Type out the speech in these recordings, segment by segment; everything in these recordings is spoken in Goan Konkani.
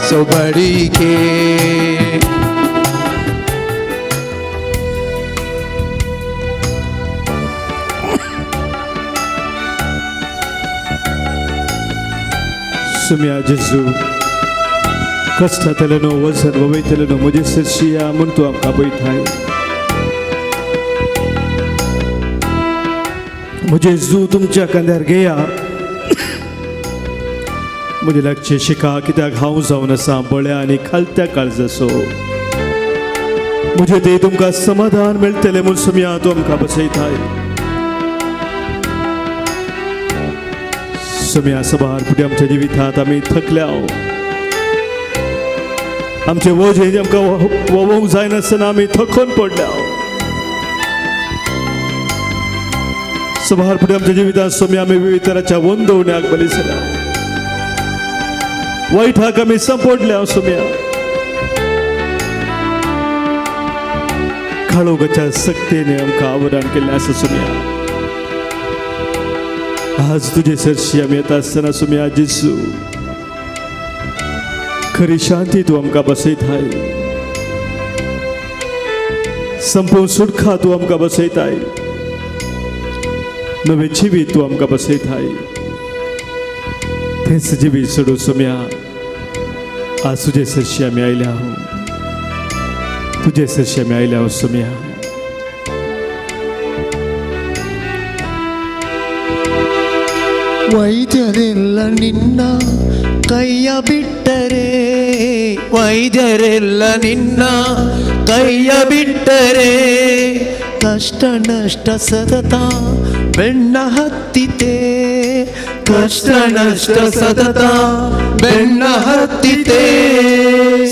ಯೇಸು ಬಳಿಗೆ. सुम्या जेजू, कश्टांतल्यान वजन वयतलें म्हजे सरशी या म्हूण तूं आमकां पळयताय. म्हजें जू तुमच्या खांद्यार घेया, म्हजे लागचें शिका, कित्याक हांव जावन आसा बळ्या आनी खालत्या काळजाचो. म्हजें ते तुमकां समाधान मेळटलें म्हूण सुम्या तूं आमकां बसयताय. सुम्या, सबार फुडें आमच्या जिवितांत आमी थकल्या, आमचे वजें आमकां वोवंक जायनासतना आमी थकून पडल्या. सबार फुडें आमच्या जिवितांत सोमी आमी विविध तराच्या वंदवण्याक बली जाल्या, वायटाक आमी सांपडल्या. सोम्या, काळोखाच्या सक्तेने आमकां आवरण केल्लें आसा. सोम्या, आज तुजे सरशी आमी येता आसतना सोम्या जेजू, खरी शांती तूं आमकां बसयताय, संपूर्ण सुटका तूं आमकां बसयताय, नवें जिवीत तूं आमकां बसयताय. तेंच जिवीत सोडू सोम्या, आज तुजे सरशी आमी आयल्या, तुजे सरशी आमी आयल्या सोम्या. ವೈದ್ಯರೆಲ್ಲ ನಿನ್ನ ಕೈಯ ಬಿಟ್ಟರೆ, ವೈದ್ಯರೆಲ್ಲ ನಿನ್ನ ಕೈಯ ಬಿಟ್ಟರೆ, ಕಷ್ಟ ನಷ್ಟ ಸತತ ಬೆನ್ನ ಹತ್ತಿತೆ, ಕಷ್ಟ ನಷ್ಟ ಸತತ ಬೆನ್ನ ಹತ್ತಿತೆ.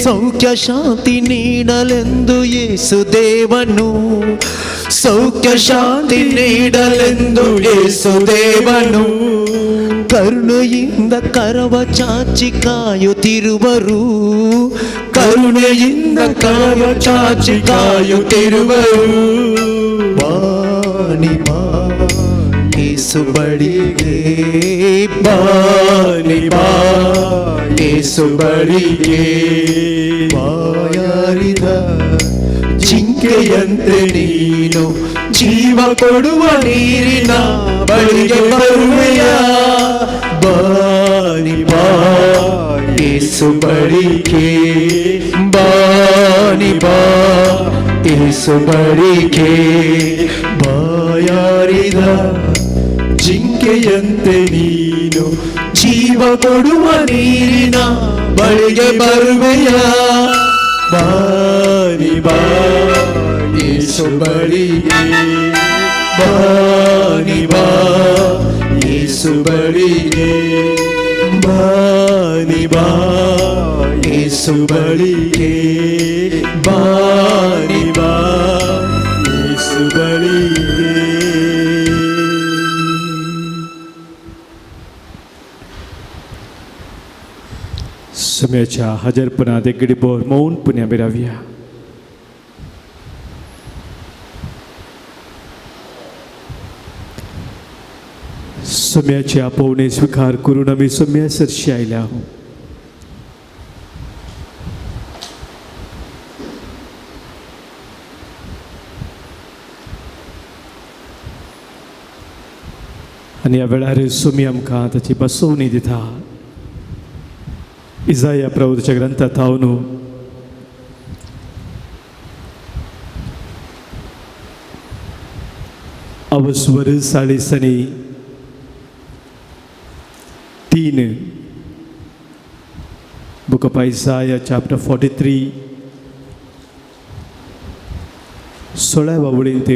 ಸೌಖ್ಯ ಶಾಂತಿ ನೀಡಲೆಂದು ಯೇಸು ದೇವನು, ಸೌಖ್ಯ ಶಾಂತಿ ನೀಡಲೆಂದು ಯೇಸು ದೇವನು, ಕರುಣೆಯಿಂದ ಕರವ ಚಾಚಿ ಕಾಯುತ್ತಿರುವರು, ಕರುಣೆಯಿಂದ ಕರವ ಚಾಚಿ ಕಾಯುತ್ತಿರುವರು. ಬಾನಿ ಬಾ ಯೇಸು ಬಳಿಗೆ, ಬಾನಿ ಬಾ ಯೇಸು ಬಳಿಗೆ. ಬಾಯಾರಿದ ಜಿಂಕೆಯಂತೆ ನೀನು ಜೀವ ಕೊಡುವ ನೀರಿನ ಬಳಿಗೆ ಬರುವೆಯ? ಬಾನಿ ಬಾ ಯೇಸು ಬಳಿಗೆ, ಬಾನಿ ಬಾ ಯೇಸು ಬಳಿಗೆ. ಬಾಯಾರಿದ ಜಿಂಕೆಯಂತೆ ನೀನು ಜೀವ ಕೊಡುವ ನೀರಿನ ಬಳಿಗೆ ಬರುವೆಯ? ಬಾನಿ ಬಾ ಯೇಸು ಬಳಿಗೆ, ಬಾನಿ ಬಾ ಯೇಸು ಬಳಿಗೆ, ಬಾನಿ ಬಾ ಯೇಸು ಬಳಿಗೆ, ಬಾನಿ ಬಾ ಯೇಸು ಬಳಿಗೆ. सम्याच्या हजरपणात एक गडीभर मौन पुण्या रावया. सम्याचे आपोवणे स्वीकार करून आमी सम्या सरशी आयल्या. आनी ह्या वेळार सोमी आमकां ताची बसवणी दिता. इजाया प्रभूच्या ग्रंथात हांव अवस्वर 43, book of Isaiah chapter 43, 16व्या वळींत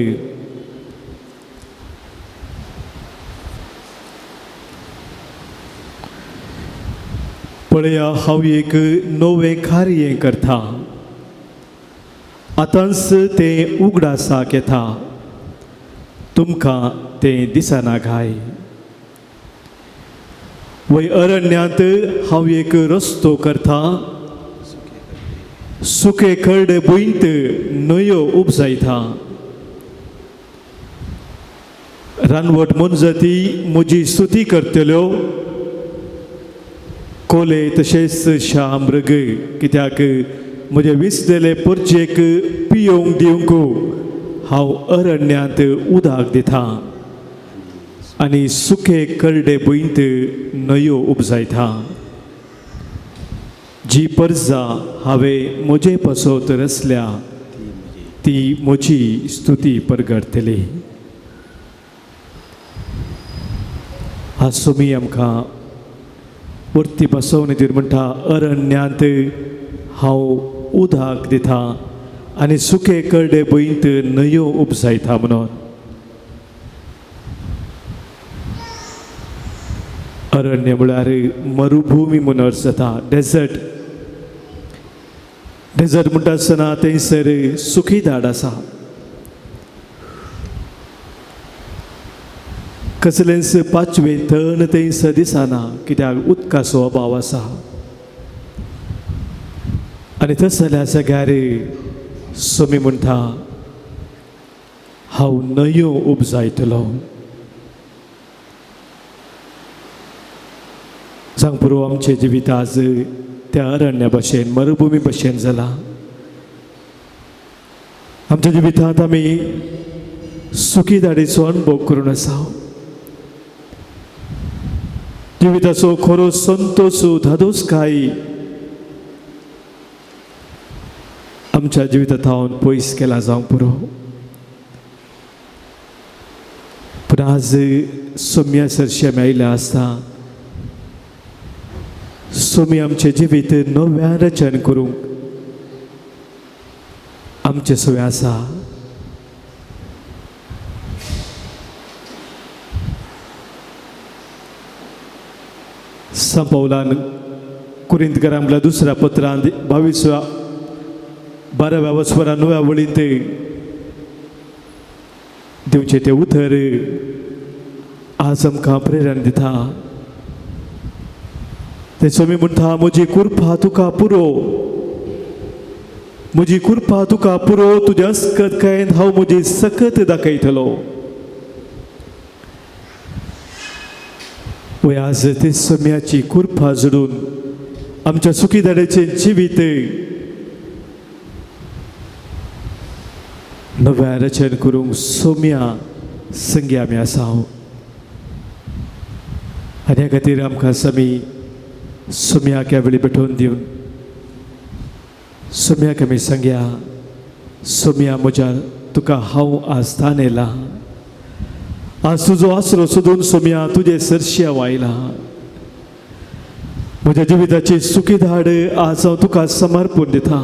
पळया, हांव एक नवें कार्य करता, आतांच तें उगडासाक येता, तुमकां तें दिसना काय? वय अरण्यांत हांव एक रस्तो करता, सुके करडे भुंयत न्हंयो उपजायता. रानवट मोनजाती म्हजी स्तुती करतल्यो. कोले तशेंच शामृग कित्याक म्हजे विसलेले परजेक पियोवंक दिवंक हांव अरण्यांत उदक दिता आनी सुके करडे भुंयत न्हंयो उपजायता. जी परजा हांवें म्हजे पासत रचल्या ती म्हजी स्तुती परगटतली. आज सोमी आमकां वरती बसोवन दिवन म्हणटा अरण्यांत हांव उदक दिता आनी सुके करडे भुंयत न्हंयो उपजायता म्हणून. अरण्य म्हळ्यार मरुभुमी म्हूण अर्थ जाता, डेजर्ट. डेजर्ट म्हणटा आसतना थंयसर सुकी धाड आसा, कसलेंच पाचवें तण थंयसर दिसना कित्याक उदकाचो अभाव आसा. आनी तसल्या जाग्यार सोमी म्हणटा हांव न्हंयो उपजायतलो. जावंक पुरो आमचें जिवीत आज त्या अरण्या भशेन मरुभुमी भशेन जालां. आमच्या जिवितांत आमी सुखी धाडीचो अणभव करून आसा. जिविताचो खरो संतोश धादोसकाय आमच्या जिविता थावन पयस केला जावंक पुरो. पूण आज सोम्या सरशी आमी आयिल्ले आसता, सोमी आमचें जिवीत नव्या रचन करूंक आमचें सवय आसा. संत पौलान कुरिंतकरांतल्या दुसऱ्या पत्रांत 22व्या 12व्या वस्वरा 9व्या वळींत दिवचें तें उतर आज आमकां प्रेरणा दिता. ते स्वामी म्हणटा म्हजी कृपा तुका पुरो, म्हजी कृपा तुका पुरो, तुज्या अस्कत कांय हांव म्हजी सकत दाखयतलो. वय आज ते सम्याची कृपा जोडून आमच्या सुखीदाराचें जिवीत नव्या रचन करूंक सोम्या संगी आमी आसा. आनी ह्या खातीर आमकां समी सोम्याक ह्या वेळी भेटोवन दिवन सोम्याक आमी सांगया, सोम्या म्हज्या तुका हांव आज तानेला, आज तुजो आसरो सोदून सोम्या तुजे सरशी हांव आयला. म्हज्या जिविताची सुखी धाड आज हांव तुका समर्पून दिता.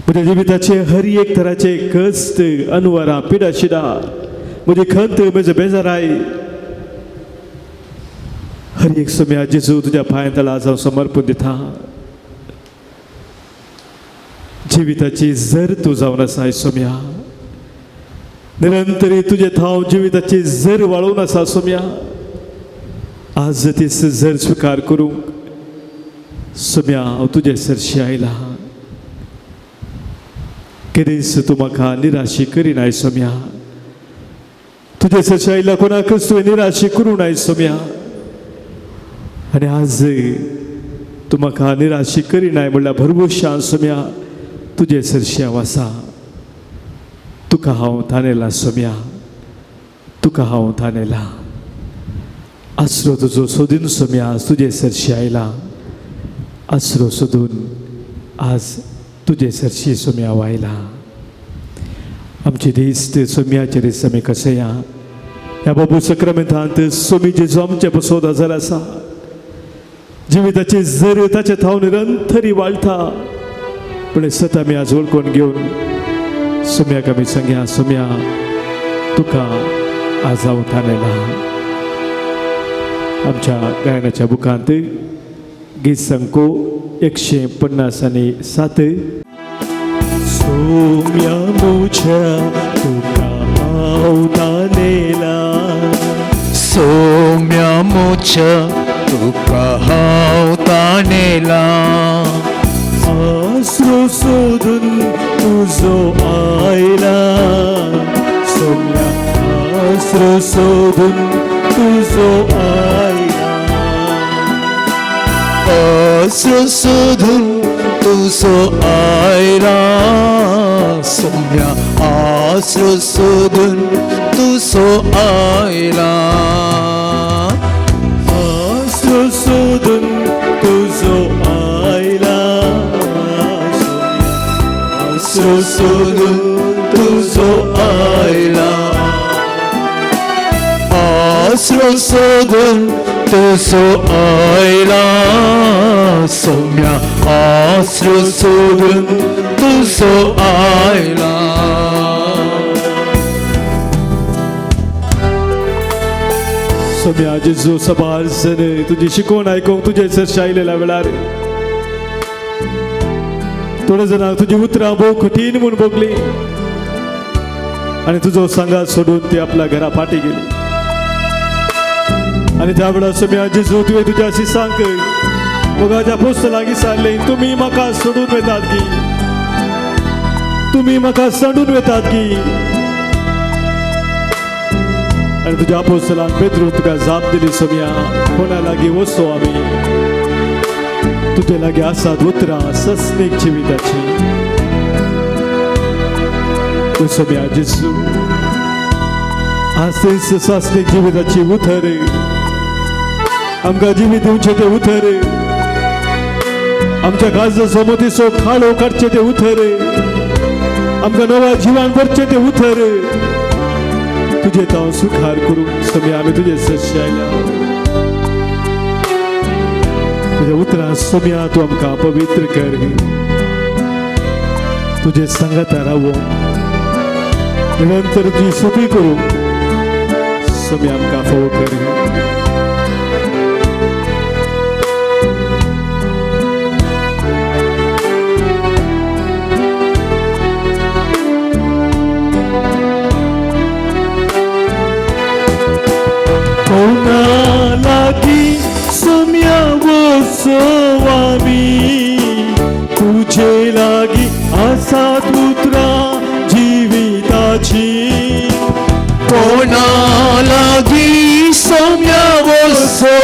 म्हज्या जिविताचे हर एक तराचे कश्ट अनवरां पिडाशिडा म्हजी खंत म्हजो बेजाराय हर एक सोम्या जेजू तुज्या पांयां तळा आज हांव समर्पून दिता. जिविताची जर तूं जावन आसाय सोम्या, निरंतरी तुजे थाव जिविताची जर वाळोवन आसा सोम्या, आज तीच जर स्विकार करूंक सोम्या हांव तुजे सरशी आयला. केदीच तूं म्हाका निराशी करिनाय सोम्या, तुजे सरशी आयला कोणाकच तुवें निराशी करूं नाय सोम्या. आनी आज तूं म्हाका निराशी करिनाय म्हणल्यार भरभूशान सोम्या तुजे सरशी हांव आसा. तुका हांव तानेला सोम्या, तुका हांव तानेला. आसरो तुजो सोदून सोम्या आज तुजे सरशी आयला. आसरो सोदून आज तुजे सरशी सोम्या हांव आयला. आमचे दीस ते सोम्याचे दीस आमी कशें या ह्या बाबू सक्रामेंतांत सोमी जेजू आमचे पसोद हजर आसा. जिविताची जर ताचे थाव निरंतरी वाळटा, पूण सत आमी आज वळखून घेवन सोम्याक आमी सांगया, सोम्या तुका आज हांव तानेला. आमच्या गायनाच्या बुकांत गीत संको 157. सोम्या मुझ्या तुका हांव तानेला, सोम्या मुझ्या तुका हांव तानेला, आसरो सोदून तुजो आयला. सोम्या आसरो सोदून तुजो आयला. आसरो सोदून तुजो आयला सोम्या आसरो सोदून तुजो आयला आसरो सोदून तुजो आयला आसरो सोदून तुजो आयला आसरो सोदून तुजो आयला सोम्या आसरो सोदून तुजो आयला. सोम्या जेजू सबार जण तुजी शिकवण आयकूंक तुजे सरशी आयलेल्या वेळार थोडे जाणांक तुजी उतरां भोव कठीण म्हूण भोगली आनी तुजो सांगात सोडून ती आपल्या घरा फाटी गेली. आनी त्या वेळार सोम्या जेजू तुवें तुज्या शिसांक मोगाच्या पोस्त लागीं सारलें, तुमी म्हाका सोडून वेतात की, तुमी म्हाका सांडून वेतात की. आनी तुज्या आपोस्तलान पेत्रून तुका जाप दिली, सोम्या कोणा लागीं वचो आमी, तुजे लागीं आसात उतरां सस्नीक जिविताची. सोम्या जेजू आज तेच सासनीक जिविताची उतर आमकां जिवीत दिवचें तें उतर, आमच्या काळजा सोमतीचो खाळो काडचें तें उतर, आमकां नव्या जिवान भरचें तें उतर तुजें हांव सुखार करूं. सोम्या आमी तुजें सस्य आयल्या, तुज्या उतरां सोम्या तूं आमकां पवित्र कर, तुजें सांगाता रावो निरंतर तुजी सुती करूं. सोम्या आमकां फावो कर. कोणा लागीं सोम्या वचो आमी, तुजे लागीं आसात उतरां जिविताची. कोणा लागीं सोम्या वचो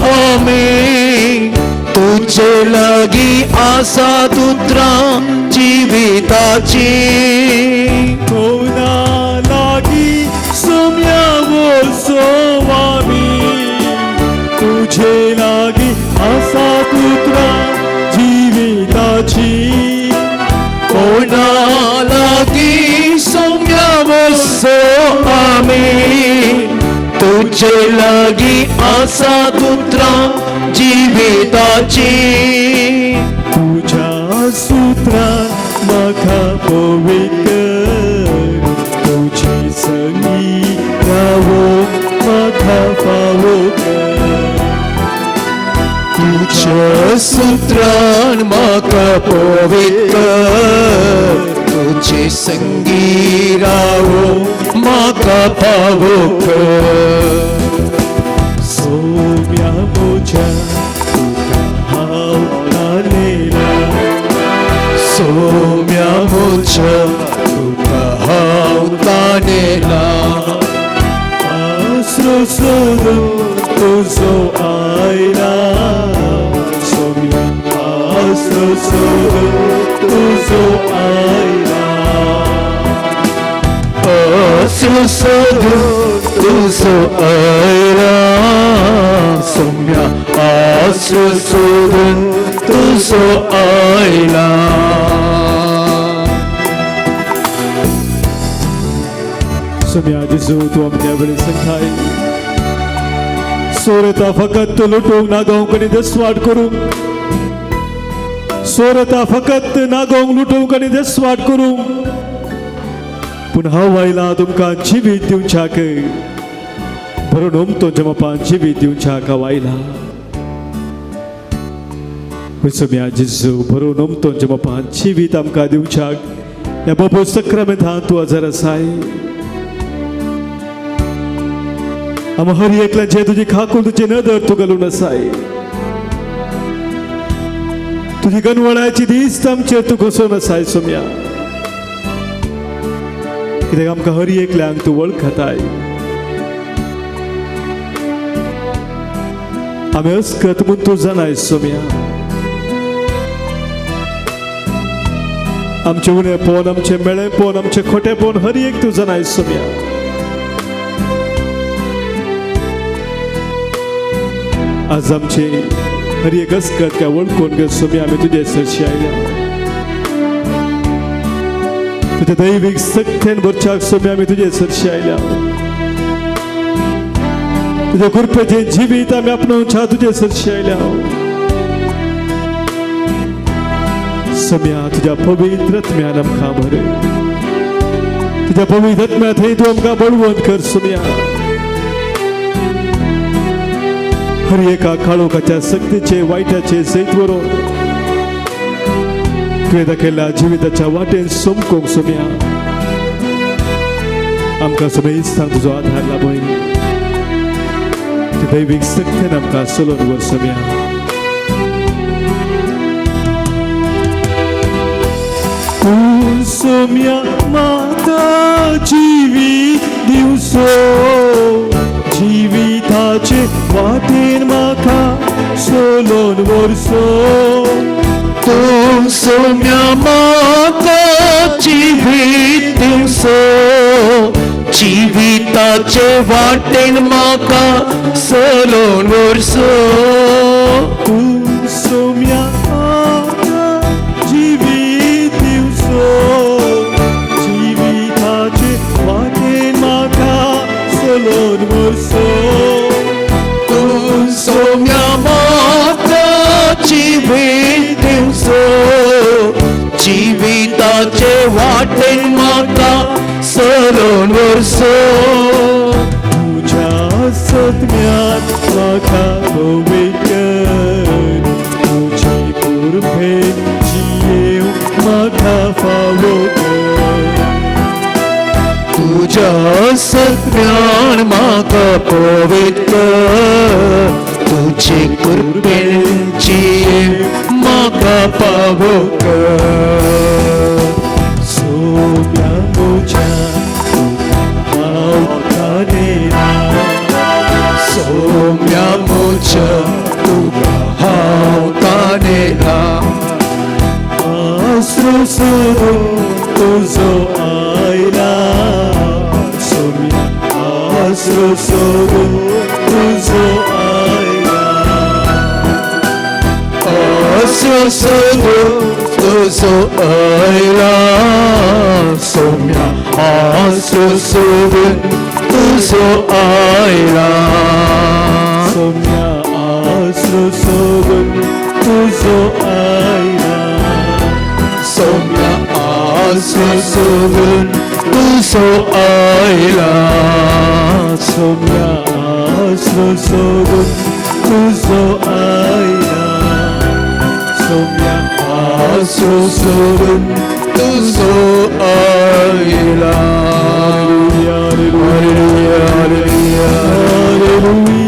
आमी, तुजे लागीं आसात उतरां जिविताची. कोणा लागीं सोम्या वचो आमी, तुजे लागीं आसात उतरां जिविताची. कोणा लागीं सोम्या वचो आमी, तुजे लागीं आसात उतरां जिविताची. तुज्या सुत्रान म्हाका पवित्र, तुजी संगी रावो म्हाका फावो कर. तुज्या सुत्रान म्हाका पवित्र, तुजे संगी रावो म्हाका फावो कर. सोम्या म्हज्या तुका हांव तानेला, सोम्या म्हज्या तुका हांव तानेला. आसरो सोदून तुजो आयला, सोम्या आसरो सोदून तुजो आयला. आसरो सोदून तुजो आयला, सोम्या आसरो सोदून तुजो आयला. सोम्या जेजू तूं आमच्या वेळे सांगताय, सोरता फकत लुटूंक नागोवंक आनी दसवाट करूंक, सोरता फकत नागोवंक लुटूंक आनी दसवाट करूंक, पूण हांव आयला तुमकां जिवीत दिवच्याक, भरून उमतो जमपान जिवीत दिवच्याक हांव आयला. सोम्या जेजू भरून उमतो जमपान जिवीत आमकां दिवच्याक ह्या बाबू सक्रामेंतान तूं हजर आसाय. आम हर एकल्याचे तुजी खाकूल तुजी नदर तूं घालून आसाय, तुजी गनवळाची दीस आमचेर तूं घसोवन आसाय. सोम्या कित्याक आमकां हर एकल्यांक तूं वळखताय. आमी अस्कत म्हूण तूं जाणाय सोम्या. आमचें उणेपण, आमचें मेळेपण, आमचें खोटेपण हर एक तूं जाणाय सोम्या. आज आमचे हर एक अस्कत काय वळखून घे सोम्या. आमी तुजे सरशी आयल्या तुज्या दैवीक सक्तेन भरच्याक सोम्या. आमी तुजे सरशी आयल्या तुज्या कृपेचें जिवीत आमी आपणावच्या तुजे सरशी आयल्या सोम्या. तुज्या पवित्र आत्म्यान आमकां भर. तुज्या पवित्र आत्म्या थंय तूं आमकां बळवंत कर सोम्या. हर एका काळोखाच्या सक्तीचे वायटाचे जैत व्हरोन तुवें दाखयल्ल्या जिविताच्या वाटेन समकोंक सोम्या. आमकां सोम्या इस्तांक तुजो आधार लाभय. दैवीक सक्तेन आमकां चलोवन व्हर सोम्या. तूं सोम्या म्हाका जिवीत दिवसो, जिविताचे वाटेन म्हाका चलोवन व्हरसो. तूं सोम्या म्हाका जिवीत दिवसो, जिविताचे वाटेन म्हाका चलोवन व्हरसो. तूं सोम्या म्हाका जिवीत दिवसो, जिविताचे वाटेन म्हाका चलोवन व्हरसो. तूं सोम्या म्हाका जिवीत दिवसो, जिविताचे वाटेन म्हाका चलोवन व्हरसो. तुज्या सत्म्यात म्हाका पवित्र, तुजी कृपेन जियेवंक म्हाका फावो कर. तुज्या सत्यान म्हाका पवित्र, तुजे कृपेन जियेवंक म्हाका पावो कर. सोम्या म्हज्या तुका हांव तानेला. सोम्या म्हज्या तुका हांव तानेला. आसरो सोदून तुजो आयला सोम्या. आसरो सोदून तुजो आयला. आसरो सोदून तुजो आयला सोम्या. आसरो सोदून तुजो आयला. सोम्या आसरो सोदून तुजो आयला. सोम्या आसरो सोदून तुजो आयला. सोम्या आसरो सोदून तुजो आयला. सोम्या आसरो सोदून तुजो आयला. Hallelujah, hallelujah, hallelujah, hallelujah,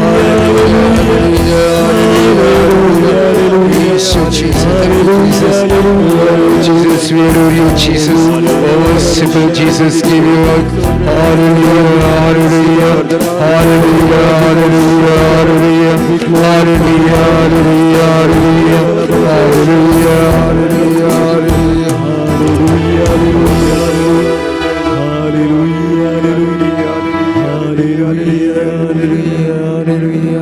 hallelujah. Jesus, Jesus, Jesus, we adore you, Jesus. Oh, merciful Jesus, give you all. Hallelujah, hallelujah, hallelujah, hallelujah, hallelujah, hallelujah, hallelujah, hallelujah, hallelujah, hallelujah. Hallelujah, hallelujah, hallelujah, hallelujah, hallelujah.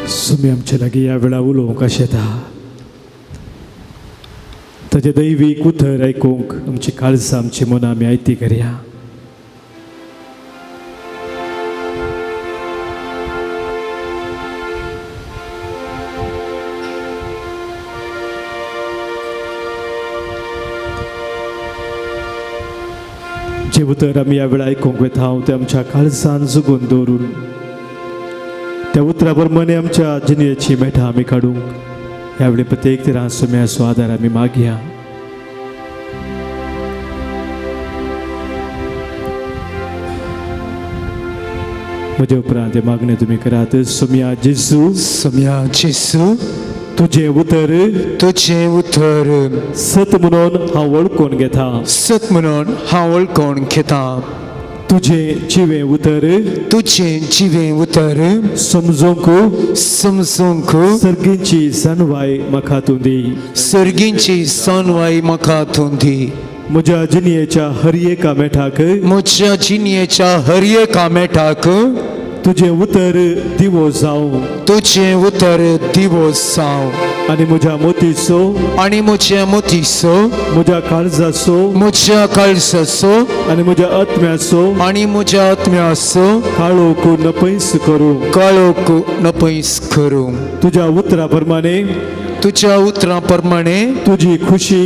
Sumi आमचे लागीं ह्या वेळा उलोवंक आशेता. ताजें दैवीक उतर आयकूंक आमची काळजां, आमची मनां आमी आयती करया. जे उतर आमी ह्या वेळा आयकूंक वता तें आमच्या काळजान जगून दवरून त्या उतरा प्रमाणे आमच्या जिणेची मेठां आमी काडूंक ह्या वेळी प्रत्येक तरां सुम्याचो आदार आमी मागया. म्हजे उपरांत हें मागणें तुमी करात. सोम्या जेजू, सोम्या जेजू, तुजें उतर, तुजें उतर सत म्हणून हांव वळखून घेता. सत म्हणून हांव वळखून घेता. तुजें जिवें उतर तुजें जिवें उतर समजूंक समजूंक सर्गींची जाणवाय म्हाका तूं दी. सर्गींची सनवाय म्हाका तूं दी. म्हज्या जिणयेच्या हर एका मेठाक म्हज्या जिणयेच्या हर एका मेठाक तुजें उतर दिवो जावं तुजें उतर दिवो जावं. आनी म्हज्या मोतीचो आनी म्हज्या मोतीचो म्हज्या काळजाचो म्हज्या काळजाचो आनी म्हज्या आत्म्याचो आनी म्हज्या आत्म्याचो काळोख नपयस करूं. काळोख नपयस करूं. तुज्या उतरा प्रमाणे तुज्या उतरां प्रमाणे तुजी खुशी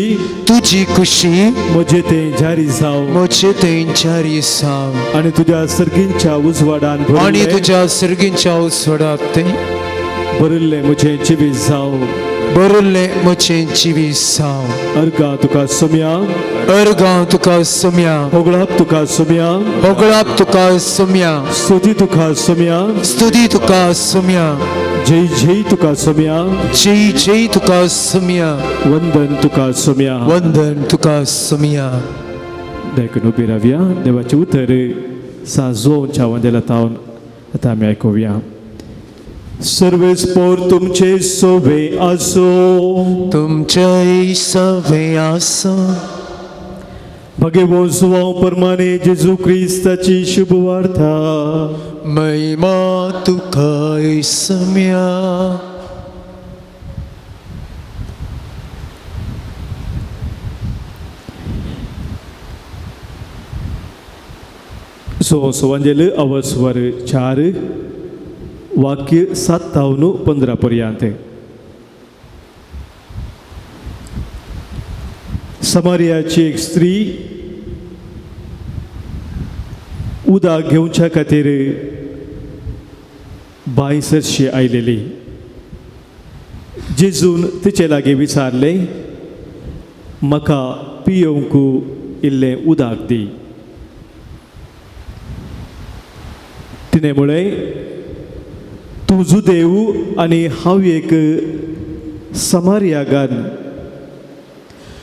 तुजी खुशी म्हजे तें जारी जावं म्हजे थंय जारी जावं. आनी तुज्या सर्गींच्या उजवाडान आनी भरिल्लें तुज्या सर्गींच्या उजवाडात तें भरिल्लें म्हजें जिवीत जावं. बरल्लें म्हजें जिवीत जावं. अर्गां तुका सोम्या अर्गां तुका सोम्या होगळाप तुका सोम्या होगळाप तुका सोम्या स्तुती तुका सोम्या स्तुती तुका सोम्या जय जय तुका सोम्या जय जय तुका सोम्या वंदन तुका सोम्या. वंदन तुका सोम्या. देखून उबी रावया. देवाचें उतर साजोवच्या वंदेला तावन आतां आमी आयकुया. सर्वेस्पोर तुमचे सोबे आसो. तुमचे सवे आसो. भगवो जुवांव परमाने जेजू क्रिस्ताची शुभवार्ता. महिमा तुका सोम्या. सो सवांजेल अवस्वर 4 वाक्य 7 15 पर्यंत. समारियाची एक स्त्री उदक घेवच्या खातीर बांय सरशी आयलेली. जेजून तिचे लागीं विचारलें, म्हाका पियोवंक इल्लें उदक दी. तिणें म्हळें, तूं जुदेव आनी हांव एक समारियागान,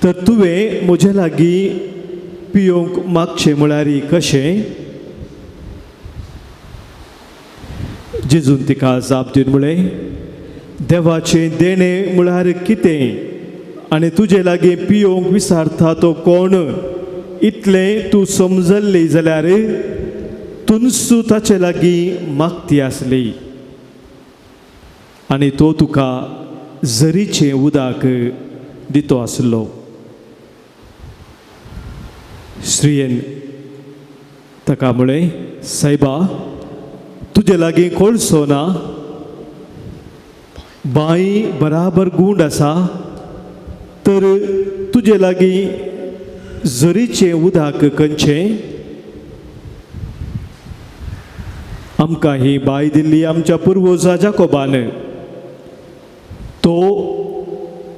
तर तुवें म्हजे लागीं पियोवंक मागचें म्हळ्यार कशें? जेजून तिका जाप दिवन म्हळें, देवाचें देणें म्हळ्यार कितें आनी तुजे लागीं पियोवंक विचारता तो कोण, इतलें तूं समजल्ली जाल्यार तुनसू ताचे लागीं मागती आसली आनी तो तुका जरीचें उदक दितो आसलो. स्त्रियेन ताका म्हळें, सायबा, तुजे लागीं कोळसो ना, बांय बराबर गूंड आसा, तर तुजे लागीं जरीचें उदक खंयचें? आमकां ही बांय दिल्ली आमच्या पुर्वजा जाकोबान. तो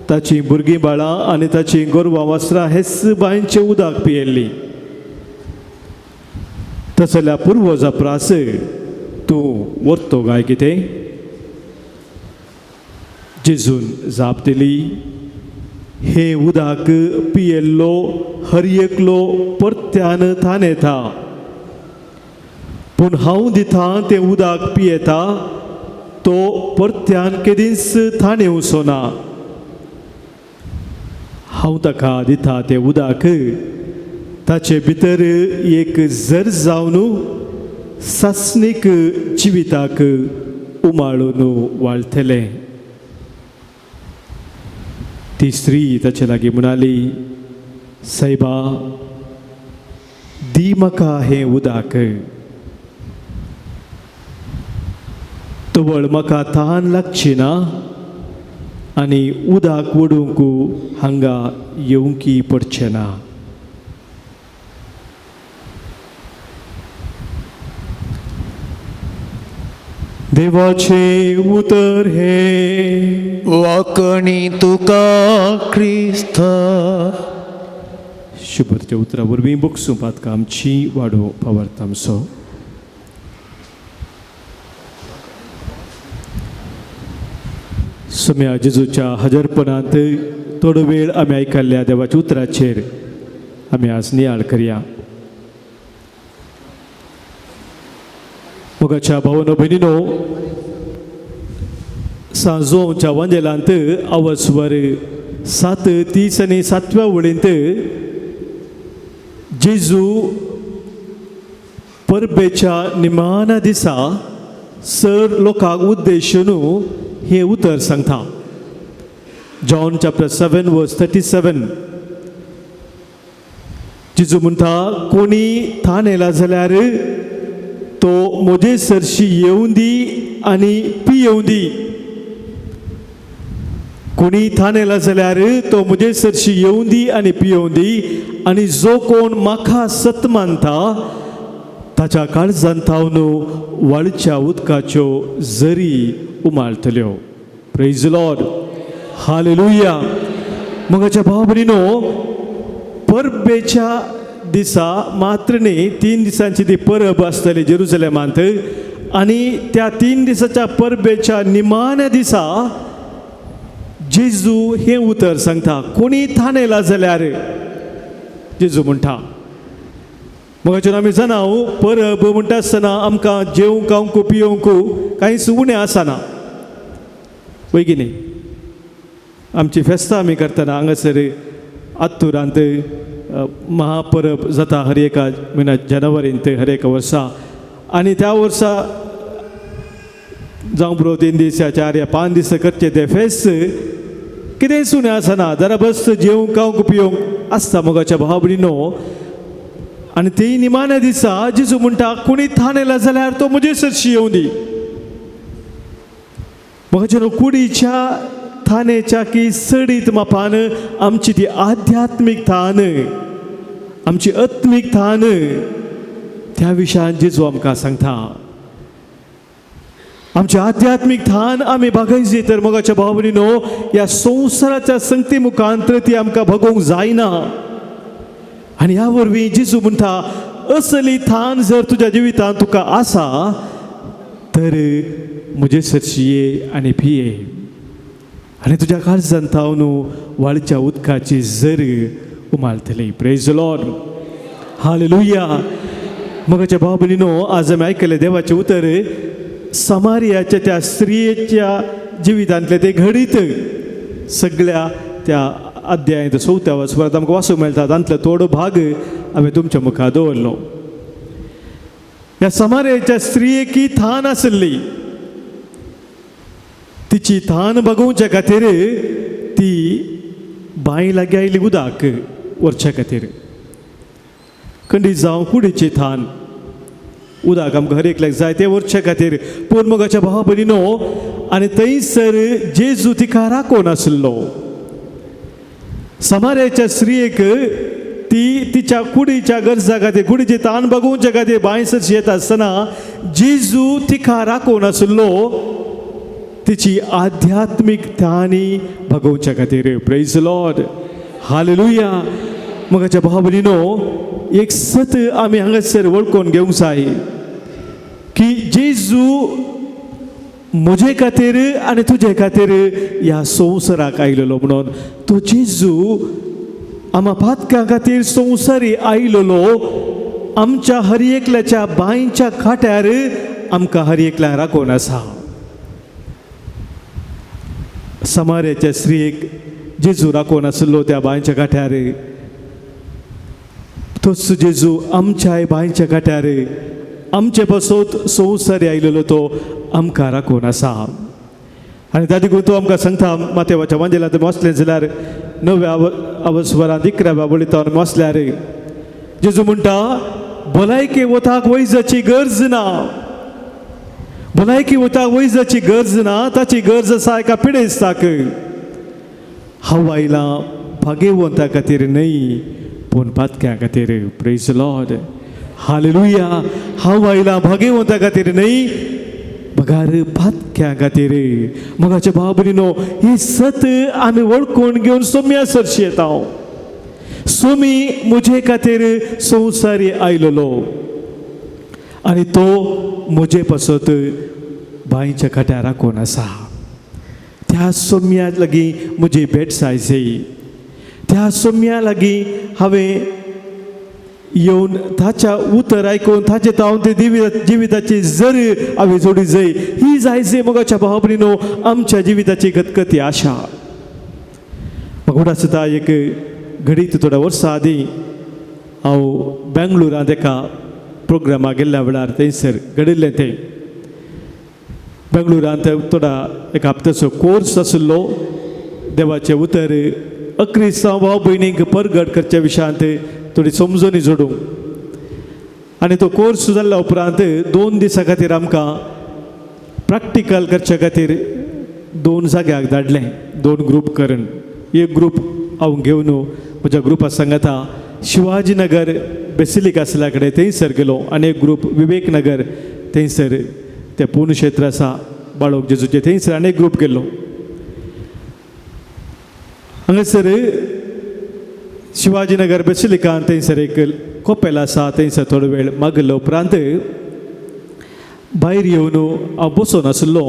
ताचीं भुरगीं बाळां आनी ताचीं गोरवां वस्त्रां हेच बांयचें उदक पियेल्लीं. तसल्या पुर्वजा प्रास तूं व्हरतो काय कितें? जेजून जाप दिली, हें उदक पियेल्लो हर एकलो परत्यान थान येता, पूण हांव दिता तें उदक पियेता तो परत्यान केदींच थाण येवचो ना. हांव ताका दिता तें उदक ताचे भितर एक जर जावन सासणीक जिविताक उमाळून वाळटलें. ती स्त्री ताचे लागीं म्हणाली, सायबा, दी म्हाका हें उदक, तवळ म्हाका तान लागची ना आनी उदक वडूंक हांगा येवंकी पडचें ना. देवाचें उतर हें. वाकणी तुका क्रिस्ता. शुभरच्या उतरा वरवीं बगसूं पातकां आमची वाडो पावर्त आमचो. सोम्या जेजूच्या हजरपणांत थोडो वेळ आमी आयकल्ल्या देवाच्या उतराचेर आमी आज नियाळ करया. मोगाच्या भावनो भयणीनो, सांजोवच्या वांजेलांत अवस्वर 7:30 आनी 7व्या वळींत जेजू परबेच्या निमाना दिसा सर लोकांक उद्देशून हें उतर सांगता. John chapter 7 verse 37. जेजू म्हणटा, कोणी थानेला जाल्यार तो म्हजे सरशी येवं दी आनी पियेवं दी. कोणी थानेला जाल्यार तो म्हजे सरशी येवं दी आनी पियेवं दी, आनी जो कोण म्हाका सत मानता ताच्या काळजान थावन वाळच्या उदकाच्यो जरी उमाळटल्यो. Praise Lord, hallelujah. मोगाच्या भाव भयणीनो, परबेच्या दिसा मात्र न्ही, 3 दिसांची ती परब आसतली जेरुजलेमांत, आनी त्या 3 दिसाच्या परबेच्या निमाण्या दिसा जेजू हें उतर सांगता, कोणी थानेला जाल्यार. जेजू म्हणटा, मोगाचेर आमी जाणा परब म्हणटा आसतना आमकां जेवंक खावंक पियोवंक कांयच उणें आसना, वय की न्ही? आमची फेस्तां आमी करतना हांगासर आत्तुरांत महापरब जाता हर एका म्हयन्या जानेवारींत हर एका वर्सा, आनी त्या वर्सा जावं पुरो 3 दीस या 4 या 5 दीस करचे ते फेस्त, कितेंच उणें आसना, जरा बस जेवंक खावंक पिवंक आसता. मोगाच्या भाव भयणीनो, आनी ती निमाण्या दिसा जेजू म्हणटा, कोणी थानेला जाल्यार तो म्हजे सरशी येवं दी. मोगाच्या कुडीच्या थानेच्या की सडीत मापान आमची ती आध्यात्मीक थान, आमची आत्मीक थान, त्या विशयान जेजू आमकां सांगता. आमचे आध्यात्मीक थान आमी भागयची तर मोगाच्या भाव भयणीनो, ह्या संवसाराच्या संगती मुखांतर ती आमकां भगोवंक जायना. आनी ह्या वरवीं जेजू म्हणटा, असली थान जर तुज्या जिवितांत तुका आसा तर म्हजे सरशी ये आनी पिये, आनी तुज्या काळजान थावन वाळच्या उदकाची जर उमाळटली. Praise Lord, hallelujah. मोगाच्या भाव भयणीनो, आज आमी आयकलें देवाचें उतर, समारियाच्या त्या स्त्रियेच्या जिवितांतलें तें घडीत सगळ्या त्या अध्यायांत चवथ्या वसपरात आमकां वाचूंक मेळटा. तांतलो थोडो भाग हांवें तुमच्या मुखार दवरलो. ह्या समारियाच्या स्त्रियेक थान आसली, तिची थान भागोवच्या खातीर ती बांय लागीं आयली उदक व्हरच्या खातीर. खंडीत जावं कुडीची थान, उदक आमकां हर एकल्याक जाय तें व्हरच्या खातीर. पूण मोगाच्या भावा भयणीनो, आनी थंयसर जेजू तिका राखून आसलो. समारियाच्या स्त्रियेक ती तिच्या कुडीच्या गरजा खातीर, कुडीची तान भागोवच्या खातीर बांय सरशी येता आसतना जेजू तिका राखून आसलो, तिची आध्यात्मीक तानी भागोवच्या खातीर. Praise Lord, hallelujah. मोगाच्या भाव भयणीनो, एक सत आमी हांगासर वळखून घेवंक जाय की जेजू म्हजे खातीर आनी तुजे खातीर ह्या संवसाराक आयलेलो म्हणून. तो जेजू आमा पातकां खातीर संवसारी आयलेलो, आमच्या हर एकल्याच्या बांयच्या खाट्यार आमकां हर एकल्याक राखून आसा. समार्याच्या स्त्रियेक जेजू राखून आसलो त्या बांयच्या काठ्यार, तोच जेजू आमच्याय बांयच्या काठ्यार आमचे पासत संवसारी आयलेलो तो आमकां राखून आसा. आनी ताजे तो आमकां सांगता, मातेवाच्या वांजेलांत वाचलें जाल्यार 9व्या अवस्वरांत 11व्या वळींत वाचल्यार जेजू म्हणटा, भलायके वताक वैजाची गरज ना, भलायकी वताक वैजाची गरज ना, ताची गरज आसा एका पिडेस्ताक. हांव आयलां भागेवंता खातीर न्हय पूण पातक्या खातीर. Praise Lord, hallelujah. हांव आयलां भागेवंता खातीर न्हय बगार पातक्या खातीर. मोगाच्या भाव भयणीनो, ही सत आमी वळखून घेवन सोम्या सरशी येता. सोमी म्हजे खातीर संवसारी आयलेलो आनी तो म्हजे पासत बांयच्या खाट्यार राखून आसा. त्या सोम्या लागीं म्हजी भेट जाय, त्या सोम्या लागीं हांवें येवन ताच्या उतर आयकून ताचे तावन ते जिविताची जर हांवें जोडी जाय. ही जाय जे मोगाच्या भाव भयणीनो आमच्या जिविताची गतगती आशा. म्हाका उगडास जाता एक घडीत थोड्या वर्सां आदीं हांव बेंगलोरांत एका प्रोग्रामाक गेल्ल्या वेळार थंयसर घडिल्लें तें. बेंगलोरांत थोडा एका हप्त्याचो कोर्स आशिल्लो देवाचें उतर अक्रिस्तांव भाव भयणींक परगट करच्या विशयांत थोडी समजणी जोडूंक. आनी तो कोर्स जाल्ल्या उपरांत 2 दिसां खातीर आमकां प्रॅक्टिकल करच्या खातीर 2 जाग्याक धाडलें, 2 ग्रूप करून. एक ग्रूप हांव घेवन म्हज्या ग्रुपा सांगाता शिवाजीनगर बेसिलीक आसल्या कडेन थंयसर गेलो आनी एक ग्रूप विवेकनगर थंयसर तें पूर्ण क्षेत्र आसा बाळोक जेजूचें थंयसर आनी एक ग्रूप गेल्लो. हांगासर शिवाजीनगर बेसिलिकान थंयसर एक कोपेल आसा थंयसर थोडो वेळ मागलो उपरांत भायर येवन हांव बसून आशिल्लो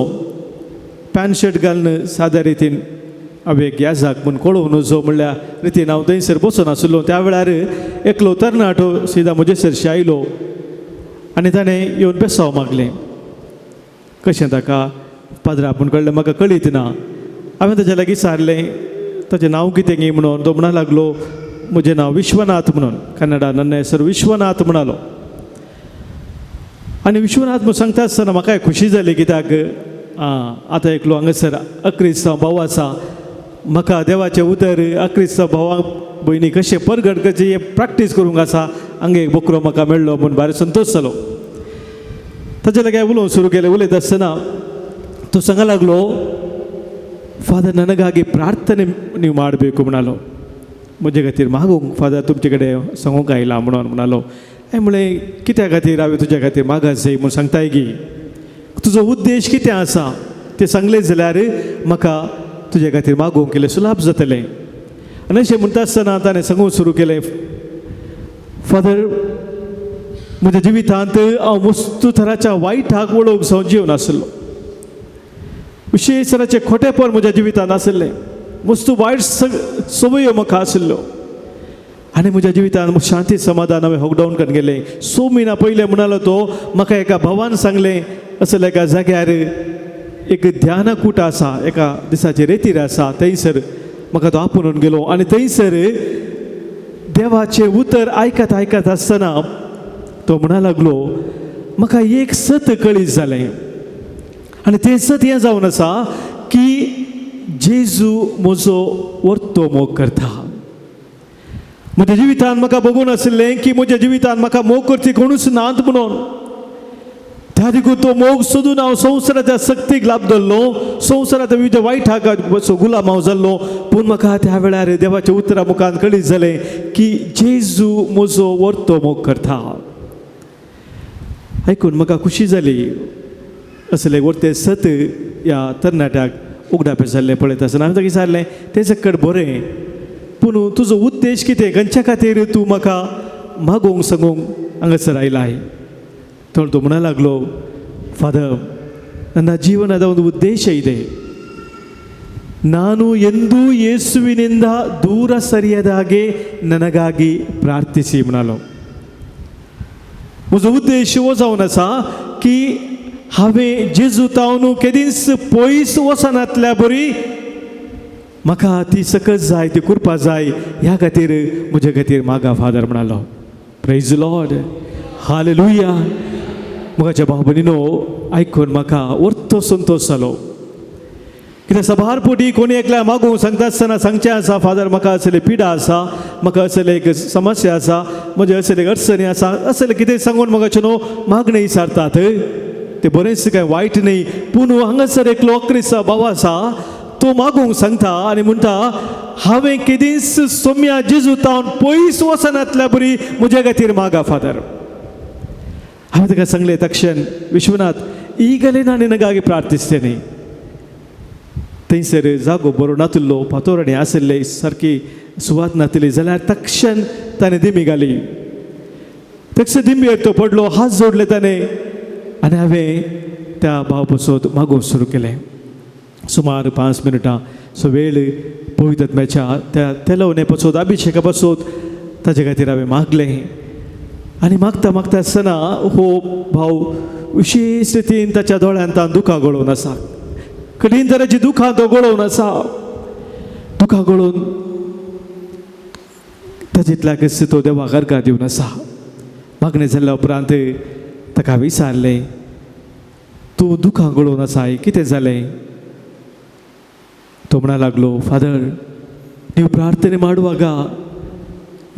पॅन्ट शर्ट घालून साद्या रितीन हांवें एक याजाक म्हूण कळोवन जो म्हणल्यार रितीन हांव थंयसर बसून आशिल्लो. त्या वेळार एकलो तरणाटो सिदा म्हजे सरशी आयलो आनी ताणें येवन बेसांव मागलें. कशें ताका पाद्रा आपूण कळ्ळें म्हाका कळीत ना. हांवें ताच्या लागीं सारलें ताचें नांव कितें गी म्हणून. तो म्हणा लागलो म्हजें नांव विश्वनाथ म्हणून, कन्नडा नन्न हेसर विश्वनाथ म्हणालो. आनी विश्वनाथ म्हूण सांगता आसतना म्हाकाय खुशी जाली कित्याक आतां एकलो हांगासर अक्रिस्तांव भाव आसा, म्हाका देवाचें उतर अक्रिस्तांव भावा भयणी कशें परगट करचें हें प्रॅक्टीस करूंक आसा. हांगा एक बोकरो म्हाका मेळ्ळो म्हूण भारी संतोश जालो. ताचे लागीं उलोवंक सुरू केलें. उलयता आसतना तो सांगा लागलो फादर ನನಗಾಗಿ ಪ್ರಾರ್ಥನೆ ನೀವು ಮಾಡಬೇಕು म्हणालो. म्हजे खातीर मागूंक फादर तुमचे कडेन सांगूंक आयला म्हणून म्हणालो. हांवें म्हणलें कित्या खातीर हांवें तुज्या खातीर मागास जाय म्हूण सांगताय गी, तुजो उद्देश कितें आसा तें सांगलें जाल्यार म्हाका तुज्या खातीर मागूंक केलें सुलाभ जातलें. आनी अशें म्हणटा आसतना ताणें सांगूंक सुरू केलें फादर म्हज्या जिवितांत हांव वस्तू थराच्या वायटाक वळोवंक जावन जिवन आशिल्लो, विशेश तराचें खोटेपण म्हज्या जिवितांत आशिल्लें, वस्तू वायट संवयो म्हाका आशिल्ल्यो आनी म्हज्या जिवितांत शांती समाधान हांवें होगडावन करून गेलें. 6 म्हयन्या पयलें म्हणालो तो म्हाका एका भावान सांगलें असल्या एका जाग्यार एक ध्यानकूट आसा, एका दिसाचेर रेतीर आसा, थंयसर म्हाका तो आपोवन गेलो आनी थंयसर देवाचें उतर आयकत आयकत आसतना तो म्हणा लागलो म्हाका एक सत कळीत जालें आनी तें सत हें जावन आसा की जेजू म्हजो वर्तो मोग करता. म्हज्या जिवितान म्हाका बघून आशिल्लें की म्हज्या जिवितान म्हाका मोग करची कोणूच नात म्हणून, त्या देखून तो मोग सोदून हांव संवसाराच्या सक्तीक लाभ धरलो, संवसाराच्या विविध वायट हाका गुलाम हांव जाल्लो. पूण म्हाका त्या वेळार देवाच्या उतरा मुखान कळीत जालें की जेजू म्हजो वर्तो मोग करता. आयकून म्हाका खुशी जाली. असलें वर्तें सत ह्या तरणाट्याक उगडापें जाल्लें पळयता आसतना हांवें ताका विचारलें तें सकट बरें, पूण तुजो उद्देश कितें, खंयच्या खातीर तूं म्हाका मागूंक सांगूंक हांगासर आयला? तर तो म्हणा लागलो ಫಾದರ್ ನನ್ನ ಜೀವನದ ಒಂದು ಉದ್ದೇಶ ಇದೆ, ನಾನು ಎಂದೂ ಯೇಸುವಿನಿಂದ ದೂರ ಸರಿಯದ ಹಾಗೆ ನನಗಾಗಿ ಪ್ರಾರ್ಥಿಸಿ म्हणालो. म्हजो उद्देश हो जावन आसा की हांवें जेजू तावन केदींच पयस वचनातल्या बरी म्हाका ती सकत जाय, ती कृपा जाय, ह्या खातीर म्हजे खातीर मागा फादर म्हणालो. Praise Lord, hallelujah. म्हज्या भाव भयणीनो आयकून म्हाका वर्तो संतोश जालो. कित्याक सभार पोटी कोणी एकल्या मागूंक सांगता आसतना सांगचें आसा फादर म्हाका असले पिडा आसा, म्हाका असले एक समस्या आसा, म्हजे असले अडचणी आसा, असले कितें सांगून म्हाका न्हू मागणें विचारतात. तें बरेंच कांय वायट न्ही, पूण हांगासर एकलो क्रिस्तांव भाव आसा तो मागूंक सांगता आनी म्हणटा हांवें केदींच सोम्या जेजू तावन पयस वचनातल्या बरी म्हज्या खातीर मागा फादर. हांवें ताका सांगलें तक्षण विश्वनाथ ಈಗಲೇ ನಾನು ನಿನಗಾಗಿ ಪ್ರಾರ್ಥಿಸ್ತೇನೆ. थंयसर जागो बरो नातिल्लो, फातोरणी आशिल्ले, सारकी सुवात नातिल्ली, जाल्यार तक्षण ताणें दिमी घाली. तक्षण दिंबेर तो पडलो, हात जोडले ताणें आनी हांवें त्या भाव पसत मागूंक सुरू केलें. सुमार 5 मिनटां सो वेळ पवित्र आत्म्याच्या त्या तेलवणे पसत अभिषेका पसत ताजे खातीर हांवें मागलें. आनी मागता मागता आसतना हो भाव विशेश रितीन ताच्या दोळ्यांत दुकां गळोवन आसा, कठीण तरेची दुखां तो गळोवन आसा. दुखां गळोवन ताजेंतल्याकच तो देवाक अर्गां दिवन आसा. मागणें जाल्ल्या उपरांत ताका विचारलें, तूं दुखां गळोवन आसाय, कितें जालें? तो म्हणा लागलो, फादर, ನೀವು ಪ್ರಾರ್ಥನೆ ಮಾಡುವಾಗ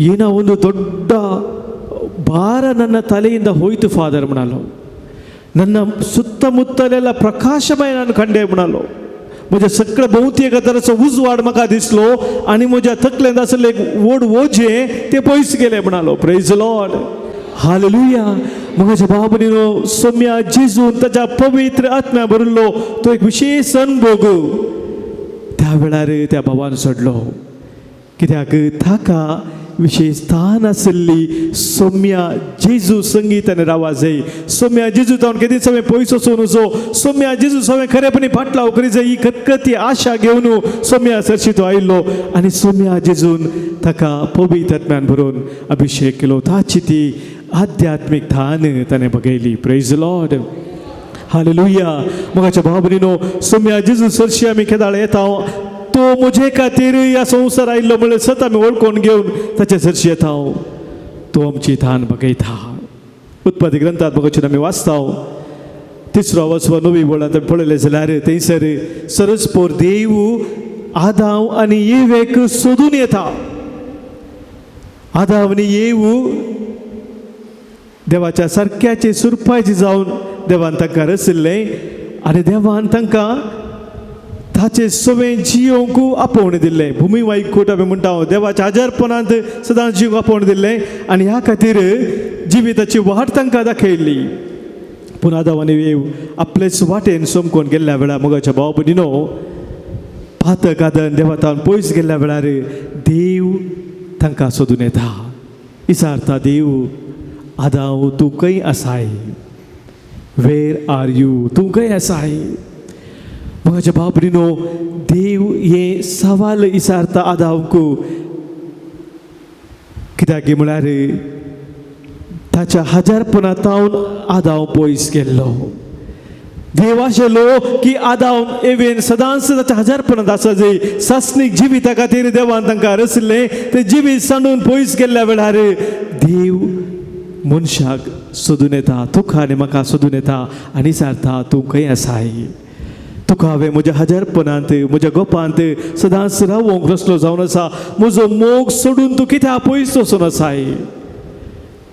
ಏನೋ ಒಂದು ದೊಡ್ಡ ಭಾರ ನನ್ನ ತಲೆಯಿಂದ ಹೋಯಿತು ಫಾದರ್ म्हणालो. ನನ್ನ ಸುತ್ತಮುತ್ತಲೆಲ್ಲ प्रकाशमय ನಾನು ಕಂಡೆ म्हणालो. म्हज्या सगळ्या भोंवती एका तरेचो उजवाड म्हाका दिसलो आनी म्हज्या तकलेंत आसलें एक व्हड वजें तें पयस गेलें म्हणालो. Praise Lord, hallelujah. म्हज्या भाव भयणीनो, सोम्या जेजून ताच्या पवित्र आत्म्या भरिल्लो तो एक विशेष अनुभोग त्या वेळार त्या भावान सोडलो. कित्याक ताका विशेष स्थान आशिल्ली सोम्या जेजू संगीत आनी रावा जाय. सोम्या जेजू तावन केदीच सगळें पयस वचूं नजो, सोम्या जेजू सगळें खरेपणी फाटलाव करी जाय ही खतखती आशा घेवन सोम्या सरशी तो आयिल्लो आनी सोम्या जेजून ताका पवित्र आत्म्यान भरून अभिशेक केलो. ताची ती आध्यात्मीक थान ताणें बघयली. Praise Lord, hallelujah. मोगाच्या भाव भयणीनो, सोम्या जेजू सरशी आमी केदाळ येता, तो म्हजे खातीर ह्या संवसार आयिल्लो म्हणल्यार सत आमी वळखून घेवन ताचे सरशी येता, तो आमची थान बघयता. उत्पत्ती ग्रंथात मोगाचेर आमी वाचता, तिसरो वचवा नवी वळांत आमी पळयलें जाल्यार थंयसर सरस्पोर देव आदाव आनी येवेक सोदून येता. आदाव आनी येव देवाच्या सारक्याचे सुरपायचे जावन देवान तांकां रचिल्लें आनी देवान तांकां ताचे सवें जियोंक आपोवणें दिल्लें. भुमी वायकूट आमी म्हणटा, देवाच्या आजारपणांत सदांच जिवंक आपोवणें दिल्लें आनी ह्या खातीर जिविताची वाट तांकां दाखयल्ली. पूण आदाव आनी येव आपलेच वाटेन सोमकोन गेल्ल्या वेळार मोगाच्या भाव भयणीनो, पातक आदन देवातान पयस गेल्ल्या वेळार देव तांकां सोदून येता. इसारता देव, आदाव तूं खंय आसाय? Where are you? तूं खंय आसाय? म्हज्या भाव भयणीनो, देव हे सवाल इसारता आदावक कित्याक म्हळ्यार ताच्या हजारपणातावन आदाव पयस गेल्लो. देव आशिल्लो की आदाव एवेन सदांच ताच्या हजारपणांत आसा जाय. सासणीक जिविता खातीर देवान तांकां रचलें तें जिवीत सांडून पयस गेल्ल्या वेळार देव मनशाक सोदून येता. तुका आनी म्हाका सोदून येता आनी विचारता, तूं खंय आसाय? तुका हांवें म्हज्या हजारपणांत म्हज्या गोपांत सदांच रावोंक रसलो जावन आसा. म्हजो मोग सोडून तूं कित्याक पयस वचून आसाय?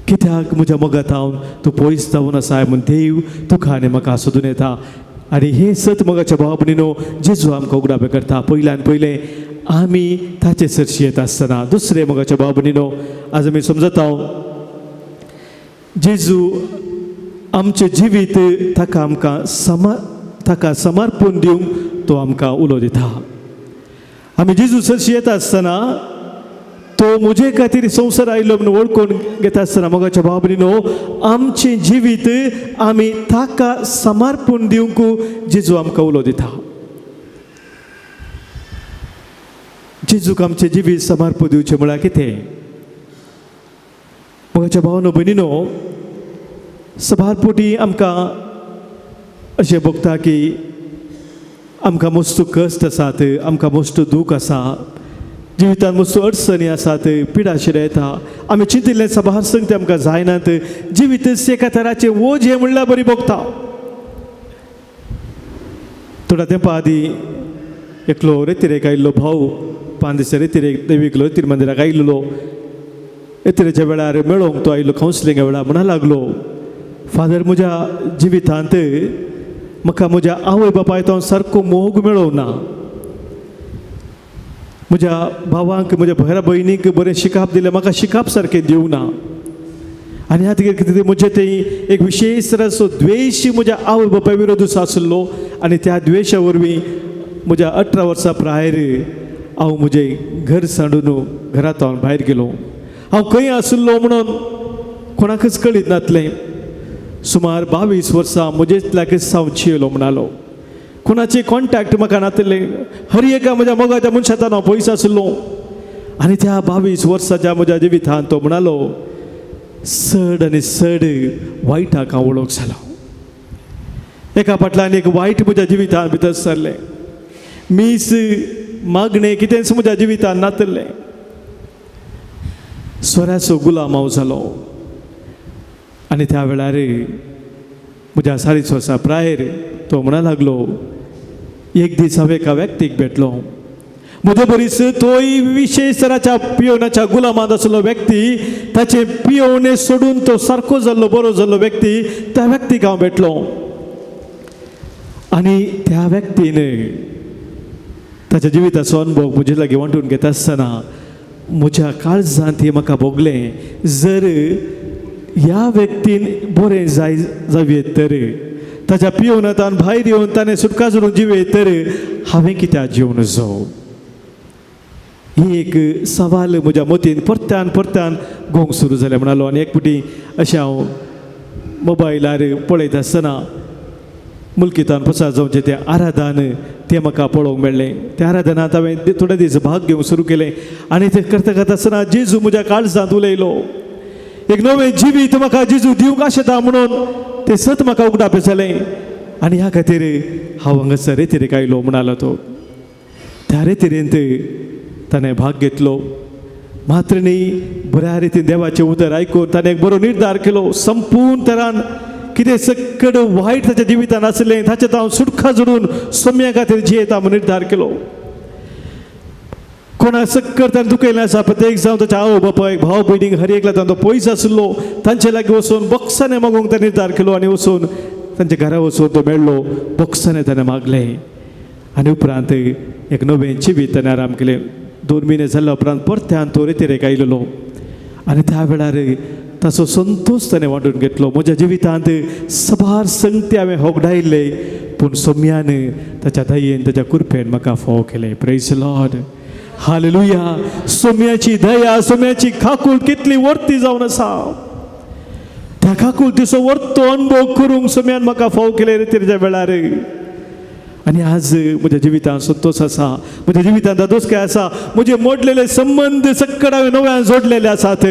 कित्याक म्हज्या मोगात हांव तूं पयस जावन आसाय? म्हूण देव तुका आनी म्हाका सोदून येता. आनी हें सत मोगाच्या भाव भयणीनो, जेजू आमकां उगडापें करता. पयल्यान पयलें आमी ताचे सरशी येता आसतना. दुसरें मोगाच्या भाव भयणीनो, आज आमी समजता जेजू आमचें जिवीत ताका आमकां ताका समर्पण दिवंक तो आमकां उलो दिता. आमी जेजू सरशी येता आसतना, तो म्हजे खातीर संवसार आयलो म्हणून वळखून घेता आसतना मोगाच्या भाव भयणीनो, आमचें जिवीत आमी ताका समर्पण दिवंक जेजू आमकां उलो दिता. जेजूक आमचें जिवीत समर्पण दिवचें म्हळ्यार कितें? मोगाच्या भावानो भयणीनो, सभार पोटी आमकां अशें भोगता की आमकां मस्त कश्ट आसात, आमकां मस्त दूख आसा, जिवितांत मस्त अडचणी आसात, पिडाशिर येता, आमी चिंतिल्लें सभार संग तें आमकां जायनात, जिवीत एका तराचें ओजें म्हणल्यार बरी भोगता. थोड्या तेंपा आदीं एकलो रेतिरेक आयिल्लो भाव, 5 दिसा रेतिरेक देवीकलो रेतीर मंदिराक आयिल्लो. रेतिरेच्या वेळार मेळोंक तो आयिल्लो कावन्सिलिंगा वेळार. म्हणा लागलो, फादर, म्हज्या जिवितांत म्हाका म्हज्या आवय बापाय तो सारको मोग मेळोंक ना. म्हज्या भावांक म्हज्या भयरा भयणीक बरें शिकाप दिलें, म्हाका शिकाप सारकें दिवंक ना. आनी ह्या खातीर कितें म्हजें तें एक विशेश तराचो द्वेश म्हज्या आवय बापाय विरोध आसलो आनी त्या द्वेशा वरवीं म्हज्या 18 वर्सां प्रायर हांव म्हजें घर सांडून घरांत हांव भायर गेलो. हांव खंय आशिल्लो म्हणून कोणाकच कळीत नासलें. सुमार 22 वर्सां म्हजेच हांव चियेलो म्हणालो. कोणाचे कॉन्टॅक्ट म्हाका नासले, हर एका म्हज्या मोगाच्या मनशांत हांव पयस आशिल्लो. आनी त्या 22 वर्साच्या म्हज्या जिवितांत तो म्हणालो, चड आनी चड वायटाक हांव वळख जालो. एका फाटल्यान एक वायट म्हज्या जिवितांत भितर सरलें. मीस मागणें कितेंच म्हज्या जिवितांत नातलें. सोऱ्याचो गुलाम हांव जालो. आनी त्या वेळार म्हज्या 40 वर्सां प्रायर तो म्हणा लागलो, एक दीस हांव एका व्यक्तीक भेटलो. म्हजे बरीच तोय विशेश तराच्या पियोवण्याच्या गुलामांत आसलो व्यक्ती. ताचें पियोवणें सोडून तो सारको जाल्लो, बरो जाल्लो व्यक्ती. त्या व्यक्तीक हांव भेटलो आनी त्या व्यक्तीन ताच्या जिविताचो अनुभव म्हजे लागीं वांटून घेता आसतना म्हज्या काळजांत हें म्हाका भोगलें, जर ह्या व्यक्तीन बरें जाय जावयेत तर, ताच्या पियोवनांतान भायर येवन ताणें सुटका जोडून जिवयत तर हांवें कित्याक जिवन जावं? ही एक सवाल म्हज्या मतीन परत्यान परत्यान गोंक सुरू जालें म्हणालो. आनी एक फावटी अशें हांव मोबायलार पळयत आसतना मुलकितान प्रसाद जावचें तें आराधन तें म्हाका पळोवंक मेळ्ळें. त्या आराधनांत हांवें थोडे दीस भाग घेवंक सुरू केलें आनी तें करता करता आसतना जेजू म्हज्या काळजांत उलयलो. एक नवें जिवीत म्हाका जेजू दिवंक आशेता म्हणून तें सत म्हाका उगडापें जालें आनी ह्या खातीर हांव हांगासर रेतिरेक आयलो म्हणालो तो. त्या रेतिरेंत ताणें भाग घेतलो. मात्र न्ही, बऱ्या रितीन देवाचें उतर आयकून ताणें एक बरो निर्धार केलो. संपूर्ण तरान कितें सकड वायट ताच्या जिवितान आसलें ताचें हांव सुटका जोडून सोम्या खातीर जियेता म्हूण निर्धार केलो. कोणा सक्कर ताणें दुखयलें आसा, प्रत्येक जावं ताच्या आवय बापायक, भाव भयणीक, हर एकला तांचो पयस आशिल्लो तांचे लागीं वचून बक्षाने मागूंक ताणें निर्धार केलो आनी वचून तांच्या घरा वचून तो मेळ्ळो. बक्षाने ताणें मागलें आनी उपरांत एक नवें जिवीत ताणें आराम केलें. 2 म्हयने जाल्या उपरांत परत्यान तो रेतिरेक आयलेलो आनी त्या वेळार ताचो संतोश ताणें वांटून घेतलो. म्हज्या जिवितांत सबार संगती हांवें होगडायल्ले, पूण सोम्यान ताच्या दयेन ताच्या कृपेन म्हाका फोव केलें. Praise lord, hallelujah. सोम्याची दया, सोम्याची काकूळ कितली वर्ती जावन आसा. त्या काकुळतीचो वर्तो अनुभव करूंक सोम्यान म्हाका फोव केले रेतिरेच्या वेळार. आनी आज म्हज्या जिवितांत संतोश आसा, म्हज्या जिवितांत दादोसकाय आसा. म्हजे मोडलेले संबंद सक्कड हांवें नव्यान जोडलेले आसात.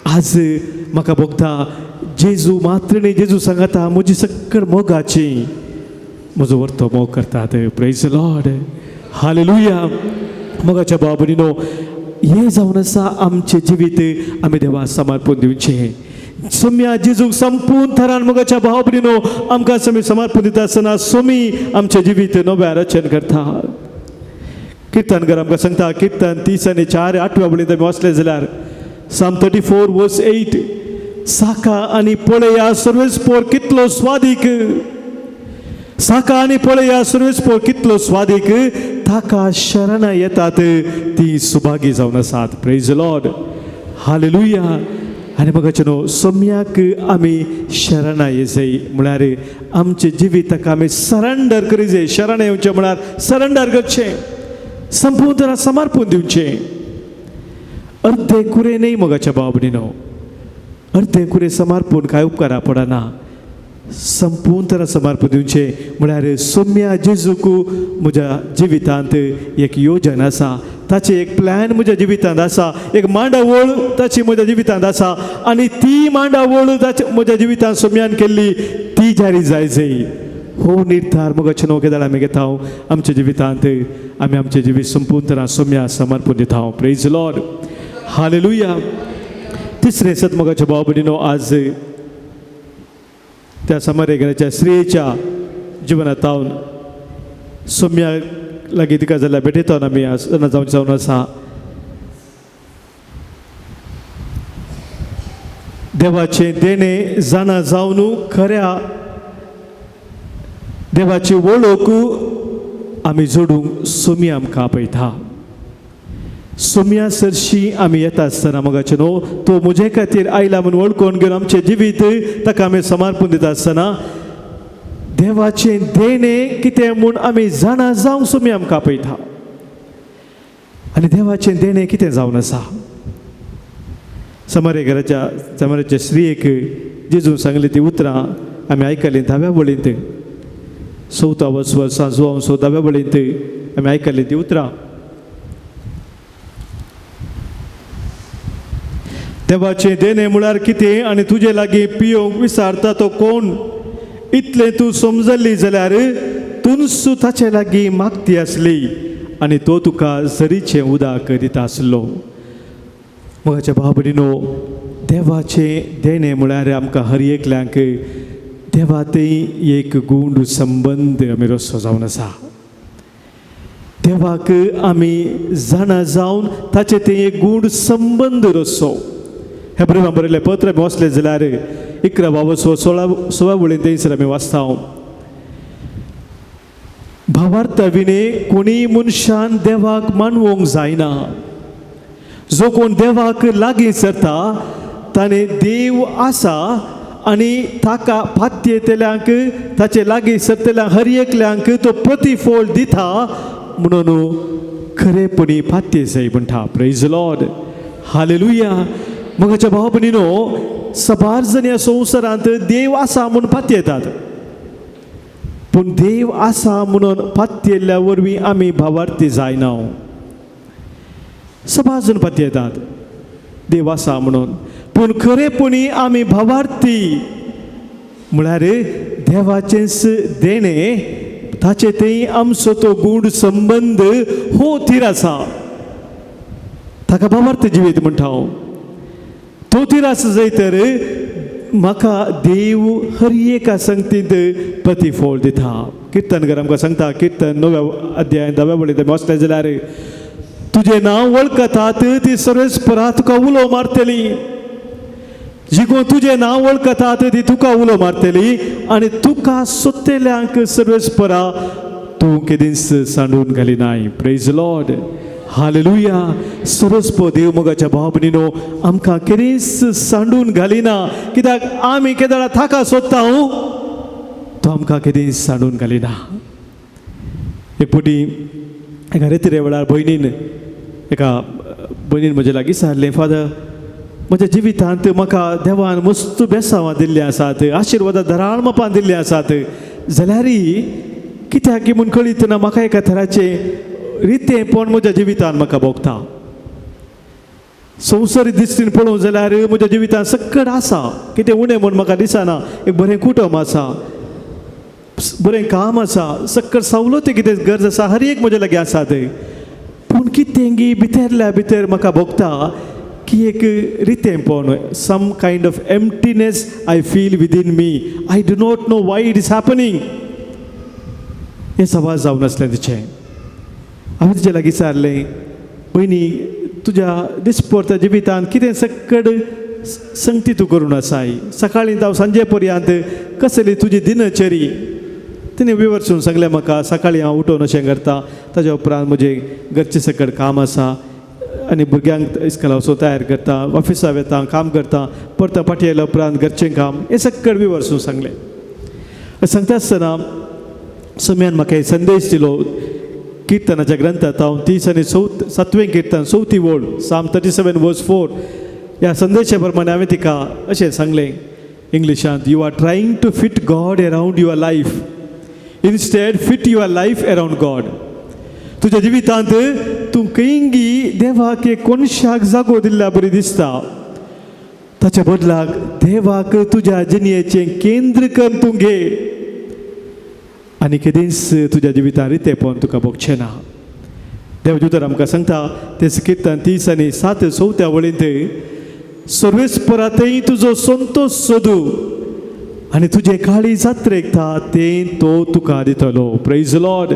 आज म्हाका भोगता जेजू मात्र न्ही, जेजू सांगाता म्हजी सक्कड मोगाची म्हजो वर्तो मोग करतात. प्रेज लॉर्ड, हालेलुया. मोगाच्या भाव भयणीनो, हें जावन आसा आमचें जिवीत आमी देवा समर्पण दिवचें. सोम्या जेजूक संपूर्ण थरान मोगाच्या भाव भयणीनो आमकां आमी समर्पण दिता आसतना सोमी आमचें जिवीत नव्या रचन करता. किर्तनकार आमकां सांगता, किर्तन 30 आनी 4 8व्या वळींत आमी वाचलें जाल्यार, Psalm 34 verse 8, साका आनी पळया सर्वेस्पोर कितलो स्वादीक, साका आनी पळया सर्वेस्पोर कितलो स्वादीक, ताका शरणां येतात ती सुभागी जावन आसात. प्रेज लॉर्ड, हालेलुया. आनी मोगाचे न्हू, सोम्याक आमी शरणां येजय म्हळ्यार आमचें जिवीत ताका आमी सरेंडर करी जाय. शरण येवचें म्हळ्यार सरेंडर करचें, संपूर्ण समर्पण दिवचें. अर्दे कुरे न्ही मोगाच्या भाव भयणीनो, अर्दे कुरे समर्पण कांय उपकारा पडना. संपूर्ण तरा समर्पण दिवचें म्हळ्यार सोम्या जेजूक म्हज्या जिवितांत एक योजन आसा, ताचें एक प्लॅन म्हज्या जिवितांत आसा, एक मांडावळ ताची म्हज्या जिवितांत आसा आनी ती मांडावळ ताचे म्हज्या जिवितांत सोम्यान केल्ली ती जारी जाय जाय. हो निर्धार मोगाचे न्हू केदाळ आमी घेता आमच्या जिवितांत आमी आमचें जिवीत संपूर्ण तरा सोम्या समर्पण दिता. प्रेज लॉर्ड, हालेलुया. तिसरें सत मोगाचे भाव भयणीनो, आज त्या समारेघराच्या स्त्रियेच्या जिवनांत सोम्या लागीं तिका जाल्यार भेटयता आमी आज जावन जावन आसा. देवाचें देणें जाणा जावन खऱ्या देवाची वळख आमी जोडूंक सोमी आमकां आपयता. सोम्या सरशी आमी येता आसतना मोगाचे न्हू, तो म्हजे खातीर आयला म्हूण वळखून घेवन आमचें जिवीत ताका आमी समर्पण दिता आसतना देवाचें देणें कितें म्हूण आमी जाणा जावंक सोमी आमकां आपयता. आनी देवाचें देणें कितें जावन आसा, समारे घराच्या समारेच्या स्त्रियेक जेजून सांगली ती उतरां आमी आयकलीं 10व्या वळींत, 4 वर्सां जुवांव 10व्या वळींत आमी आयकलीं ती उतरां. देवाचें देणें म्हळ्यार कितें आनी तुजे लागीं पियोवंक विचारता तो कोण इतलें तूं समजल्ली जाल्यार तूंच ताचे लागीं मागती आसली आनी तो तुका सरीचें उदक दिता आसलो. मोगाच्या भाव भयणीनो, देवाचें देणें म्हळ्यार आमकां हर एकल्यांक देवा थंय एक गूढ संबंद आमी रस्तो जावन आसा. देवाक आमी जाणा जावन ताचे थंय एक गूढ संबंद रस्तो. हे बरें बरयलें पत्र आमी वाचलें जाल्यार 11 बाब 16 वळीन थंयसर आमी वाचता, भावार्था विणे कोणीय मनशान देवाक मानवंक जायना. जो कोण देवाक लागीं सरता ताणें देव आसा आनी ताका पातयेतल्यांक ताचे लागीं सरतल्यांक हर एकल्यांक तो प्रतिफळ दिता म्हणून खरेपणी पातये जाय म्हणटा. प्रेज लॉर्ड, हालेलुया. मोगाच्या भाव भयणीनो, सबार जण ह्या संवसारांत देव आसा म्हूण पातयेतात, पूण देव आसा म्हणून पातयेल्ल्या वरवीं आमी भावार्थी जायना. सबार जण पातयेतात देव आसा म्हणून, पूण खरेपणी आमी भावार्थी म्हळ्यार देवाचेंच देणें ताचे थंय आमचो तो गूढ संबंद हो थीर आसा. ताका भावार्थ जिवीत म्हणटा हांव. तो थीर आसा जाय तर म्हाका देव हर एका संगतींत प्रतिफळ दिता. किर्तनकार आमकां सांगता, किर्तन 9व्या अध्याय 10व्या वळींत आमी वाचलें जाल्यार, तुजें नांव वळखतात ती सर्वेस्परा तुका उलो मारतली. जी कोण तुजें नांव वळखतात ती तुका उलो मारतली आनी तुका सोदतल्यांक सर्वेस्परा तूं केदींच सांडून घालिनाय. प्रेज लॉर्ड, हालेलुया. सरस्पो देव मोगाच्या भाव भयणीनो आमकां केदींच सांडून घालिना, कित्याक आमी केदळा ताका सोदता तो आमकां केदींच सांडून घालिना. एक फावटी एका रेतिरे वेळार भयणीन एका भयणीन म्हज्या लागीं विचारलें, फादर, म्हज्या जिवितांत म्हाका देवान मस्त बेसांवां दिल्लीं आसात, आशिर्वादां धराळ मापान दिल्लीं आसात, जाल्यारय कित्याक म्हूण कळीत ना म्हाका एका थराचें रितेंपण म्हज्या जिवितान म्हाका भोगता. संवसारी दिश्टीन पळोवंक जाल्यार म्हज्या जिवितान सकट आसा, कितें उणें म्हूण म्हाका दिसना. एक बरें कुटुंब आसा, बरें काम आसा, सक्कड सवलती कितें गरज आसा हर एक म्हज्या लागीं आसा तें, पूण कितें गी भितरल्या भितर म्हाका भोगता की एक रितेंपण, some kind of emptiness I feel within me. I do not know why it is happening. हें सवाल जावन आसलें तिचें. हांवें तिचे लागीं विचारलें, भयणी, तुज्या दिसपडत्या जिवितान कितें सक्कड संगती तूं करून आसाय? सकाळीं जावं सांजे पर्यंत कसली तुजी दिनचरी? तिणें विवर्सून सांगलें म्हाका, सकाळीं हांव उठोवन अशें करता, ताज्या उपरांत म्हजें घरचें सकड काम आसा आनी भुरग्यांक इस्कोला वचून तयार करता, ऑफिसा वता, काम करता, परत फाटीं आयल्या उपरांत घरचें काम, हें सकड विवर्सून सांगलें. सांगता आसतना सम्यान म्हाका एक संदेश दिलो. किर्तनाच्या ग्रंथात हांव 30 आनी 7वें किर्तन 4थी ओळ, Psalm 37 verse 4, ह्या संदेशा प्रमाणे हांवें तिका अशें सांगलें इंग्लिशांत, you are trying to fit God around your life, instead fit your life around God. तुज्या जिवितांत तूं खंयगी देवाक एक कोनशाक जागो दिल्ल्या बरी दिसता, ताच्या बदलाक देवाक तुज्या जिणेचें केंद्र करून तूं घे आनी केदींच तुज्या जिवितांत रितेपण तुका भोगचें ना. देव उतर आमकां सांगता तेच किर्तन 30 आनी 7 4थ्या वळींत, सर्वेस्परातय तुजो संतोश सोदू आनी तुजें काळीज जात्रेकता तें तो तुका दितलो. प्रेज लॉर्ड,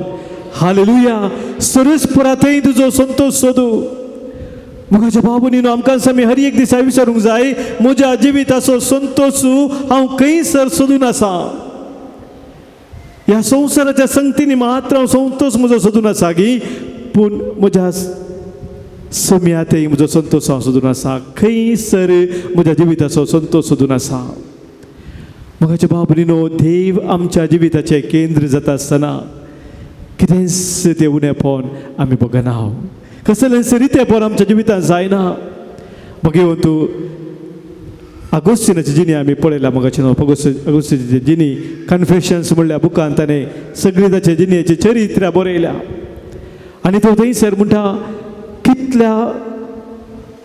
हालेलुया. सर्वेस्परातय तुजो संतोश सोदू. म्हज्या बाबू न्हू, आमकां आमी हर एक दिसा विचारूंक जाय, म्हज्या जिविताचो संतोश हांव खंयसर सोदून आसा? ह्या संवसाराच्या संगतीनी मात्र हांव संतोश म्हजो सोदून आसा की पूण म्हज्या सम्यातय म्हजो संतोश हांव सोदून आसा? खंयसर म्हज्या जिविताचो संतोश सोदून आसा? म्हज्या बाबू न्हू, देव आमच्या जिविताचें केंद्र जाता आसतना कितेंच तें उणेपण आमी बगना, कसलेंच रितेपण आमच्या जिवितांत जायना. मागीर तूं आगोस्तिनाची जिणी आमी पळयला. मगाचे न्हू, आगोस्तिनाची जिणी कन्फेशन्स म्हणल्या बुकान ताणें सगळी ताचे जिणेची चरित्र बरयल्या आनी तो थंयसर म्हणटा, कितल्या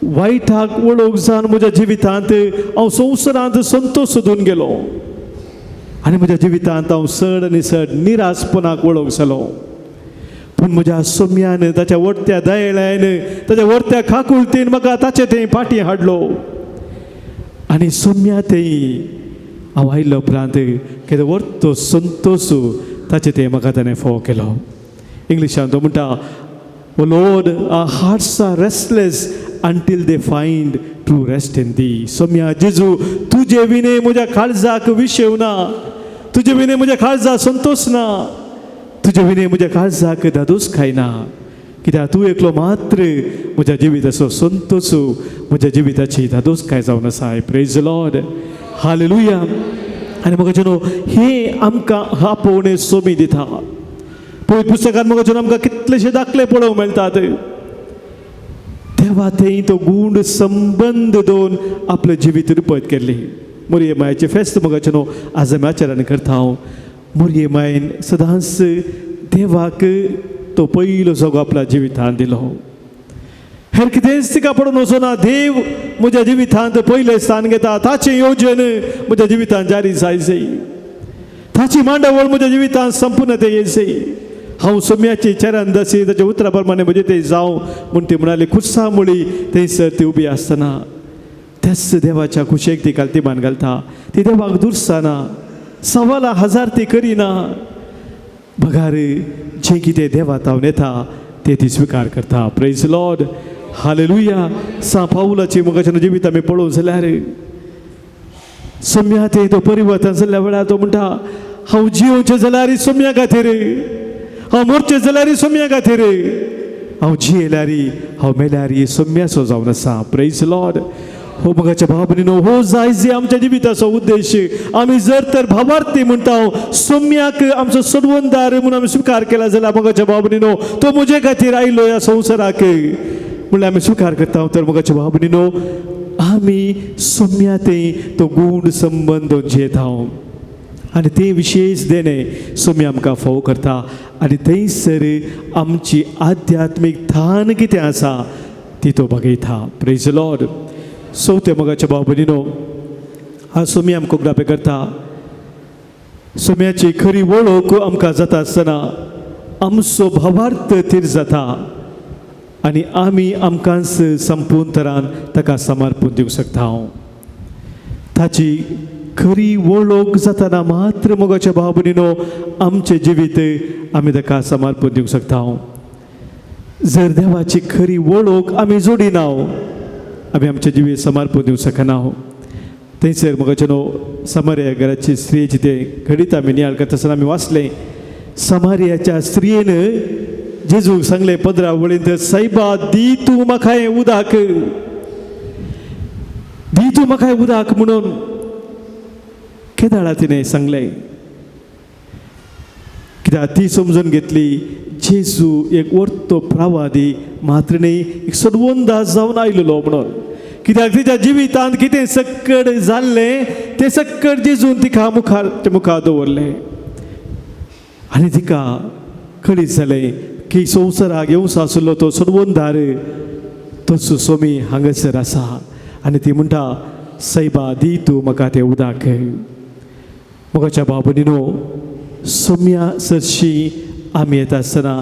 वायटाक वळख जावन म्हज्या जिवितांत हांव संवसारांत संतोश सोदून गेलो आनी म्हज्या जिवितांत हांव चड आनी चड निराशपणाक वळख जालो. पूण म्हज्या सोम्यान ताच्या वरत्या दयेळ्यान ताच्या वरत्या काकुळतीन म्हाका ताचे थंय फाटीं हाडलो आनी सोम्या थंय हांव आयलो उपरांत केदो वरतो संतोश ताचे थंय म्हाका ताणें फोव केलो. इंग्लिशान तो म्हणटा, O Lord, our hearts are restless until they find true rest in thee. Saumya जेजू तुजे विणे म्हज्या काळजाक विशेव ना, तुजे विणे म्हज्या काळजाक संतोश ना, तुजे विणे म्हज्या काळजाक दादोस खायना, कित्याक तूं एकलो मात्र म्हज्या जिविताचो संतोश, म्हज्या जिविताची दादोस काय जावन आसा. Praise Lord, hallelujah. आनी म्हाका न्हू हे आमकां आपोवणें सोमी दिता. पवित्र पुस्तकान म्हाका आमकां कितलेशे दाखले पळोवंक मेळटात. देवा थंय तो गूण संबंद दोन आपलें जिवीत रुपत केल्ली. मोरये मायेचें फेस्त मोगाचें न्हू आज आमी आचरण करता. हांव मोरये मायेन सदांच देवाक तो पयलो जागो आपल्या जिवितांत दिलो. हेर कितेंच तिका पडून वचना. देव म्हज्या जिवितांत पयलें स्थान घेता, ताचें योजन म्हज्या जिवितांत जारी जाय, ताची मांडावळ म्हज्या जिवितांत संपूर्ण ते येयसय. हांव सोम्याची चरण दसी ताच्या उतरा प्रमाणे म्हजें ते जावं म्हूण ती म्हणाली. खुर्सा मुळी थंयसर ती उबी आसतना त्याच देवाच्या खुशेक ती घालती मान घालता. ती देवाक दुरसाना, सवाला हजार ती करिना, बगार जें कितें देवा तावन येता ते ती स्विकार करता. Praise Lord, hallelujah. सांव पावलाची मोगाच्या जिवीत आमी पळोवंक जाल्यार सोम्या ते तो परिवर्तन जाल्ल्या वेळार तो म्हणटा, हांव जियोवचें जाल्यार सोम्या खातीर, हांव मोरचें जाल्यार सोम्या खातीर, हांव जियेल्यार हांव मेल्यार सोम्याचो जावन आसा. प्रेज लॉर्ड. हो मोगाच्या भाव भयणीनो, हो जाय जे आमच्या जिविताचो उद्देश. आमी जर तर भावार्थी म्हणटा सोम्याक आमचो सोडवणदार म्हणून आमी स्विकार केला जाल्यार मोगाच्या भाव भयणीनो, तो म्हजे खातीर आयलो ह्या संवसाराक म्हणल्यार आमी स्विकार करता. तर मोगाच्या भाव भयणीनो, आमी सोम्या ते तो गूण संबंद जियेता आनी ते विशेश देणें सोमी आमकां फोव करता आनी थंयसर आमची आध्यात्मीक थान कितें आसा ती तो बघयता. Praise Lord. चवथें मोगाच्या भाव भयणीनो, हा सोमी आमकां उगडापें करता. सोम्याची खरी वळख आमकां जाता आसतना आमचो भावार्थ थीर जाता आनी आमी आमकांच संपूर्ण तरान ताका समर्पण दिवंक शकता. ताची खरी वळख जातना मात्र मोगाच्या भाव भयणीनो आमचें जिवीत आमी ताका समर्पण दिवंक शकता. जर देवाची खरी वळख आमी जोडिना आमी आमचें जिवीत समर्पण दिवंक शकना. थंयसर मोगाचे न्हू समारिया घराची स्त्रियेची तें घडीत आमी नियाळ करता आसतना आमी वाचलें, समारियाच्या स्त्रियेन जेजूक सांगलें 15 वळींत, सायबा दी तूं म्हाका हें उदक, दी तूं म्हाका हें उदक म्हणून केदाळा तिणें सांगलें. कित्याक ती समजून घेतली जेजू एक वर्तो प्रवादी मात्र न्ही एक सोडवणदार जावन आयलेलो म्हणून. कित्याक तिच्या जिवितांत कितें सक्कड जाल्लें तें सक्कड जेजून तिका मुखार मुखार दवरलें आनी तिका कळीत जालें की संवसाराक येवचो आशिल्लो तो सोडवणदार तोच सोमी हांगासर आसा. आनी ती म्हणटा, सायबा दी तूं म्हाका तें उदक. मोगाच्या भाव भयणीनो, सोम्या सरशी आमी येता आसतना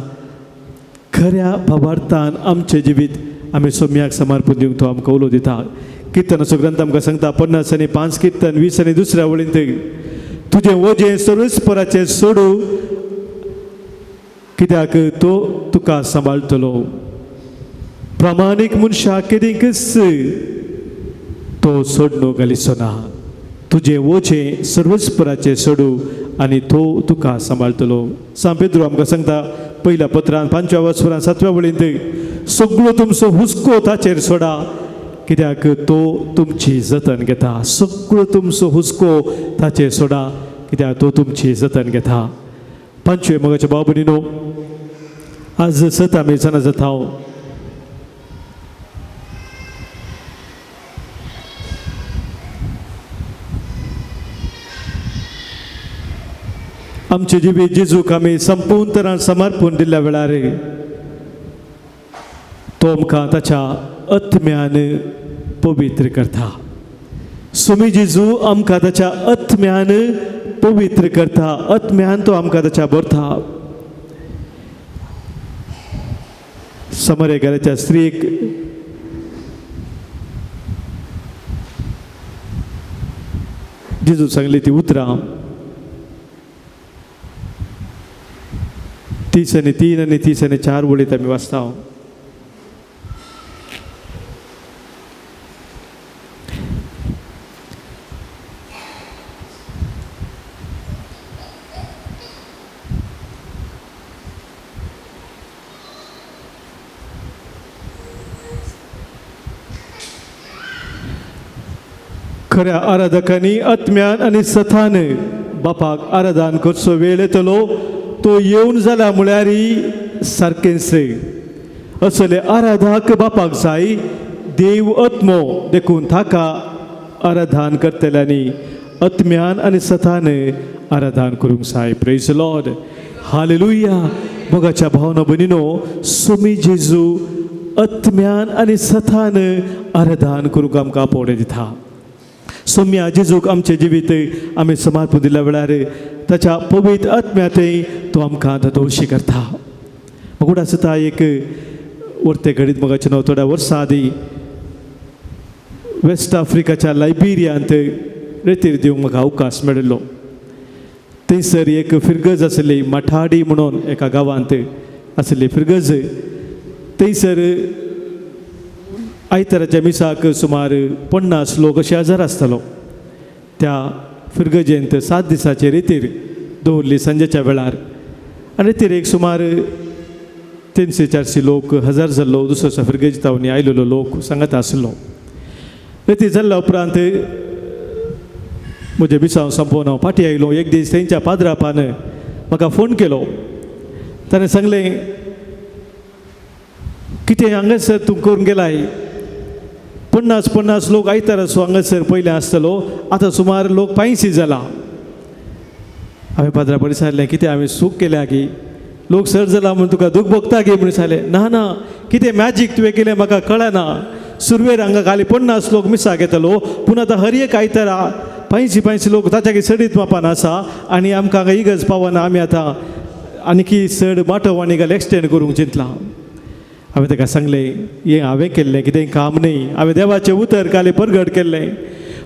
खऱ्या भावार्थान आमचें जिवीत आमी सोम्याक समर्पण दिवंक तो आमकां उलो दिता. किर्तनाचो ग्रंथ आमकां सांगता 50 आनी 5 किर्तन 20 आनी 2 वळींत, तुजें वजें सर्वेस्पराचें सोडू कित्याक तो तुका सांबाळटलो. प्रामाणीक मनशाक केदींकच तो सोडणूक घालिचो ना. तुजें वजें सर्वेस्पराचें सोडू आनी तो तुका सांबाळटलो. सांव पेद्रो आमकां सांगता पयल्या पत्रान 5व्या वस्परान 7व्या वळींत, सगळो तुमचो हुस्को ताचेर सोडा कित्याक तो तुमची जतन घेता. सगळो तुमचो हुस्को ताचेर सोडा कित्याक तो तुमची जतन घेता. 5वे मोगाच्या भाव भयणीनो, आज सत आमी जाणा जाता आमचे जिवीत जेजूक आमी संपूर्ण तरान समर्पण दिल्ल्या वेळार तो आमकां ताच्या आत्म्यान पवित्र करता. सुमी जेजू आमकां ताच्या आत्म्यान पवित्र करता, आत्म्यान तो आमकां ताच्या भरता. समरे घराच्या स्त्रीक जेजू सांगली ती उतरां 33 आनी 34 वळीत आमी वाचता. खऱ्या आराधकांनी आत्म्यान आनी सथान बापाक आराधन करचो वेळ येतलो, तो येवन जाला म्हळ्यार सारकेंच. असले आराधक बापाक जाय, देव आत्मो देखून ताका आराधन करतल्यांनी आत्म्यान आनी सथान आराधन करूंक जाय. Praise Lord, hallelujah. मोगाच्या भावना भयणीनो, सुमी जेजू आत्म्यान आनी सथान आराधन करूंक आमकां आपोवणें दिता. सोम्या जेजूक आमचें जिवीत आमी समर्पण दिल्या वेळार ताच्या पवित्र आत्म्यातय तो आमकां दोशी करता. म्हाका आसता एक वर्ते घडीत मोगाचे न्हू थोड्या वर्सां आदीं वेस्ट आफ्रिकाच्या लायबेरियांत रेतीर दिवंक म्हाका अवकाश मेळिल्लो. थंयसर एक फिरगज आसली, मठाडी म्हणून एका गांवांत आसली फिरगज. थंयसर आयताराच्या मिसाक सुमार 50 लोक अशे हजर आसतालो. त्या फिरगजेंत 7 दिसाचे रेतीर दवरली सांजेच्या वेळार आनी रेतीर एक सुमार 300-400 लोक हजर जाल्लो. दुसरो फिरगज तावनी आयलेलो लोक सांगत आसलो. रेतीर जाल्ल्या उपरांत म्हजें मिसांव संपोवन हांव फाटीं आयलो. एक दीस थंयच्या पाद्रापान म्हाका फोन केलो. ताणें सांगलें, कितें हांगासर तूं करूंक गेलाय? 50-50 लोक आयतार सो हांगासर पयलें आसतलो, आतां सुमार लोक 85 जाला. हांवें पाद्रा पडे सांगलें, कितें हांवें सूख केल्या की लोक सर जाला म्हूण तुका दूख भोगता गी म्हणून सांगलें. ना ना, कितें मॅजीक तुवें केलें म्हाका कळना. सुरवेर हांगा खाली 50 लोक मिसाक येतलो, पूण आतां हर एक आयतारा 85 लोक ताच्या चडीत मापान आसा आनी आमकां हांगा इगर्ज पावना. आमी आतां आनीकी चड माटव आनी घाल एक्सटेंड करूंक चिंतलां. हांवें ताका सांगलें, हें हांवें केल्लें कितें काम न्हय, हांवें देवाचें उतर काली परगट केल्लें,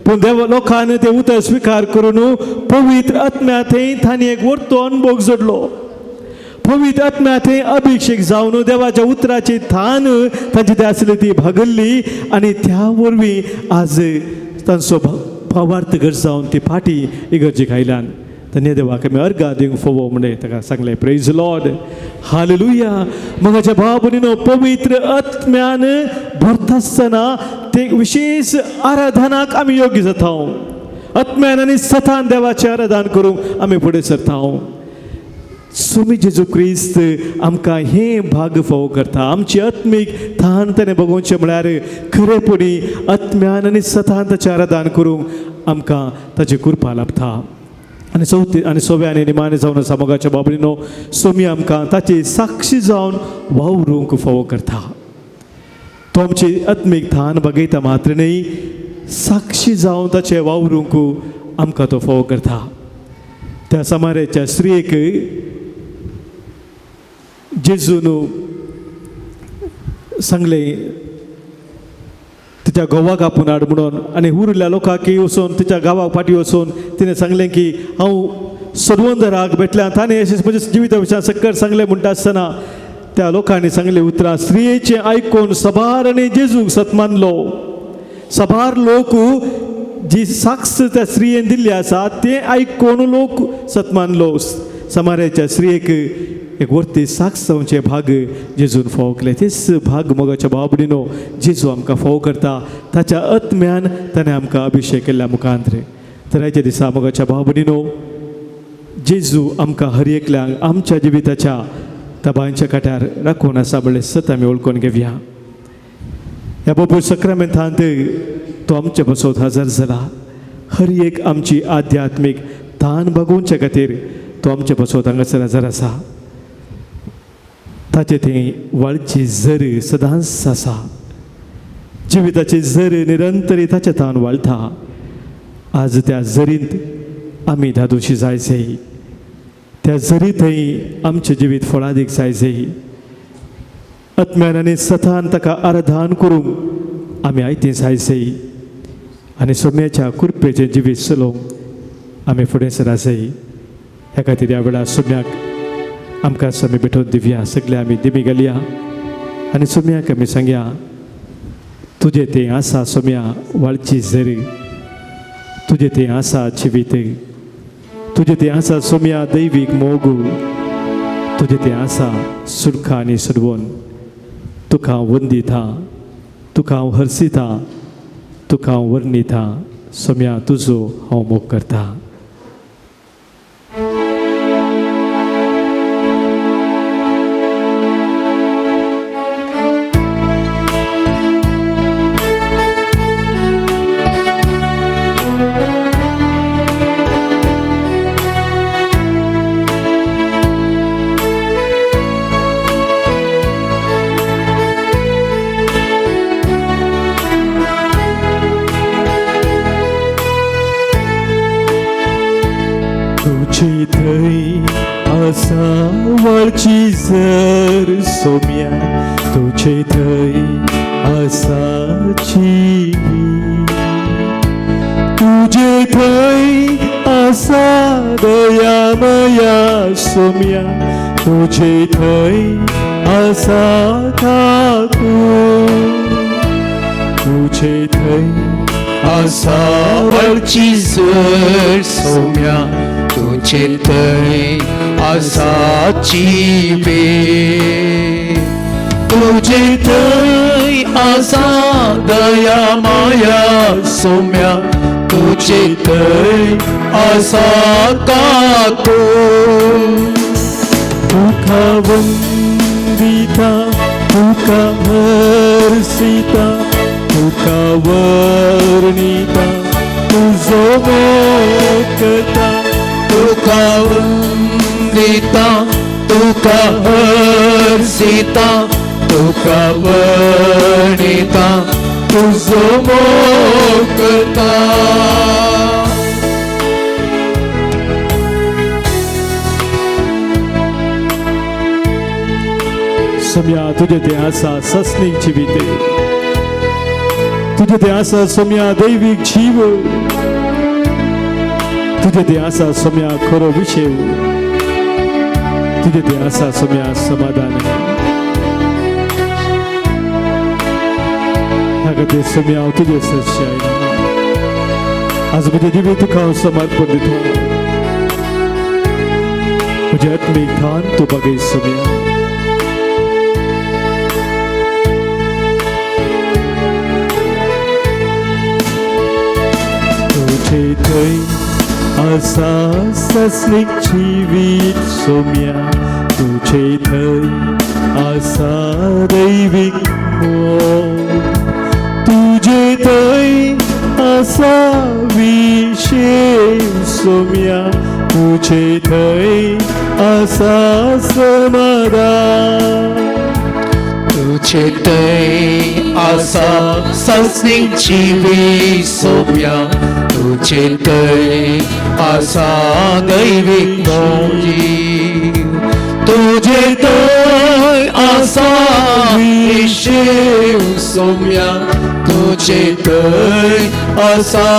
पूण देव लोकांनी तें उतर स्विकार करून पवित्र आत्म्या थंय तांणी एक वर्तो अनुभव जोडलो. पवित्र आत्म्या थंय अभिषेक जावन देवाच्या उतराची थान तांची ती आसली ती भागल्ली आनी त्या वरवीं आज तांचो भावार्थ घर जावन ती फाटी इगर्जेक आयल्यान. धन्य देवाक आमी अर्घा दिवंक फावो म्हणून ताका सांगलें. Praise Lord, hallelujah. मोगाच्या भाव भयणीनो, पवित्र आत्म्यान भरता आसतना ते विशेष आराधनाक आमी योग्य जाता. आत्म्यान आनी सतान देवाचें आराधन करूंक आमी फुडें सरता. सुमी जेजू क्रिस्त आमकां हें भाग फावो करता. आमची आत्मीक थान ताणें बगोवचें म्हळ्यार खरेपणी आत्म्यान आनी सतान ताचें आराधन करूंक आमकां ताची कृपा लाभता. आनी चवथी आनी सव्या आनी निमाणें जावन आसा मोगाच्या बाबडीनो, सोमी आमकां ताची साक्षी जावन वावरूंक फावो करता. तो आमची आत्मीक थान बगयता मात्र न्हय, साक्षी जावन ताचें वावरूंक आमकां तो फावो करता. त्या समारेच्या स्त्रियेक जेजून सांगलें तिच्या घोवाक आपूण हाड म्हणून, आनी उरिल्ल्या लोकांक वचून तिच्या गांवाक फाटीं वचून तिणें सांगलें की हांव सर्वंदराक भेटल्या, ताणें अशें म्हज्या जिविता विशयान सक्कर सांगलें. म्हणटा आसतना त्या लोकांनी सांगलें उतरां स्त्रियेचें आयकून सबार आनी जेजूक सत मानलो. सबार लोक जी साक्ष त्या स्त्रियेन दिल्ली आसा तें आयकून लोक सत मानलो. समाराच्या स्त्रियेक एक वर्ती साक्ष जावचे भाग जेजून फावो केले. तेच भाग मोगाच्या बाबडीनो जेजू आमकां फावो करता. ताच्या आत्म्यान ताणें आमकां अभिशेक केल्ल्या मुखांतरे. तर आयच्या दिसा मोगाच्या बाबडीनो जेजू आमकां हर एकल्यांक आमच्या जिविताच्या तबांच्या काट्यार राखून आसा म्हणलें सत आमी वळखून घेवया. ह्या बाबू सक्रामेंतांत तो आमचे बसोत हजर जाला. हर एक आमची आध्यात्मीक तान भागोवचे खातीर तो आमचे बसोत हांगासर हजर आसा. ताचे थंय वाळची जर सदांच आसा. जिविताची झरी निरंतरी ताच्या तान वाळटा. आज त्या झरींत आमी धादोशी जायचे, त्या झरी थंय आमचें जिवीत फळादीक जायचे. आत्म्यान आनी सतान ताका आराधन करूंक आमी आयतें जायचे आनी सोम्याच्या कृपेचें जिवीत चलोवंक आमी फुडें सरासय. ह्या खातीर ह्या वेळार सोम्याक आमकां स्वामी भेटोवन दिवया. सगळे आमी दिमी घालया आनी सोम्याक आमी सांगया, तुजें तें आसा सोम्या वाळची झरी, तुजें तें आसा जिवीत, तुजें तें आसा सोम्या दैवीक मोग, तुजें तें आसा सुरखा आनी सुरवण. तुका हांव वंदिता, तुका हांव हर्सिता, तुका हांव वर्णिता, सोम्या तुजो हांव मोग करता. तुजे थंय आसा वळची जर सोम्या, तुजे थंय आसा जिवीत, तुजे थंय आसा दयामया सोम्या, तुजे थंय आसा ठाकूर, तुजे थंय आसा वळची जर सोम्या, तुजे थंय आसा जिवीत, तुजे थंय आसा दया माया सोम्या, तुजे थंय आसा काकूर. तुका वंदिता, तुका हर्षिता, तुका वर्णिता, तुजो मोग करता. तुका वंदिता, तुका हर्षिता, तुका वर्णिता, तुजो मोग करता. सोम्या तुजें तें आसा सस्नीक जिवीत, तुजें तें आसा सोम्या दैवीक जीव, तुजें तें आसा सोम्या खरो विशय, तुजें तें आसा सोम्या समाधान. ह्या खातीर सोम्या हांव तुजें सरशी आयला. आज म्हजें जिवीत तुका हांव समर्पण दिता. म्हजें आत्मीक धान तूं बगय सोम्या. तुजे थंय आसा सस्नीक जिवीत सोम्या, तुजे थंय आसा दैवीक मोग, तुजे थंय आसा विशेश सोम्या, तुजे थंय आसा समाधान. तुजे थंय आसा सस्नीक जिवीत सोम्या, तुजे थंय आसा दैवीक मोग, तुजे थंय आसा विशेश सोम्या, तुजे थंय आसा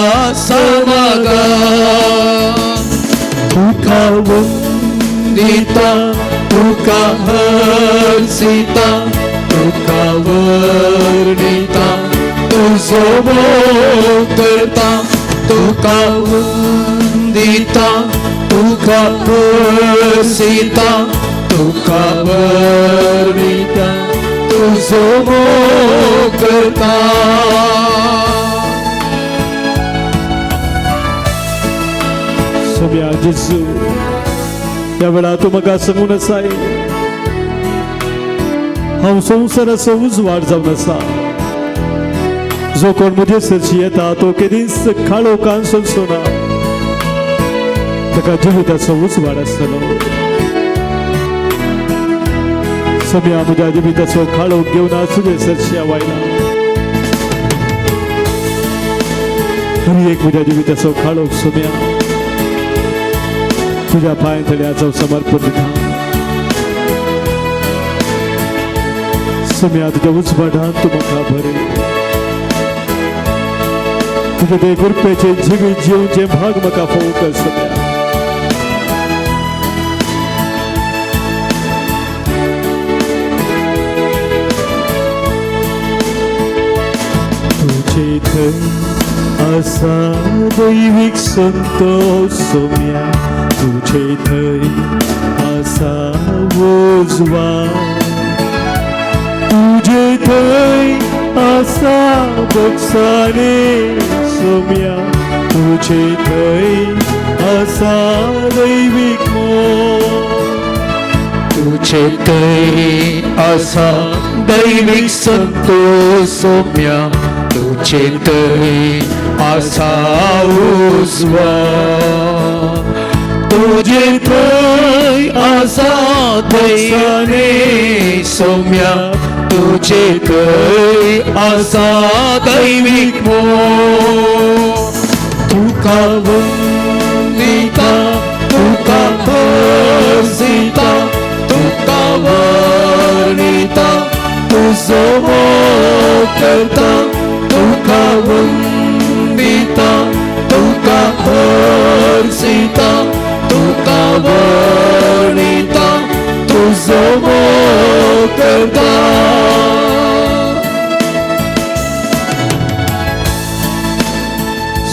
समाधान. तुका वंदिता, तुका हर्षिता, तुका वर्णिता, तुजो मोग करता. तुका वंदिता, तुका हर्षिता, तुका वर्णिता, तुजो मोग करता. सोम्या जेजू, ह्या वेळार तूं म्हाका सांगून आसाय, हांव संवसाराचो उजवाड जावन आसा. जो कोण म्हजे सरशी येता तो केदींच काळोखान सोंसचो ना, ताका जिविताचो उजवाड आसतलो. सोम्या म्हज्या जिविताचो काळोख घेवन आज तुजे सरशी हांव आयला. हर एक म्हज्या जिविताचो काळोख सोम्या तुज्या पांय तळ्याचो समर्पण दिता. सोम्या तुज्या उजवाडान तूं म्हाका बरें तुजे ते कृपेचे जिवीत जिवचे भाग म्हाका फोव कर सोम्या. तुजे थंय आसा दैवीक संतोष सोम्या, तुजे थंय आसा उजवाड, तुजे थंय आसा बगसाणे सोम्या, तुजे थंय आसा दैवीक मोग. तुझे थंय आसा दैवीक संतोष सोम्या, तुझे थंय आसा उजवाड, तुझे थंय आसा दैसाने सोम्या, तुझे थंय आसा दैवीक मोग. तुका वंदिता, तुका हर्षिता, तुका वर्णिता, तुजो मोग करता, तुका वंदिता, तुका हर्षिता, तुका वर्णिता, तुजो मोग करता.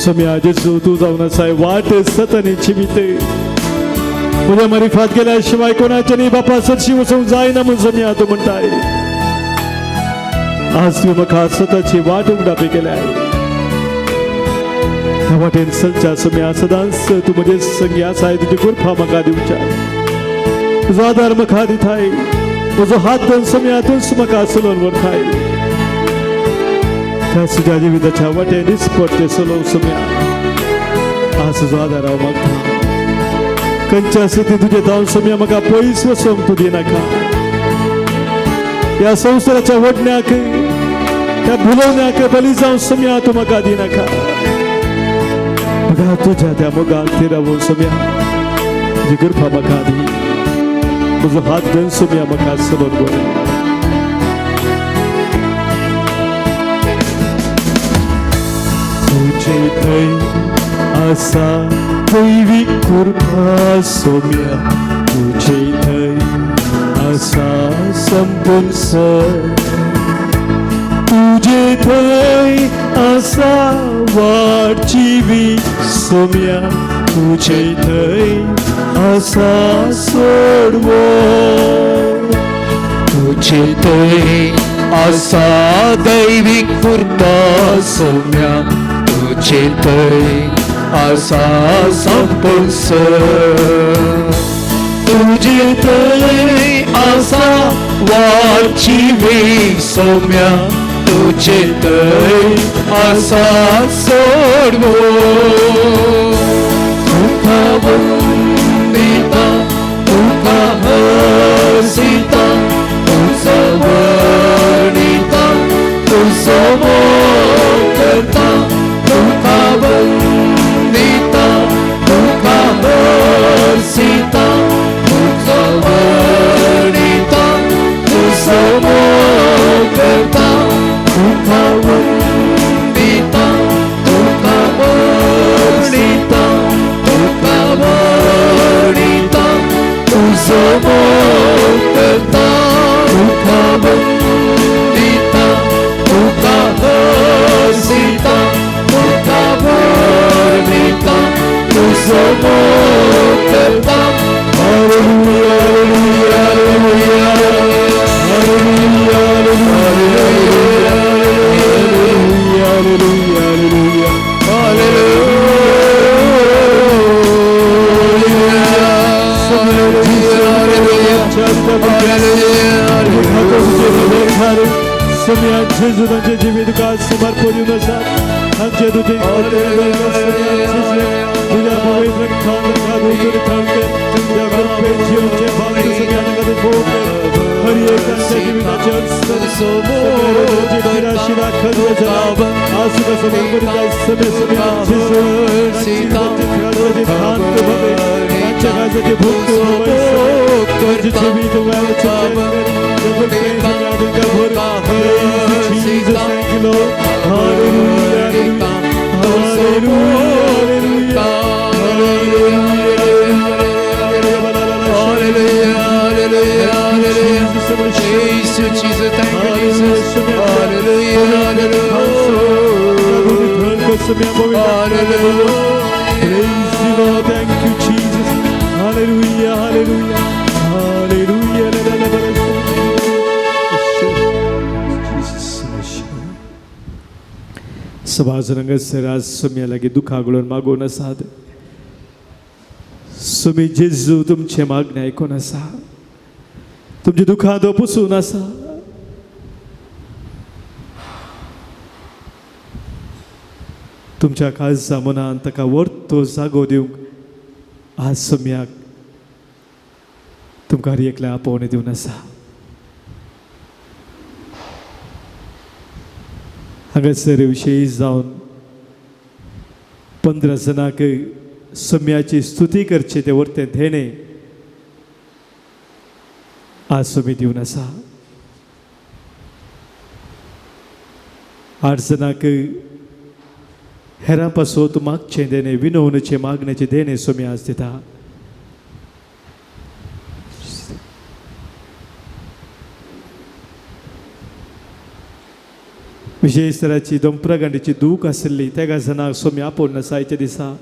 सोम्या जेजू तूं जावन आसाय वाट सत आनी जिवीत. म्हज्या मारिफात गेल्या शिवाय कोणाच्या न्ही बापा सरशी वचूंक जायना म्हूण सोम्या तूं म्हणटाय. आज तुवें म्हाका सताची वाट उगडापी केल्या. ह्या वाटेन चलच्या सोम्या सदांच तूं म्हजे संगी आसाय. तुजी कृपा म्हाका दिवच्या, तुजो आदार म्हाका दिताय, म्हजो हात धरून सोम्या तूंच म्हाका चलोवन व्हरताय. त्या तुज्या जिविताच्या वाटेन दिसपट्टे चलोवं सोम्या, आज तुजो आदार हांव मागता. खंयच्या स्थिती तुजे जावन सोम्या म्हाका पयस वचोंक तूं दिनाका. ह्या संवसाराच्या ओडण्याक त्या भुलोवण्याक बली जावन सोम्या तूं म्हाका दिनाका. म्हाका तुज्या त्या मोगान थिरावून सोम्या तुजी कृपा म्हाका दी. तुजो हात धरून सोम्या म्हाका चलोवन व्हर. तुजे थंय आसा दैवीक कृपा सोम्या, तुजे थंय आसा संपूर्ण सत, तुजे थंय आसा वाट जिवीत सोम्या, तुजे थंय आसा सोडवो. तुझे थंय आसा दैवीक कृपा सोम्या, तुझे थंय आसा संपूर्ण सत, तुझे थंय आसा वाट जिवीत सोम्या, तुझे थंय आसा सोडवो. तुका वंदिता, तुका हर्षिता, तुजो वर्णिता, तुजो मोग करता, तुका वंदिता, तुका हर्षिता, तुजो वर्णिता, तुजो मोग करता, तुका वंदिता, तुका वर्णिता, तुका वर्णिता, तुजो मोग करता, तुका वंदिता, तुका हर्षिता, तुका वर्णिता, तुजो मोग करता. Hallelujah, hallelujah, hallelujah, hallelujah, hallelujah, hallelujah, Saumya जेजू तांचे जिवीत तुका समर्पण दिवन आसा. तांचे तुजे तुज्या पवित्र रक्तान तांकां धुवन थांबके, तुज्या कृपेन जिवचे भाग सोम्या तांकां तूं फोव कर. एकांच्या जीविताचे अडचणी, सगळ्यांची निराशी राखण आज तुका समर्पण जाय सगळे सगळे जेजू, तांचे काळजाचे शांत व्हावे, तांच्या काळजाचे भक्त व्हावे, तांचे जीवित व्हावे, Jesus, thank you, Lord. Hallelujah, hallelujah, hallelujah, Hallelujah, hallelujah. Jesus, Jesus, thank you, Jesus. Hallelujah, hallelujah. Hallelujah. Praise you, Lord. Thank you, Jesus. Hallelujah, hallelujah, hallelujah. समाज रंगसर आज सुम्या लागीं दुखां घडोवन मागून आसात. सुमी जेजू तुमचें मागणें आयकून आसा, तुमच्या दुखां तो पुसून आसा. तुमच्या काळजा मनान ताका वर्तो जागो दिवंक आज सुम्याक तुमकां एकल्या आपोवणें दिवन आसा. हांगासर विशेश जावन 15 जाणांक सम्याची स्तुती करची ते वर्तें धेणें आज सुमी दिवन आसा. 8 जाणांक हेरां पासत मागचें देणें, विनवणेचें मागण्याचें देणें सुमी आज दिता. विशेश तराची दोंपरागांडीची दूख आशिल्ली तेगा जाणांक सोमी आपोवन आसा आयच्या दिसा.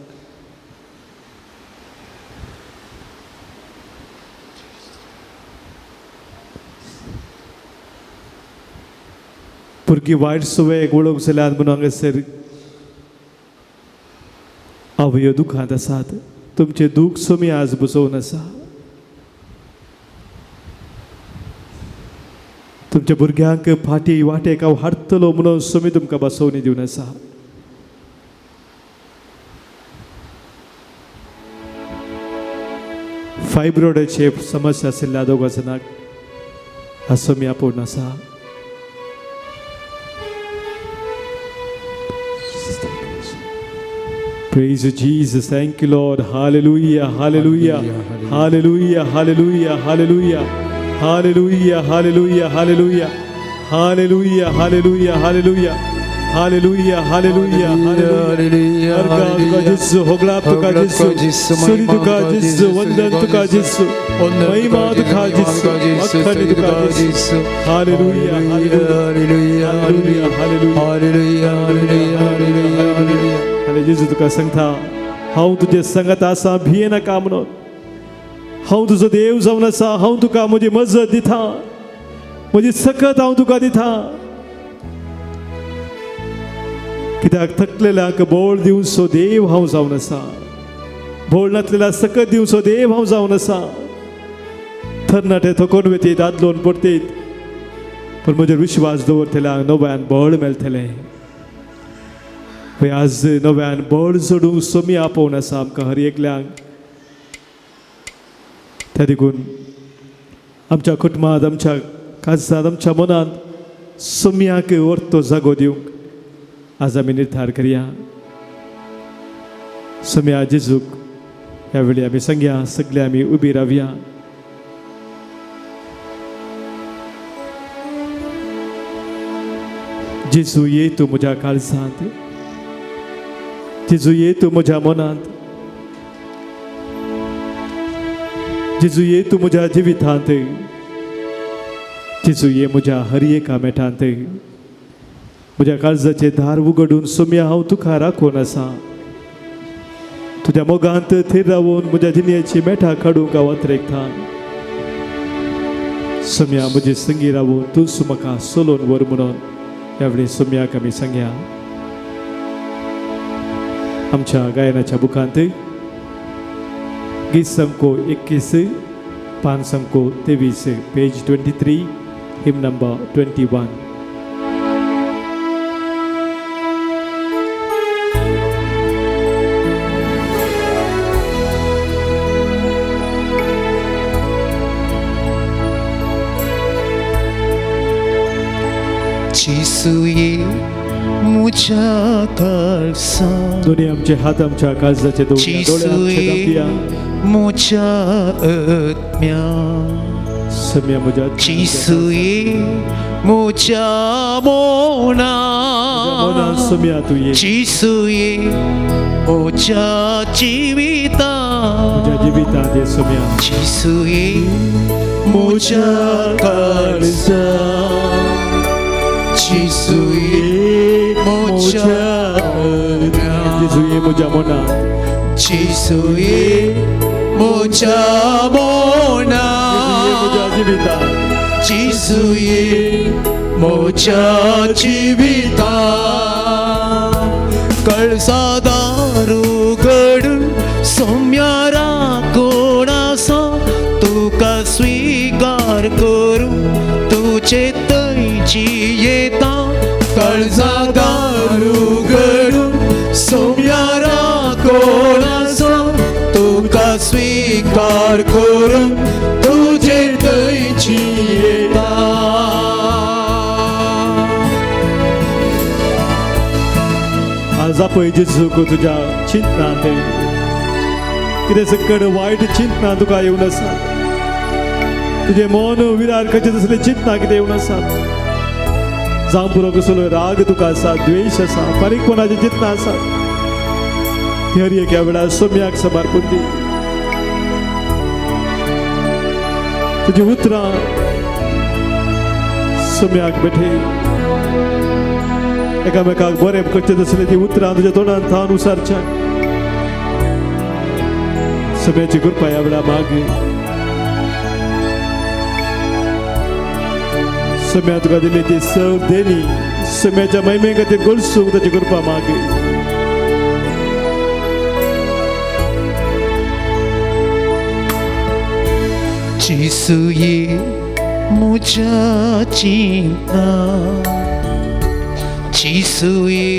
भुरगीं वायट संवयेक वळोवंक जाल्यार म्हणून हांगासर आवयो दुखांत आसात. तुमचें दूख सोमी आज बसोवन आसा. तुमच्या भुरग्यांक फाटी वाटेक हांव हाडटलो म्हणून सोमी तुमकां बसोवणी दिवन आसा. फायब्रॉइडाची समस्या आशिल्ल्या दोगा जाणांक सोमी आपोवन आसा. Praise you, Jesus. Thank you, Lord. Hallelujah, hallelujah, hallelujah, hallelujah, hallelujah, hallelujah, hallelujah, hallelujah, hallelujah, hallelujah, hallelujah, hallelujah, hallelujah, hallelujah. तुका जेसू, होगळाप तुका जेसू, स्तुती तुका जेसू, वंदन तुका जेसू, महिमा तुका जेसू, अखंड तुका जेसू. Hallelujah, hallelujah, hallelujah, hallelujah, hallelujah, hallelujah. आनी जेजू तुका सांगता, हांव तुजे संगत आसा, भिये नाका म्हणून. हांव तुजो देव जावन आसा, हांव तुका म्हजी मजत दिता, म्हजी सकत हांव तुका दिता. कित्याक थकलेल्याक बोळ दिवचो देव हांव जावन आसा, बोळ नासलेल्या सकत दिवचो देव हांव जावन आसा. तरणाटे थकोन वेतीत, आदलोन परतीत, पूण म्हजेर विश्वास दवरतल्यांक नव्यान बळ मेळटलें. आज नव्यान बळ जोडूंक सोमी आपोवन आसा आमकां हर एकल्यांक. त्या देखून आमच्या कुटुंबांत, आमच्या काळजांत, आमच्या मनांत सोम्याक वर्तो जागो दिवंक आज आमी निर्धार करया. सोम्या जेजूक ह्या वेळी आमी सांगया, सगळे आमी उबी रावया. जेजू ये तूं म्हज्या काळजांत, जेजू ये तूं म्हज्या मनांत, जेजू ये तूं म्हज्या जिवितांत, जेजू ये म्हज्या हर एका मेटांत. म्हज्या काळजाचें दार उगडून सोम्या हांव तुका राखून आसा. तुज्या मोगांत थीर रावून म्हज्या जिणेची मेठां काडूंक हांव अत्रेकता. सोम्या म्हजे संगी रावून तूंच म्हाका सोलोवन व्हर म्हणून ह्या वेळी सोम्याक आमी सांगया. आमच्या गायनाच्या बुकांत गीत संको 21, पान संको 23, पेज 23, हिम नंबर 21. जेसूये म्हज्या काळसा दोन्ही आमचे हात आमच्या काळजाचे दोळे आमचे जेसूये म्हज्या आत्म्या सम्या म्हज्या जेसूये म्हज्या मना सम्या तूं ये जेसूये म्हज्या जिविता म्हज्या जिवितांत ये सम्या जेसूये म्हज्या काळजा जेसूये म्हज्या जेसूये म्हज्या मना जेसूये म्हज्या मना म्हज्या जिवितांत जेसूये म्हज्या जिविता कळसा दारू घडून सोम्यारा कोण आसा तुका स्विकार करूं तुजे थंयची येता कळसा दारू घडून सोम्यारा कोण आसा तुका स्विकार करूं तुजे थंयची येता. आज आपय जेजूक तुज्या चिंतनांत कितें सकड वायट चिंतना तुका येवन आसा तुजें मन विरार करचें तसलें चिंतना कितें येवन आसा जावं पुरो कसलो राग तुका आसा द्वेश आसा बारीकपणाचें चिंतना आसा ती हर एका वेळार सोम्याक समर्पून दी. तुजी उतरां सोम्याक भेटय एकामेकाक बरें करचें तसलें ती उतरां तुज्या तोंडान थावन उसारच्या सम्याची कृपा ह्या वेळार माग. सम्या तुका दिली ती सव देणी सम्याच्या महिमे खातीर गळसूंक ताची कृपा माग. जेसूये म्हज्या चिंतना जेसूये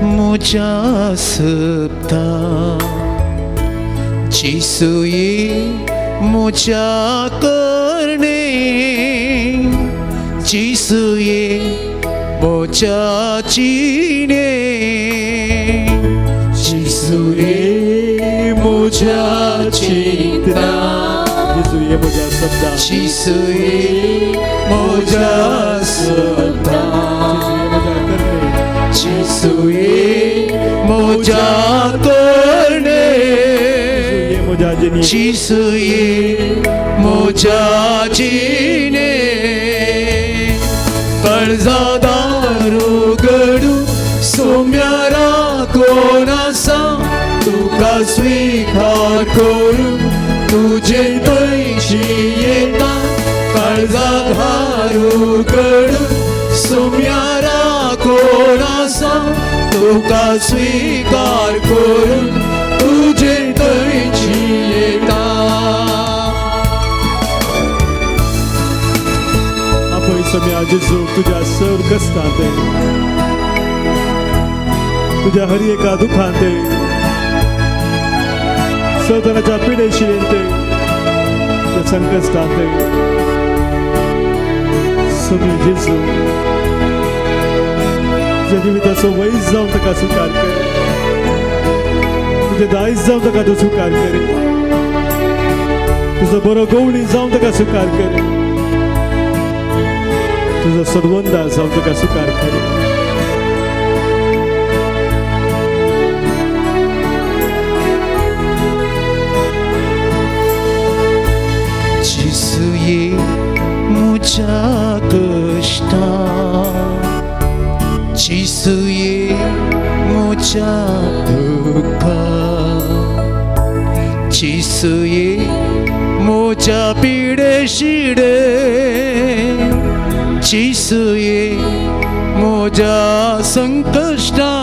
म्हज्या सप्ता जेसूये म्हज्या करणे जेसूये म्हज्या जिणे जेसूये म्हज्या चिंतना जेसूये म्हज्या शब्दा जेसूये म्हज्या सप्ता जेसूये म्हज्या करणे जेसूये म्हज्या करणे जेसूये म्हज्या जिणे जेसूये म्हज्या जिणे काळजा दारू घडू सोम्यारा कोण आसा तुका स्विकार करूं तुजे थंयची येता काळजा दारू घडू सोम्यारा कोण आसा तुका स्विकार करूं तुजे थंयची येता. आपय सम्या जेजूक तुज्या सर कश्टांत तुज्या हर एका दुखांत सवतानाच्या पिडेशिरेंत तुज्या संकश्टांत समी जेजू तुज्या जिविताचो वैज जावन ताका स्विकार कर तुजें दायज जावन ताका तूं स्विकार कर तुजो बरो गवळी जावन ताका स्विकार कर तुजो सर्वंदा जावन ताका स्विकार कर. जेसूये म्हज्या कश्टा जेसूये म्हज्या दुख्खा जेसूये म्हज्या पिडेशिडे जेसूये म्हज्या संकश्टा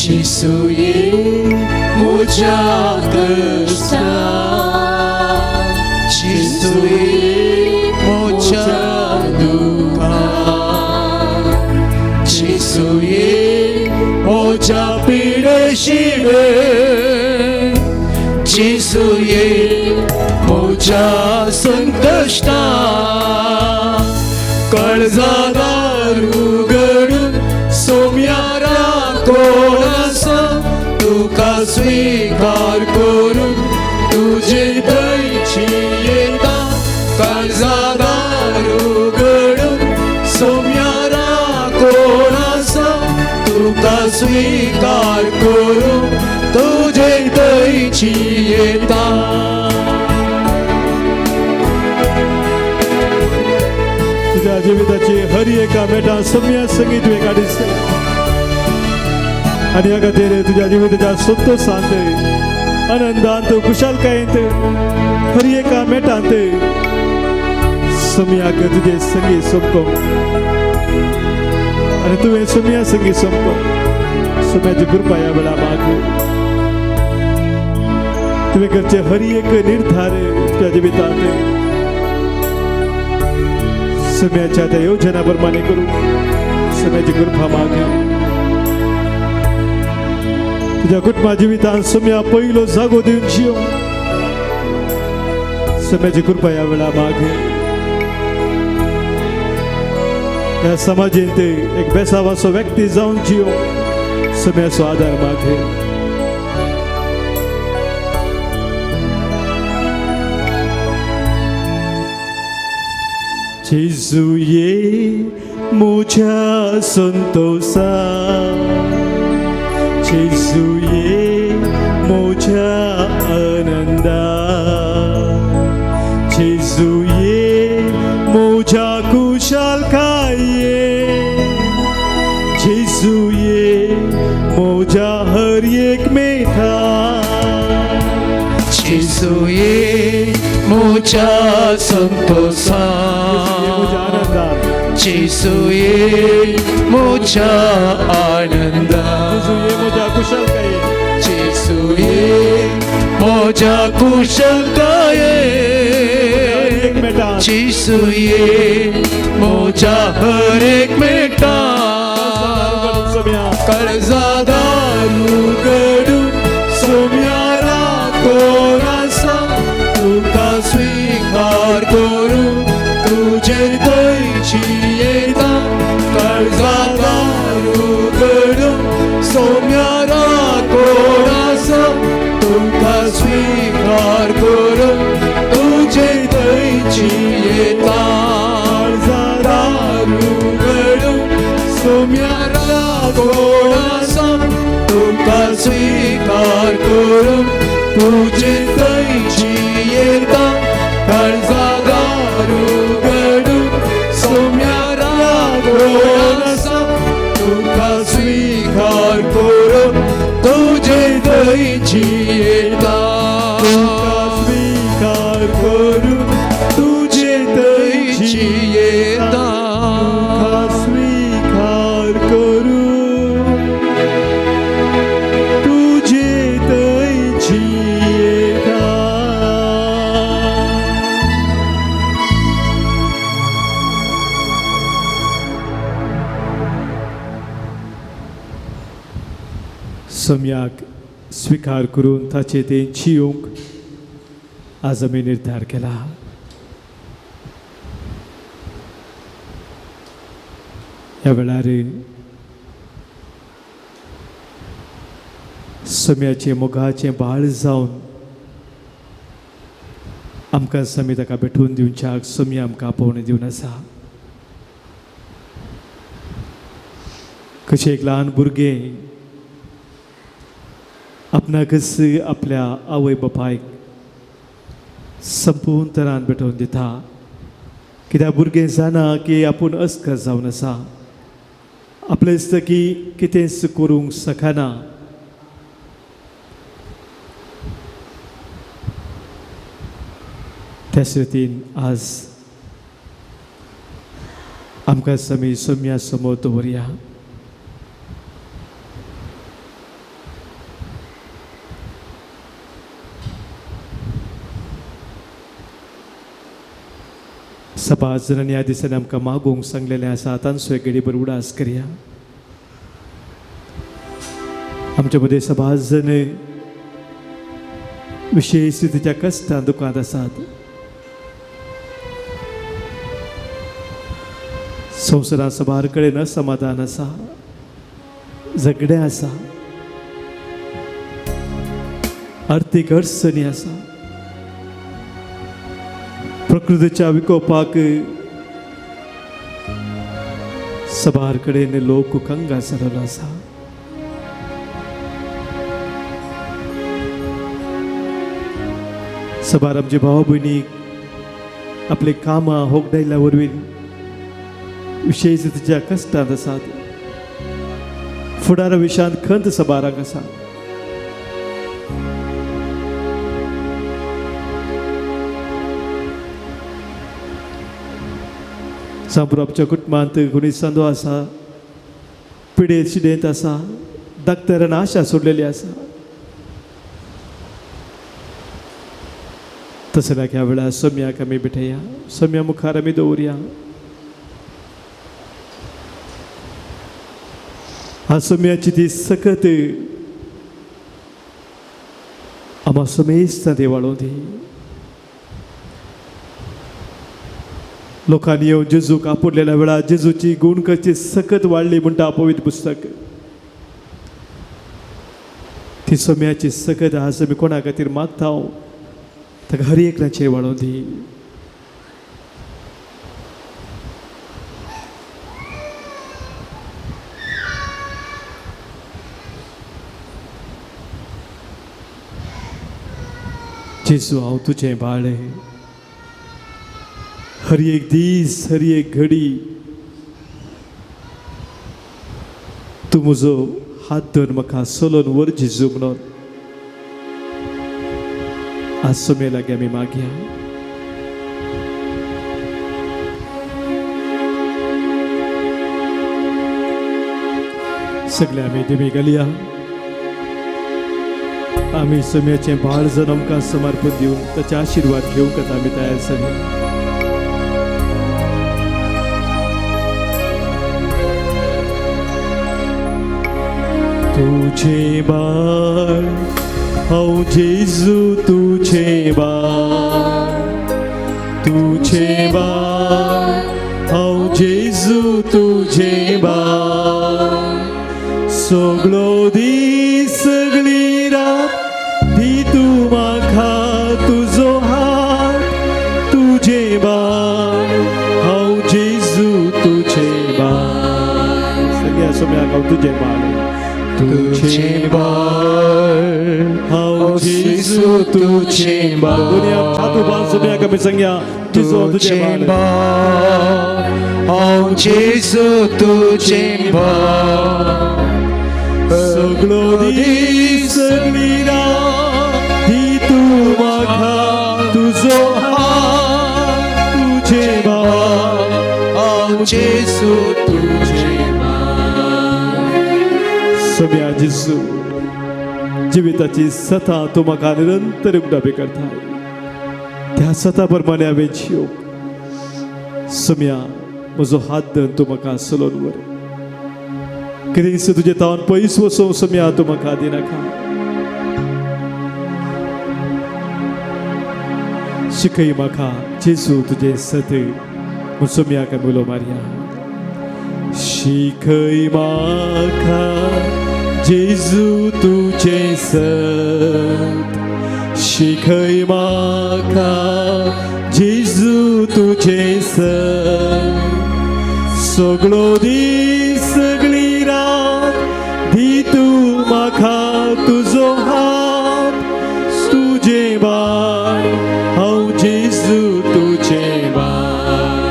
जेसूये म्हज्या कश्टा जेसूये म्हज्या दुख्खा जेसूये म्हज्या पिडेशिडे जेसूये म्हज्या संकश्टा काळजादार उगडून सोम्या राखोण आसा तुका स्विकार करून तुजे थंयची येता काळजादार उगडून सोम्या राखोण आसा तुका स्विकार करून तुजे थंयची येता. तुझ्या जिविताची हर एका मेटा सम्या संगीत तुवें काडीस आनी ह्या खातीर तुज्या जिविताच्या संतोशांत, आनंदांत, खुशालकायेंत, हर एका मेटांत सम्याक तुजे संगीत सोंपको आनी तुवें सम्या संगीत सोंपको. सम्याची कृपा ह्या वेळा माग. तुवें करचे हर एक निर्धार तुज्या जिवितांत सम्याच्या त्या योजना प्रमाणे करू. सम्याची कृपा माग. तुझ्या कुटुंबा जिवितांत सम्या पयलो जागो दिवन जियो. सम्याची कृपा ह्या वेळा माग. ह्या समाजेंत एक बेसावाचो व्यक्ती जावन जियो. सम्याचो आदार माग. जेजू ये म्हज्या संतोषा, जेजू ये म्हज्या आनंदा, जेजू ये म्हज्या खुशालकाये, जेजू ये म्हज्या हर एक मेठा. जेजू ये म्हज्या संतोषा, म्हज्या आनंदान, जेजू ये म्हज्या आनंदा, जेजू ये म्हज्या खुशालकाये, जेजू ये म्हज्या कुशलकाये, एक मेटा, जेजू ये म्हज्या हर एक मेटा. सम्या काळजादार उगडून सोम्या राखोण आसा तुका स्विकार करून तुजे थंयची येता. काळजादार उगडून सोम्या राखोण आसा तुका स्विकार करून तुजे थंयची येता. काळजादार उगडून सोम्या राखोण आसा तुका स्विकार करून तुजे थंयची येता. काळजादार उगडून सोम्या राखोण आसा तुका स्विकार करून तुजे थंयची येता. तुका स्विकार करून तुजे थंयची थंयची येता. तुका स्विकार करून तुजे थंयची येता. सम्याक स्विकार करून ताचे ते जिवंक आज आमी निर्धार केला. ह्या वेळार सम्याचें मोगाचें बाळ जावन आमकां समी ताका भेटून दिवच्याक सम्या आमकां आपोवणें दिवन आसा. कशें एक ल्हान भुरगें आपणाकच आपल्या आवय बापायक संपूर्ण तरान भेटोवन दिता, कित्याक भुरगें जाणा की आपूण अस्कर जावन आसा, आपलें दिसता की कितेंच करूंक शकना. त्याच रितीन आज आमकां समी सम्या समोर दवरया. सभा जणांनी ह्या दिसांनी आमकां मागूंक सांगलेलें आसा तांचो एक घडीभर उडास करया. आमच्या मदें सभा जण विशेश रितीच्या कश्टां दुखांत आसात. संवसारांत साबार कडेन असमाधान आसा, झगडें आसा, आर्थीक अडचणी आसा, प्रकृतीच्या विकोपाक साबार कडेन लोक कंगाल जाल्लो आसा. साबार आमचे भाव भयणी आपले कामां होगडायल्या वरवीं विशेश तिच्या कश्टांत आसात. फुडारा विशयांत खंत सबारांक आसा. सांपुर आमच्या कुटुंबांत कोणी संदो आसा, पिडेत शिडेंत आसा, डाक्टरान आशा सोडलेली आसा. तसल्या ह्या वेळार सम्याक आमी भेटया, सम्या मुखार आमी दवरया. आज सम्याची ती सकत आम्हा समेस्त ते वाडोवं दी. लोकांनी येवन जेजूक आपुडलेल्या वेळार जेजूची गुणकची सकत वाडली म्हणटा पवित्र पुस्तक. ती सम्याची सकत आज आमी कोणा खातीर मागता ताका हर एकल्याचेर वाडोवं दी. जेजू हांव तुजें बाळ, हर एक दीस हर एक घडी तूं म्हजो हात धरून म्हाका सोलोन व्हर जेजू म्हणून आज सोमे लागीं आमी मागया. सगळे आमी देवी घालया. आमी सम्याचें बाळ जण आमकां समर्पण दिवन ताचे आशिर्वाद घेवंक आतां आमी तयार जाले. तुझे बाळ हांव जेजू, तुझे बाळ, तुझे बाळ हांव जेजू, तुझे बाळ. सगळो दीस सगळी रात दी तूं म्हाका तुजो हात, तुझे बाळ हांव जेजू, तुझे बाळ. सगळ्या सोम्याक हांव तुजें बाळ, तुझे बाळ हांव जेजू, तुझे बाळ. दोन्ही छातू बांद सोम्याक आमी सांगया, जेजू तुझे बाळ हांव जेजू, तुझे बाळ. सगळो दीस सगळी रात दी तूं म्हाका तुजो हात, तुझे बाळ हांव जेजू, तुझे बाळ. सगळ्या जेजू जिविताची सता तूं म्हाका निरंतर उगडापी करता, त्या सता प्रमाणे हांवें जियोवंक. सम्या म्हजो हात धरून तूं म्हाका सलोन व्हर. कितें तुजे तावन पयस वचूं सम्या तूं म्हाका दिनाका. शिकय म्हाका जेजू तुजें सत म्हूण सम्याक आमी उलो मारया. शिकय म्हाका जेजू तुजें सत, शिकय म्हाका जेजू तुजें सत. सगळो दीस सगळी रात दी तूं म्हाका तुजो हात, तुजें बाळ हांव जेजू, तुजें बाळ,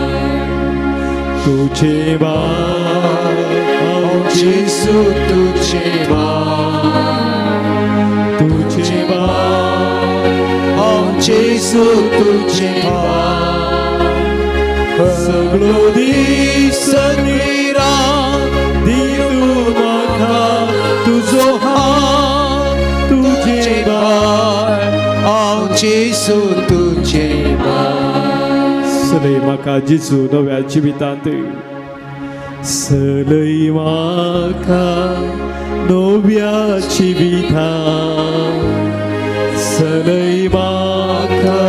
तुजें बाळ हांव जेजू, तुजें बाळ, तुजें बाळ हांव जेजू, तुजें बाळ. सगळो दीस सगळी रात दी तूं म्हाका तुजो हात, तुजें बाळ हांव जेजू, तुजें बाळ. सलय म्हाका जेजू नव्या जिवितांत, सलय म्हाका नव्या जिवितांत, सलय म्हाका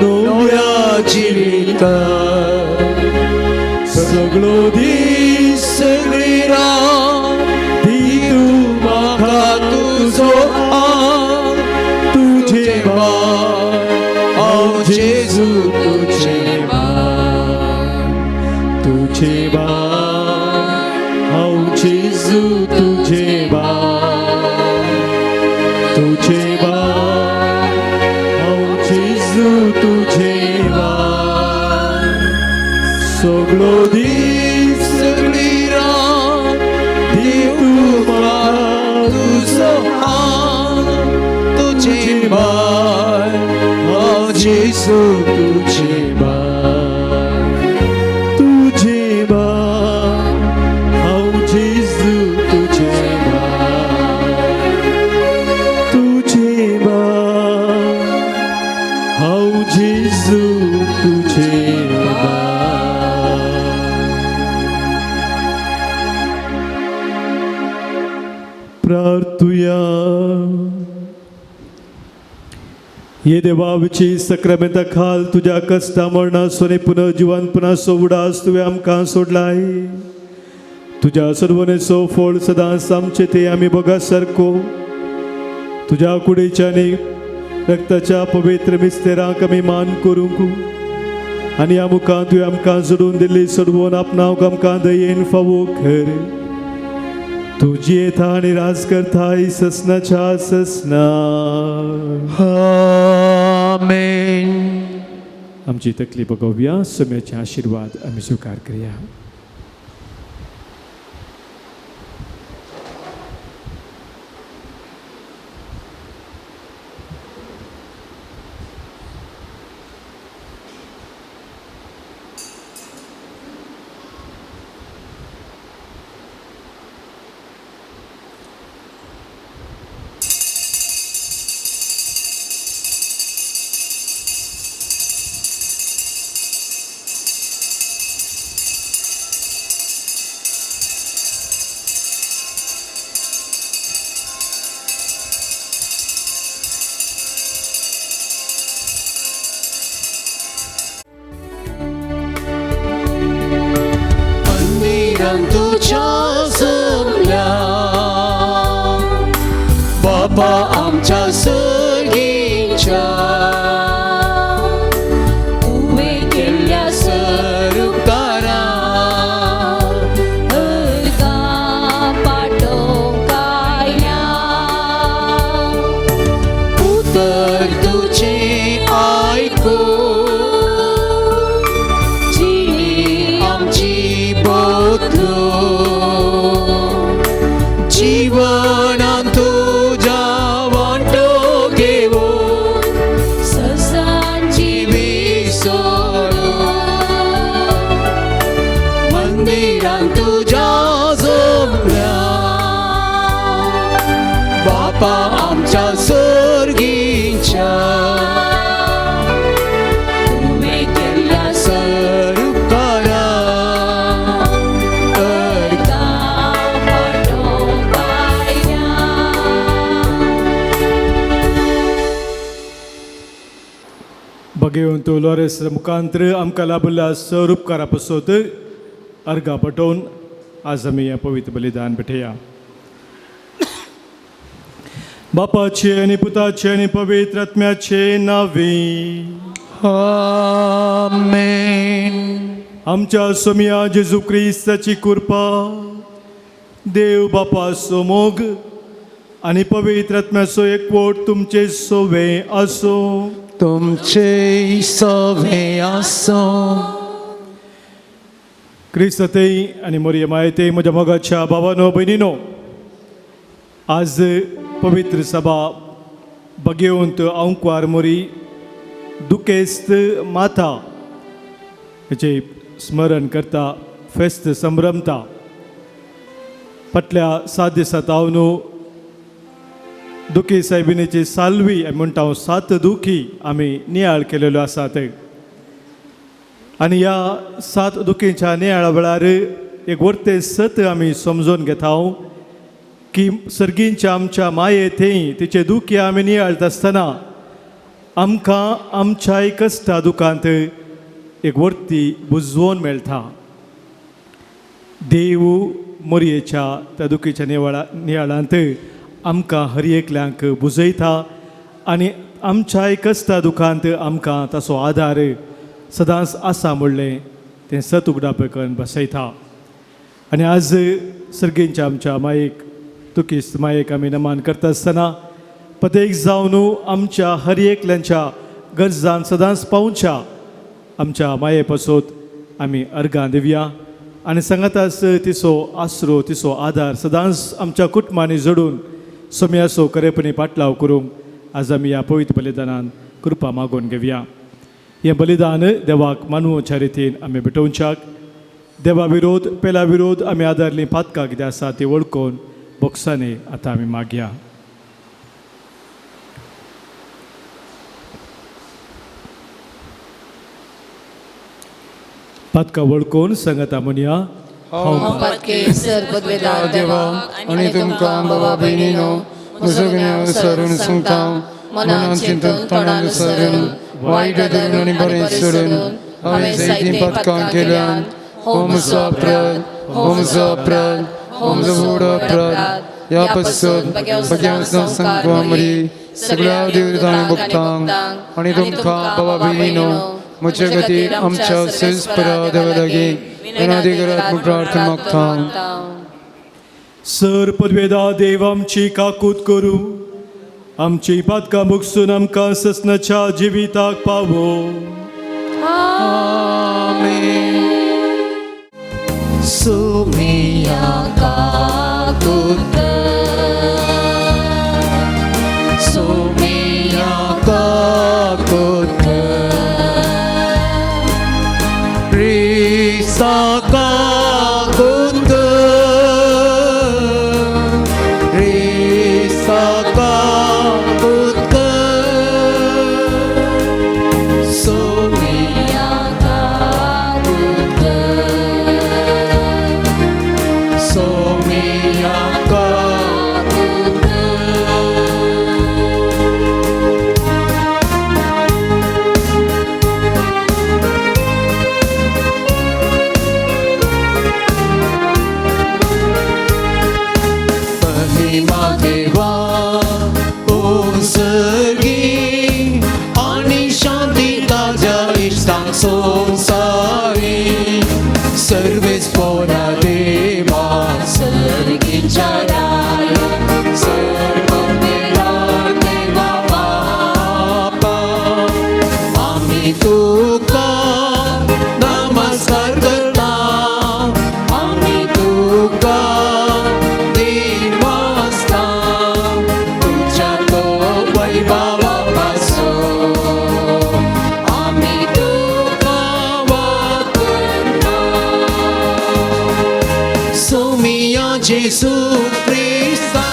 नव्या जिवितांत. सगळो दीस सगळी रात दी तूं म्हाका तुजो हात तुझे तुझे बाळ हांव जेजू तुझे बाळ तुझे बाळ हांव जेजू तुझे बाळ तुझे बाळ हांव जेजू तुझे बाळ सगळो दीस सगळी रात दी तूं म्हाका तुजो हात तुझे बाळ हांव जेजू तुझे बाळ तुझे बाळ हांव जेजू तुझे बाळ तुझे बाळ हांव जेजू तुझे बाळ प्रार्थुया. ये देवाची सक्रामेंता खाल तुझ्या कष्टा मरणासो आनी पुनर्जिवनपणाचो उडास तुवें आमकां सोडलाय. तुझ्या सर्वनेचो फळ सदांच आमचे ते आमी बगा सारको तुझ्या कुडीच्या आनी रक्ताच्या पवित्र मिस्तेरांक आमी मान करूंक आनी ह्या मुखार तुवें आमकां जोडून दिल्ली सोडवून आपणाक आमकां दयेन फावो खर. तूं जियेता आनी राज करताय ससनाच्या ससना. आमेन. आमची तकली बगोवया. सम्याचे आशिर्वाद आमी स्विकार करया. मंदिरान तुझ्या जमल्या बाबा आमच्या सर्गीच्या तुवें केल्ल्या सरुपकारा अर्गां पाटोवंक आयल्या. उतर तुझे आयकून जिणी आमची बदलू जीवनान तुझ्या वांटो घेवन ससांची विसरू मंदिरान तुझ्या जमल्या बापा आमच्या सर्गीच्या तुवें केल्ल्या सरुपकारा अर्गां पाटोवंक आयल्या. बगेवन तूं लॉरेस मुखांत्र आमकां लाभिल्ल्या सर उपकारा पासत अर्गां पटोवन आज आमी हें पवित्र बलिदान भेटया. बापाचे आनी पुताचे आनी पवित्र आत्म्याचे नावे. आमेन. आमच्या सोमिया जेजू क्रिस्ताची कृपा, देव बापाचो मोग आनी पवित्र आत्म्याचो एकवट तुमचे सोवे आसूं. तुमचे सवे आसो. क्रिस्तते आनी मोरये मायते, म्हज्या मोगाच्या भावानो भयणीनो, आज पवित्र सभा बगेवंत अंकवार मोरी दुखेस्त माता हेचें स्मरण करता, फेस्त संभ्रमता. फाटल्या 7 दिसां हांव न्हू दुखी सायबिणीची साल्वी आमी म्हणटा हांव सात दुखी आमी नियाळ केलेल्यो आसात. आनी ह्या सात दुखींच्या नियाळा वेळार एक वर्ते सत आमी समजून घेता की सर्गींच्या आमच्या माये थंय तिचे दुखी आमी नियाळता आसतना आमकां आमच्याय कश्टा दुखांत एक वर्ती बुजवोन मेळटा. देव मोरयेच्या त्या दुखीच्या निवाळांत आमकां हर एकल्यांक बुजयता आनी आमच्याय कश्टा दुखांत आमकां ताचो आदार सदांच आसा म्हणलें तें सत उगडाप करून बसयता. आनी आज सर्गेंच्या आमच्या मायेक तुकीस मायेक आमी नमन करता आसतना पतेक जावन आमच्या हर एकल्यांच्या गरजान सदांच पावच्या आमच्या माये पासत आमी अर्गां दिवया आनी सांगाताच तिचो आसरो तिचो आदार सदांच आमच्या कुटुंबांनी जोडून सोम्याचो खरेपणी पाटलाव करूंक आज आमी ह्या पवित्र बलिदानान कृपा मागून घेवया. हें बलिदान देवाक मानवच्या रितीन आमी भेटोवच्याक देवा विरोध पेला विरोध आमी आदारलीं पातकां कितें आसा ती वळखून बोक्सांनी आतां आमी मागया. पातकां वळखून सांगता म्हणया, हांव पातके सर्वद्वेदा देवा आनी तुमकां बाबा भयणीनो म्हजो गुन्यांव सरून सांगता, मनान चिंतून तोंडान सरून वायट धरून आनी बरें सोडून हांवें जायतीं पातकां केल्यान. हो म्हजो अपराध, हो म्हजो अपराध, हो म्हजो व्हड अपराध. ह्या पासून भग्यांव सांगवा मरी सगळ्या देवतांनी भोगतांक आनी तुमकां बाबा भयणीनो म्हजे खातीर आमच्या सैस्परा देवा लागीं विनंती करात म्हूण प्रार्थना मागता. सर पदवेदा देव आमची काकूत करूं, आमची पातकां भोगसून आमकां ससनाच्या जिविताक पावो. सुमिया काकुत, सुमिया काकुत, क्रिस्ता काकुत, क्रिस्ता काकुत, सुमिया काकुत, सुमिया काकुत. महिमा देवा ओसगी आणि शांती ताज्या इश्टांक संवसारी सर्वेस पोरा देवा सर्गीच्या राया सर्वमेरा देवा बापा आमी तुका नमस्कार करता, आमी तुका दिनवासता, तुझ्या तो वैभवा पासून आमी तुका वाकरता. सोमिया जेसू क्रिस्ता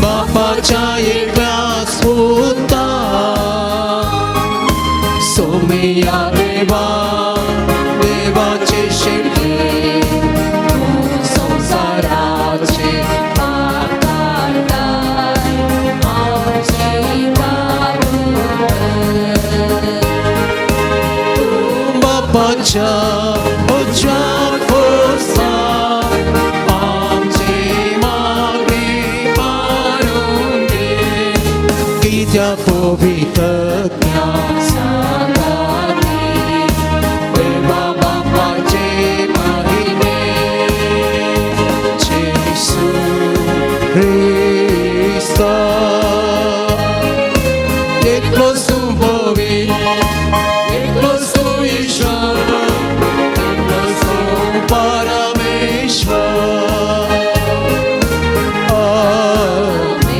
बापाच्या एकल्याच पुता, सोमिया देवा देवाचे शेवटे, तूं संवसाराचे पाप काडताय, आमची काकूत कर. तूं बापाच्या उजव्या खोसार आमची मागणी मानून घे, कित्याक पवित्रत्या सांगाती देवा बापाचे महिमे जेसू क्रिस्ता एकलोच तूं पवित्र, एकलोच तूं ईश्वर, एकलोच तूं परमेश्वर. आमेन,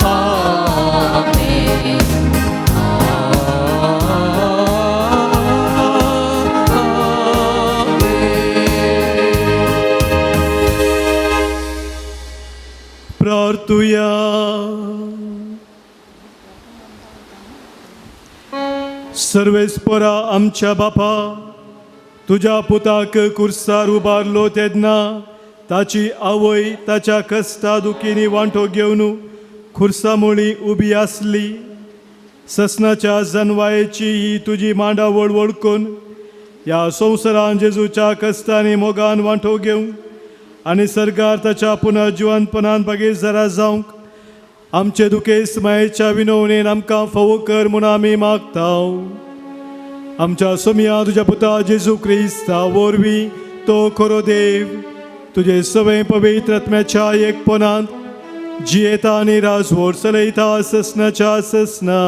आमेन. प्रार्थुया. सर्वेस्परा आमच्या बापा, तुज्या पुताक कुर्सार उबारलो तेन्ना ताची आवय ताच्या कश्टा दुखींनी वांटो घेवन खुर्सा मुळी उबी आसली. ससनाच्या जनवायेची ही तुजी मांडावळ वळखून ह्या संवसारान जेजूच्या कश्टांनी मोगान वांटो घेवंक आनी सरकार ताच्या पुनर्जिवनपणान भागीदारा जावंक आमचे दुखेस्त मायेच्या विनवणेन आमकां फावो कर म्हूण आमी मागता. आमच्या सोमया तुज्या पुता जेजू क्रिस्ता वरवीं तो खरो देव तुजे सवय पवित्र आत्म्याच्या एकपणांत जियेता आनी राजवट चलयता ससनाच्या ससना.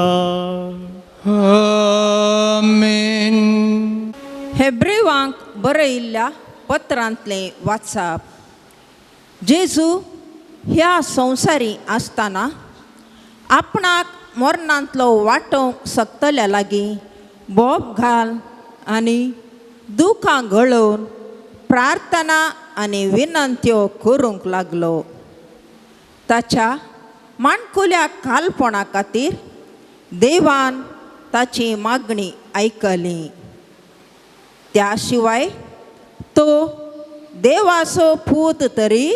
आमेन. हेब्रेवांक बरयिल्ल्या पत्रांतलें वाचाप. जेजू ह्या संवसारी आसतना आपणाक मरणांतलो वाटोवंक शकतल्या लागीं बोब घाल आनी दुखां गळोवन प्रार्थना आनी विनंत्यो करूंक लागलो. ताच्या माणकुल्या कालपणा खातीर देवान ताची मागणी आयकली. त्या शिवाय तो देवाचो पूत तरी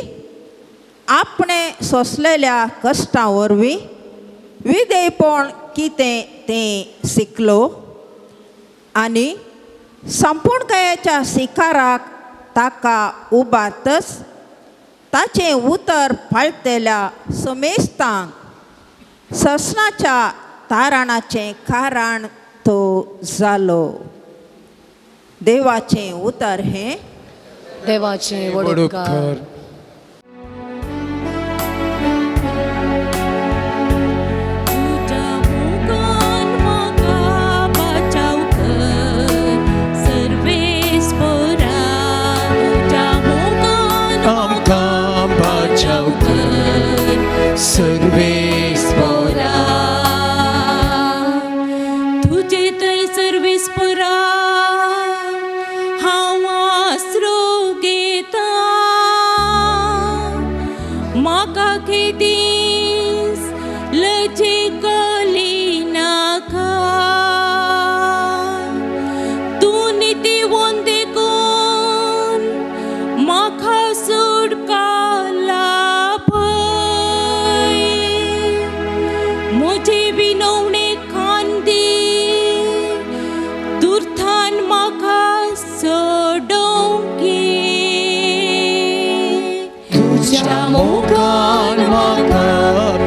आपणे सोंसलेल्या कश्टां वरवीं विधेयपण कितें तें शिकलो आनी संपूर्णकायेच्या शिकाराक ताका उबारतच ताचें उतर पाळटेल्या समेस्तांक ससनाच्या तारणाचें कारण तो जालो. देवाचें उतर हें देवाचे व्हड उपकार. उपकार. तुज्या मोगान म्हाका बचाव कर सर्वेस्परा, तुज्या मोगान आमकां बचाव कर सर्वेस्परा. तुजे थंय सर्वेस्परा हांव आसरो घेता, म्हाका खेदीस लजे गली नाका. तूं नितीवंत देखून म्हाका सुटका लाभय, म्हजे विनवणे कांदी तुर्थान म्हाका सोडोवंक घे. तुज्या मोगान म्हाका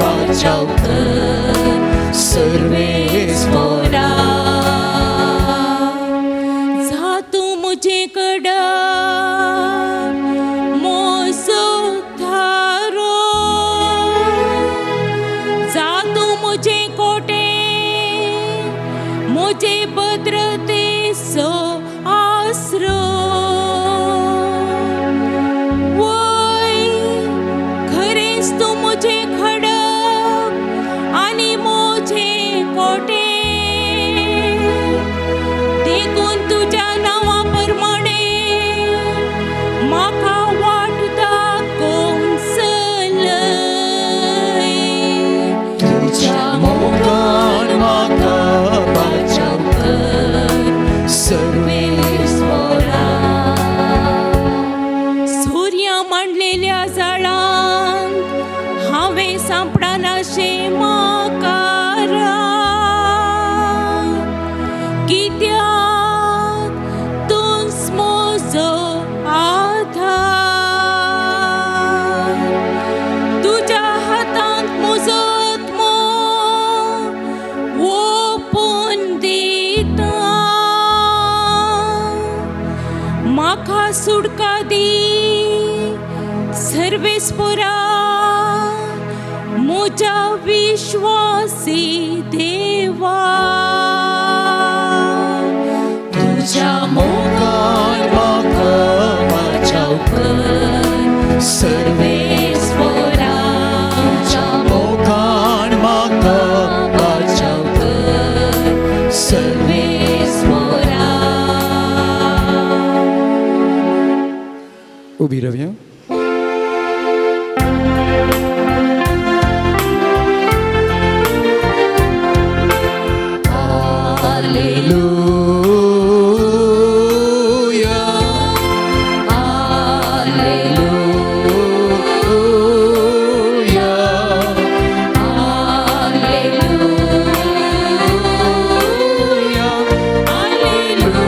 बचाव कर सर्वेस्परा. जा तूं म्हजे कडेन म्हजो थारो, जा तूं म्हजे कोटे म्हजे भद्रतेचो आसरो. वय खरेंच तूं म्हजें खडप आनी म्हजें कोटे, देखून तुज्या नांवा प्रमाणे म्हाका वाट दाखोवन चलय. तुज्या मोगान म्हाका बचाव कर सर्वेस्परा. सुर्या मांडलेल्या जाळांत हांवें सांपडानाशें म्हाका राव, कित्याक तूंच म्हजो आधार. तुज्या हातांत म्हजो आत्मो ओपून दिता, म्हाका सुटका दी सर्वेस्परा म्हज्या विश्वासी देवा. तुज्या मोगान म्हाका बचाव कर सर्वेस्परा. तुज्या मोगान म्हाका बचाव कर सर्वेस्परा. उबी रावया. Alleluia, Alleluia, Alleluia, Alleluia.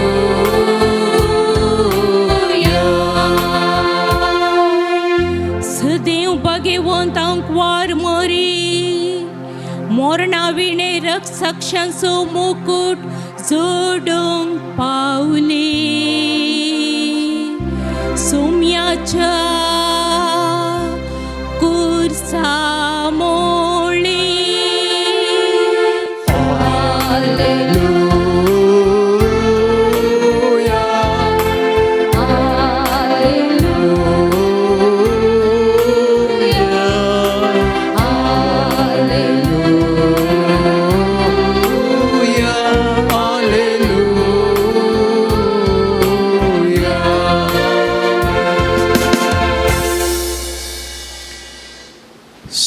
रक्तसाक्षांचो मुकूट जोडूंक पावली. सोम्याच्या कुर्सा मोळी.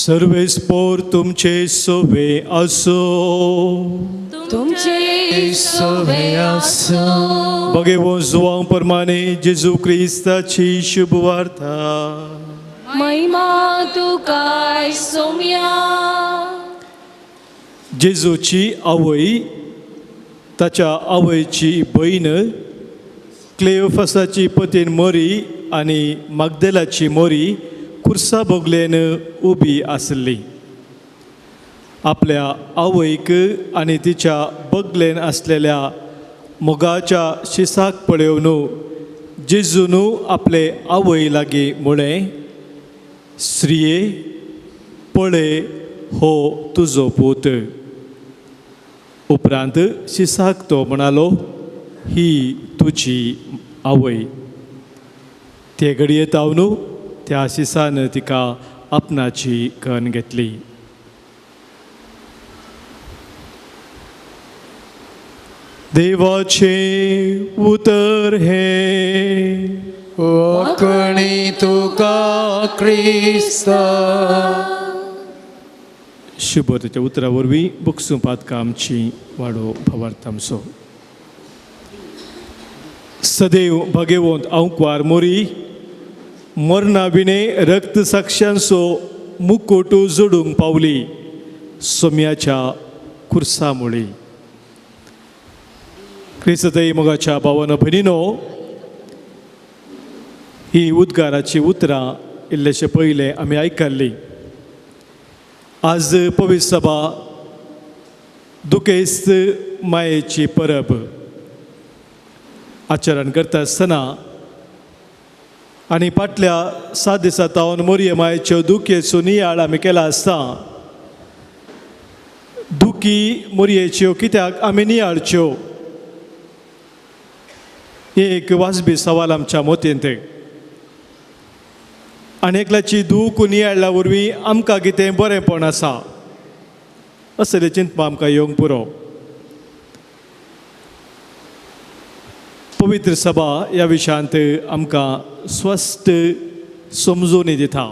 सर्वेस्पोर तुमचे सोवे असो. तुमचे सोवे आसो. बघेवो जुवां प्रमाणे जेजू क्रिस्ताची शुभ वार्ता. महिमा तुकाय सोम्या. जेजूची आवय, ताच्या आवयची बयण, क्लेओफासाची पतीन मोरी आनी मागदेलाची मोरी कुर्सा बोगलेन उबी आसली. आपल्या आवयक आनी तिच्या बगलेन आसलेल्या मोगाच्या शिसाक पळोवन जेजून आपले आवय लागीं म्हळें, स्त्रिये पळय हो तुजो पूत. उपरांत शिसाक तो म्हणालो, ही तुजी आवय. ते घडये तावन त्या शिसान तिका आपणाची कन घेतली. देवाचें उतर हें. वाकणी तुका क्रिस्ता. शुभतेच्या उतरा वरवीं बुकसुपात आमची वाडो भावार्थ आमचो. सदैव भगेवंत अंकवार मोरी मरणा विणे रक्त साक्षांचो मुकोट जोडूंक पावली सोम्याच्या कुर्सा मुळी. क्रिस्तई मोगाच्या भावानो भयणीनो, ही उद्गाराची उतरां इल्लेशे पयलें आमी आयकल्ली. आज पवित्र सभा दुखेस्त मायेची परब आचरण करता आसतना आनी फाटल्या 7 दिसां तावन मोरये मायेच्यो दुखयेचो नियाळ आमी केला आसता. दुखी मोरयेच्यो कित्याक आमी नियाळच्यो हें एक वाजबी सवाल आमच्या मोतयेंत. आनी एकल्याची दूख नियाळ्ळ्या वरवीं आमकां कितें बरेंपण आसा असलें चिंतपा आमकां येवंक पुरो. पवित्र सभा ह्या विशयांत आमकां स्वस्थ समजून दिता.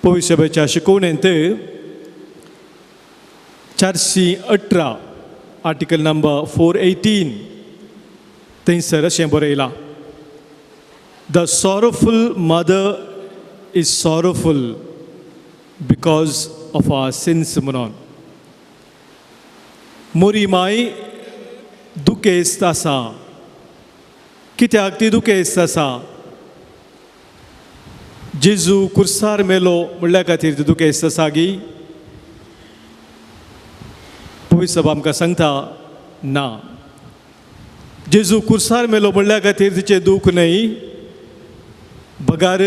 पवित्र सभेच्या शिकवणेंत 418 आर्टिकल नंबर 418 थंयसर अशें बरयलां, The sorrowful mother is sorrowful because of our sins म्हणून. मोरी माय दुखेस्त आसा. कित्याक ती दुखेस्त आसा? जेजू कुर्सार मेलो म्हणल्या खातीर ती दुखेस्त आसा गी? पवित्र सभा आमकां सांगता ना. जेजू कुर्सार मेलो म्हणल्या खातीर तिचें दूख न्हय, बगार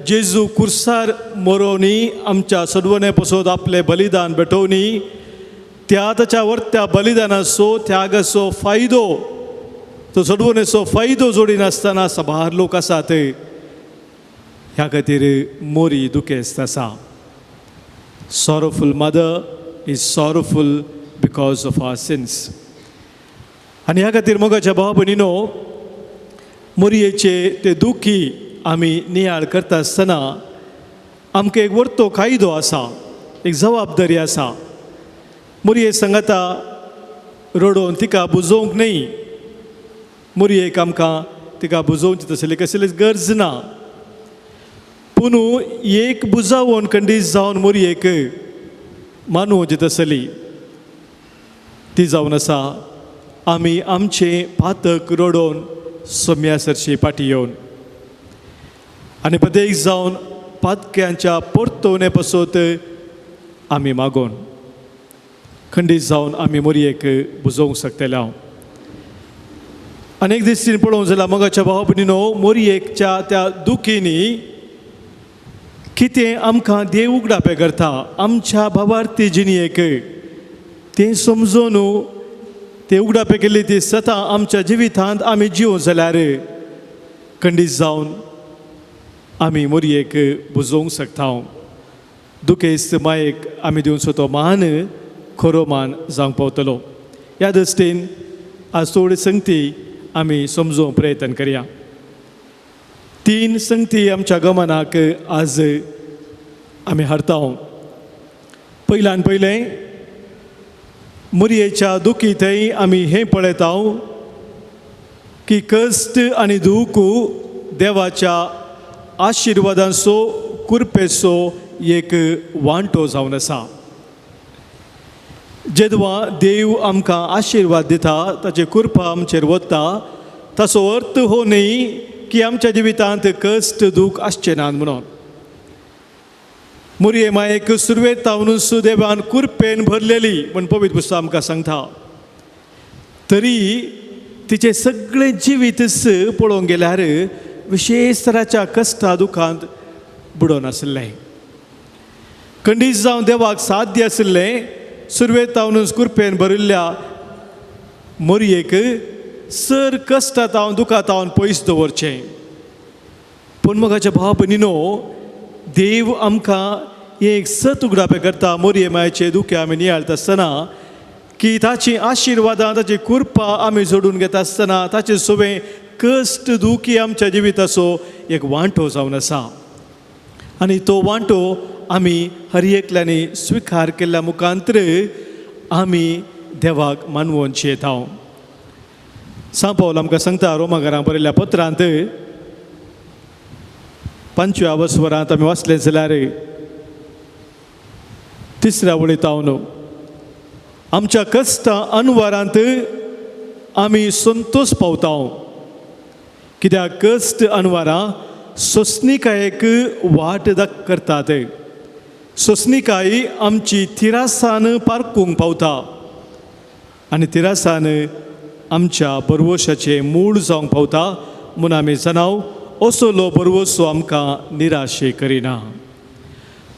जेजू कुर्सार मरोवनी आमच्या सडवणे पसत आपलें बलिदान भेटोवनी त्या ताच्या वर्त्या बलिदानाचो त्यागाचो फायदो तो सडवणेचो फायदो जोडिनासतना साबार लोक आसात. ह्या खातीर मोरी दुखेस्त आसा. Sorrowful mother is sorrowful because of our sins. आनी ह्या खातीर मोगाच्या भाव भयणीनो, मोरयेचे ते दुखी आमी नियाळ करता आसतना आमकां एक वर्तो कायदो आसा, एक जबाबदारी आसा. मोरये सांगाता रडोवन तिका बुजोवंक न्हय. मोरयेक आमकां तिका बुजोवची तसली कसलीच गरज ना. पूण एक बुजावण खंडीत जावन मोरयेक मानवची तसली ती जावन आसा आमी आमचें पातक रडोवन सोम्या सरशी फाटी येवन आनी प्रत्येक जावन पातक्यांच्या परतवणे पासत आमी मागोवन. खंडीत जावन आमी मोरयेक बुजोवंक शकतले. अनेक दृश्टीन पळोवंक जाल्यार मोगाच्या भाव भयणीनो, मोरयेकच्या त्या दुखींनी कितें आमकां देव उगडापें करता आमच्या भावार्थी जिणेक तें समजून ते उगडापें केल्ली ती सतां आमच्या जिवितांत आमी जिवूं जाल्यार खंडीत जावन आमी मोरयेक बुजोवंक शकता. दुखेस्त मायेक आमी दिवचो तो मान खरो मान जावंक पावतलो. ह्या दृश्टीन आज थोडी संगती आमी समजूंक प्रयत्न करया. तीन संगती आमच्या गमनाक आज आमी हाडता. पयल्यान पयलें मोरयेच्या दुखी थंय आमी हें पळयता की कश्ट आनी दूख देवाच्या आशिर्वादांचो कुरपेचो एक वांटो जावन आसा. जेदवा देव आमकां आशिर्वाद दिता, ताची कृपा आमचेर वता, ताचो अर्थ हो न्ही की आमच्या जिवितांत कश्ट दूख आसचें ना म्हणून. मोरये मायेक सुरवेक तावनूच देवान कुरपेन भरलेली म्हण पवित्र पुस्तक आमकां सांगता. तरी तिचें सगळें जिवीतच पळोवंक गेल्यार विशेश तराच्या कश्टा दुखांत बुडोवन आशिल्लें. खंडीत जावन देवाक साध्य आशिल्लें सुरवेक तावनूच कुरपेन भरिल्ल्या मोरयेक सर कश्टां तावन दुखां तावन पयस दवरचें. पूण मोगाच्या भाव भयणीनो, देव आमकां एक सत उगडापें करता मोरये मायेचे दुखे आमी नियाळटा आसतना की ताची आशिर्वादां ताची कृपा आमी जोडून घेता आसतना ताचे सगळें कश्ट दुखी आमच्या जिविताचो एक वांटो जावन आसा. आनी तो वांटो आमी हर एकल्यांनी स्विकार केल्ल्या मुखांतर आमी देवाक मानवोनचे येता. सांव पावल आमकां सांगता रोमाघरां बरयल्ल्या पत्रांत 5व्या वसवरांत आमी वाचलें जाल्यार 3ऱ्या वळींत आमच्या कश्टां अनवारांत आमी संतोश पावता, कित्याक कश्ट अनवारां सोंसणिकायेक वाट करतात. सोंसणिकाय आमची थिरासान पारकूंक पावता आनी थिरासान आमच्या बरवशाचें मूळ जावंक पावता. म्हूण आमी जाणाव असलो बरवसो आमकां निराशे करिना.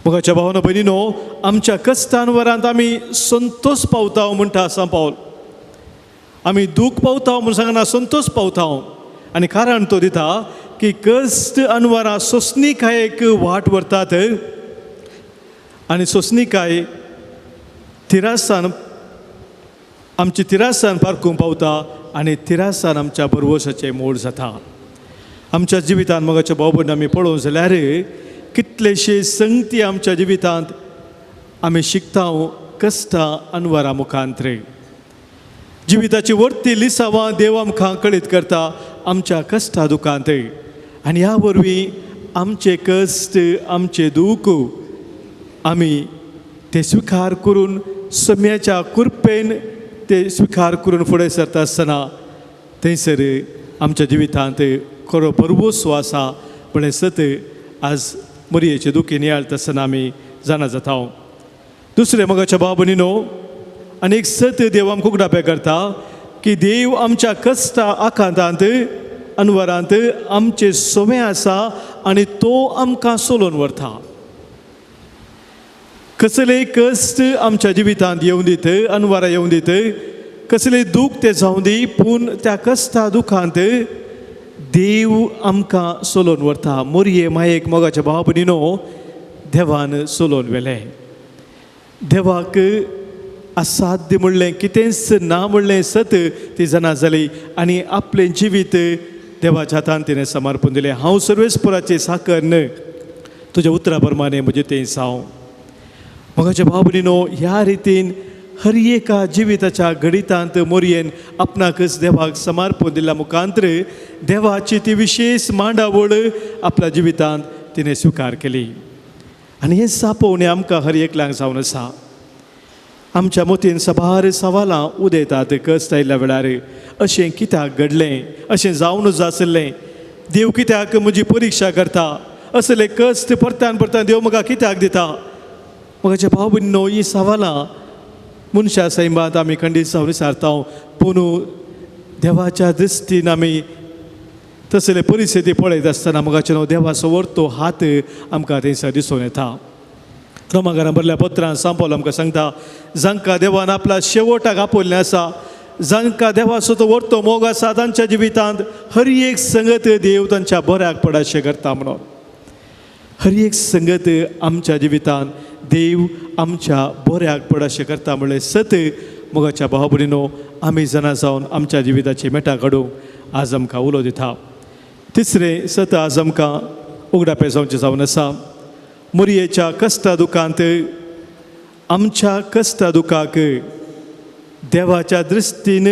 मोगाच्या भावना भयणीनो, आमच्या कश्टांवरांत आमी संतोश पावता म्हणटा सांव पावल. आमी दूख पावता म्हूण सांगना, संतोश पावता. आनी कारण तो दिता की कश्ट अनवरां सोंसणिकायेक वाट व्हरतात आनी सोंसणिकाय थिरासान आमची थिरासान पारकूंक पावता आनी थिरासान आमच्या बरवसाचें मोड जाता. आमच्या जिवितांत मोगाच्या भाव भयण आमी पळोवंक जाल्यार कितलेशे संगती आमच्या जिवितांत आमी शिकता कश्टां अनवरा मुखांतरे. जिविताची वर्ती लिसावां देव आमकां कळीत करता आमच्या कश्टा दुखांत आनी ह्या वरवीं आमचे कश्ट आमचे दूख आमी ते स्विकार करून सम्याच्या कृपेन ते स्विकार करून फुडें सरता आसतना थंयसर आमच्या जिवितांत खरो बरवसो आसा म्हळें सत आज मोरयेचे दुखी नियाळटा आसतना आमी जाणा जाता. दुसरें मोगाच्या भाव भयणीनो, आनी एक सत देव आमकां उगडापें करता की देव आमच्या कश्टा आकांतांत अनवरांत आमचे सोमे आसा आनी तो आमकां सोलोवन व्हरता. कसलेय कश्ट आमच्या जिवितांत येवन दीत, अनवरां येवन दीत, कसलेय दूख ते जावं दी, पूण त्या कश्टा दुखांत देव आमकां सोलोवन व्हरता. मोरये मायेक मोगाच्या भाव भयणीनो देवान सोलोवन व्हेलें. देवाक असाध्य म्हणलें कितेंच ना म्हणलें सत ती जाणा जाली आनी आपलें जिवीत देवाच्या हातान तिणें समर्पण दिलें. हांव सर्वेस्पराचे साकर न्हय, तुज्या उतरा प्रमाणे म्हजें तें जावं. मोगाच्या भाव भयणीनो, ह्या रितीन हर एका जिविताच्या घडितांत मोरयेन आपणाकच देवाक समर्पण दिल्ल्या मुखांतर देवाची ती विशेश मांडावळ आपल्या जिवितांत तिणें स्विकार केली. आनी हें सापोवणें आमकां हर एकल्यांक जावन आसा. आमच्या मतीन साबार सवालां उदयतात कश्ट आयिल्ल्या वेळार, अशें कित्याक घडलें, अशें जावनूच आशिल्लें, देव कित्याक म्हजी परिक्षा करता, असले कश्ट परत्यान परत्यान देव म्हाका कित्याक दिता. म्हज्या भाव भयणीनो, ही सवालां मनशा सैमांत आमी खंडीत जावन विसारता, पूण देवाच्या दृश्टीन आमी तसले परिस्थिती पळयत आसतना मोगाचे न्हू देवाचो वर्तो हात आमकां थंयसर दिसून येता. रोमाकारां बरल्या पत्रान सांपवल आमकां सांगता, जांकां देवान आपल्या शेवटाक आपयल्लें आसा, जांकां देवाचो तो वर्तो मोग आसा, तांच्या जिवितांत हर एक संगत देव तांच्या बऱ्याक पडाशें करता म्हणून. हर एक संगत आमच्या जिवितांत देव आमच्या बऱ्याक पडाशें करता म्हणलें सत मोगाच्या भाव भयणीनो आमी जाणा जावन आमच्या जिविताची मेटां काडूंक आज आमकां उलो दिता. तिसरें सत आज आमकां उगडापें जावचें जावन आसा, मोरयेच्या कश्टा दुखांत आमच्या कश्टा दुखाक देवाच्या दृश्टीन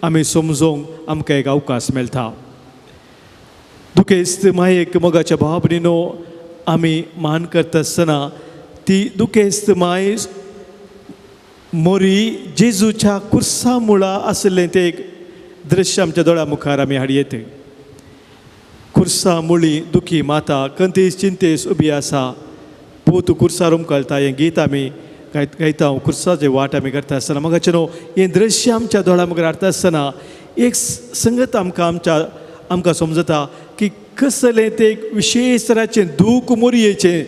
आमी समजूंक आमकां एक अवकाश मेळटा. दुखेस्त मायेक मोगाच्या भाव भयणीनो आमी मान करता आसतना ती दुखेस्त माय मोरी जेजूच्या कुर्सा मुळा आशिल्लें तें एक दृश्य आमच्या दोळ्या मुखार आमी हाडयेत. कुर्सा मुळी दुखी माता कंतीस चिंतेस उबी आसा, पूत कुर्सार उमकळटा हें गीत आमी गायता, कुर्साचे वाट आमी करता आसतना मोगाचे न्हू हें दृश्य आमच्या दोळ्या मुखार हाडटा आसतना एक संगत आमकां आमच्या आमकां समजता की कसलें तें एक विशेश तराचें दूख मोरयेचें.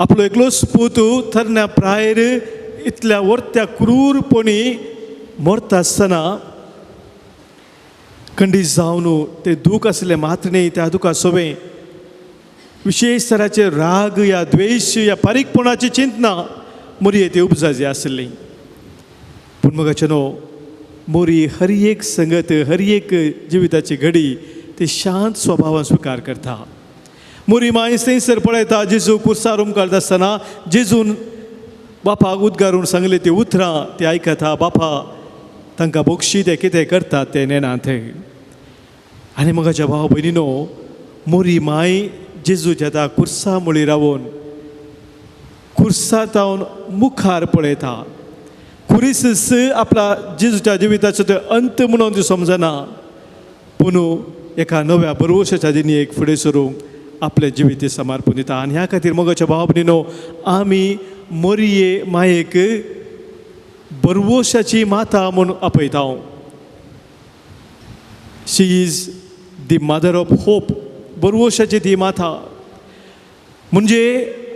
आपलो एकलोच पूत तरण्या प्रायर इतल्या वर्त्या क्रूरपणी मरता आसतना खंडीत जावन तें दूख आसलें मात्र न्ही, त्या दुखा सोबें विशेश तराचे राग या द्वेश या बारीकपणाची चिंतना मोरये ती उपजाजी आसली. पूण मोगाचे न्हू मोरी हर एक संगत हर एक जिविताची घडी ती शांत स्वभावान स्विकार करता. मोरी माय थंयसर पळयता जेजू कुर्सार उमकाळता आसतना जेजून बापाक उद्गारून सांगली ती उतरां ती आयकता, बापा तांकां बोगशी ते कितें करतात ते नेना थंय. आनी मोगाच्या भाव भयणीनो मोरी माय जेजूच्या त्या कुर्सा मुळी रावून कुर्सा तावन मुखार पळयता. खुरीस आपल्या जेजूच्या जिविताचो तो अंत म्हणून ती समजना, पूण एका नव्या बरवशाच्या जिणेक फुडें सरूंक आपलें जिवीत समर्पण दिता. आनी ह्या खातीर मोगाच्या भाव भयणीनो आमी मोरये मायेक बरवशाची माता म्हूण आपयता. She is the mother of hope. बरवशाची ती माता म्हणजे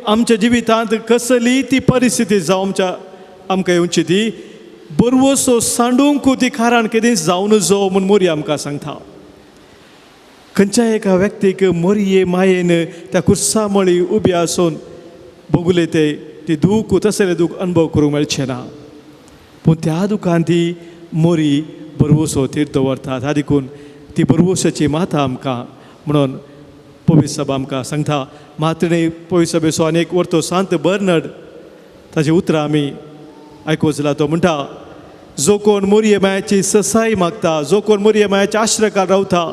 आमच्या जिवितांत कसली ती परिस्थिती जावं आमच्या आमकां येवची ती बरवसो सांडूंक ती कारण केदींच जावन जो म्हूण मोरी आमकां सांगता. खंयच्या एका व्यक्तीक मोरये मायेन त्या कुर्सा मळी उबी आसून भोगले ते ती दूख तसले दूख अनुभव करूंक मेळचें ना, पूण त्या दुखान ती मोरी बरवसो थीर दवरता. ह्या देखून ती बरवसाची माता आमकां म्हणून पवित्र सभा आमकां सांगता. मात्र न्ही पवित्र सभेचो आनी एक वर्तो सांत बर्नड ताची उतरां आमी आयकुचला. तो म्हणटा, जो कोण मोरये मायाची ससाई मागता, जो कोण मोरये मायाच्या आश्रकार रावता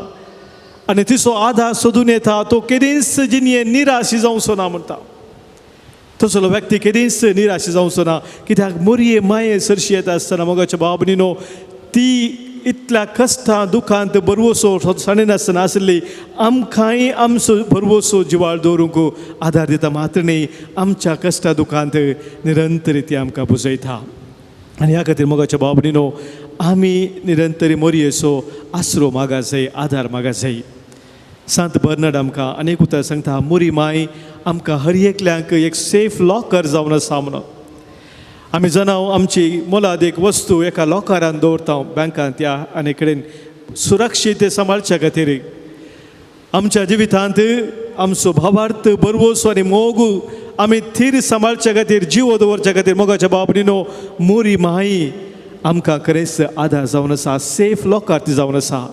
आनी तिचो आधार सोदून येता, तो केदींच जिणये निराशी जावचो ना म्हणटा. तसलो व्यक्ती केदींच निराशी जावचो ना, कित्याक मोरये माये सरशी येता आसतना मोगाच्या भाव भयणीनो ती इतल्या कश्टां दुखांत बरवसो सांडिनासतना आसली आमकांय आमचो बरवसो जिवाळ दवरूंक आदार दिता. मात्र न्ही आमच्या कश्टा दुखांत निरंतर ती आमकां बुजयता. आनी ह्या खातीर मोगाच्या भाव भयणीनो आमी निरंतर मोरयेचो आसरो मागा जाय, आदार मागा जाय. सांत बर्नड आमकां अनेक उतरां सांगता, मोरी माय आमकां हर एकल्यांक एक सेफ लॉकर जावन आसा म्हणून. आमी जाणां आमची मोलादीक वस्तू एका लॉकरान दवरता बँकांत त्या आनी कडेन सुरक्षीत सांबाळच्या खातीर. आमच्या जिवितांत आमचो भावार्थ बरवसो आनी मोग आमी थीर सांबाळच्या खातीर, जिवो दवरच्या खातीर मोगाच्या भाव भयणीनो मोरी माई आमकां खरेंच आदार जावन आसा, सेफ लॉकर ती जावन आसा.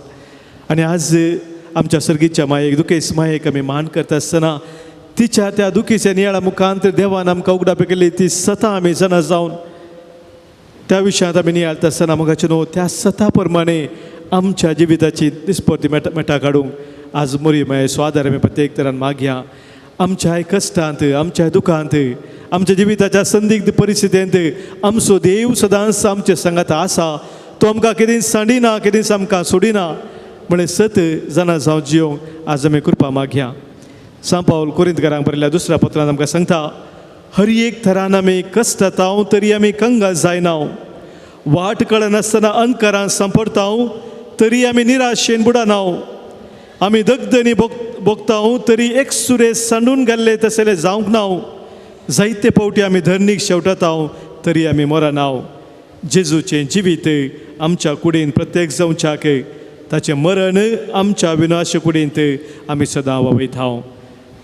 आनी आज आमच्या सर्गीच्या मायेक दुखेस मायेक आमी मान करता आसतना तिच्या त्या दुखीच्या नियाळा मुखांत देवान आमकां उगडापे केली ती सता आमी जाणा जावन त्या विशयांत आमी नियाळता आसतना मोगाचे न्हू त्या सता प्रमाणे आमच्या जिविताची दिसपटी मेटा काडूंक आज मोरी मायेचो आदार आमी प्रत्येक तरान मागया. आमच्या कश्टांत, आमच्या दुखांत, आमच्या जिविताच्या संदिग्ध परिस्थितींत आमचो देव सदांच आमचे सांगात आसा. तो आमकां केदींच सांडिना, केदींच आमकां सोडिना म्हळें सत जाणा जावन जियोंक आज आमी कृपा मागया. सांत पावल कोरिंतकारांक बरयल्ल्या दुसऱ्या पत्रांत आमकां सांगता, हर एक थरान आमी कश्टताव तरी आमी कंगाल जायना, वाट कळनासतना अंधकारान सांपडताव तरी आमी निराशेन बुडना, आमी दगदनी भोगताव तरी एक सुरे सांडून गेल्ले तसले जावंक ना, जायते फावटी आमी धरणीक शेवटताव तरी आमी मरना। जेजूचें जिवीत आमच्या कुडीन प्रत्येक जावच्याक ताचें मरण आमच्या विनाश कुडींत आमी सदां वावयता।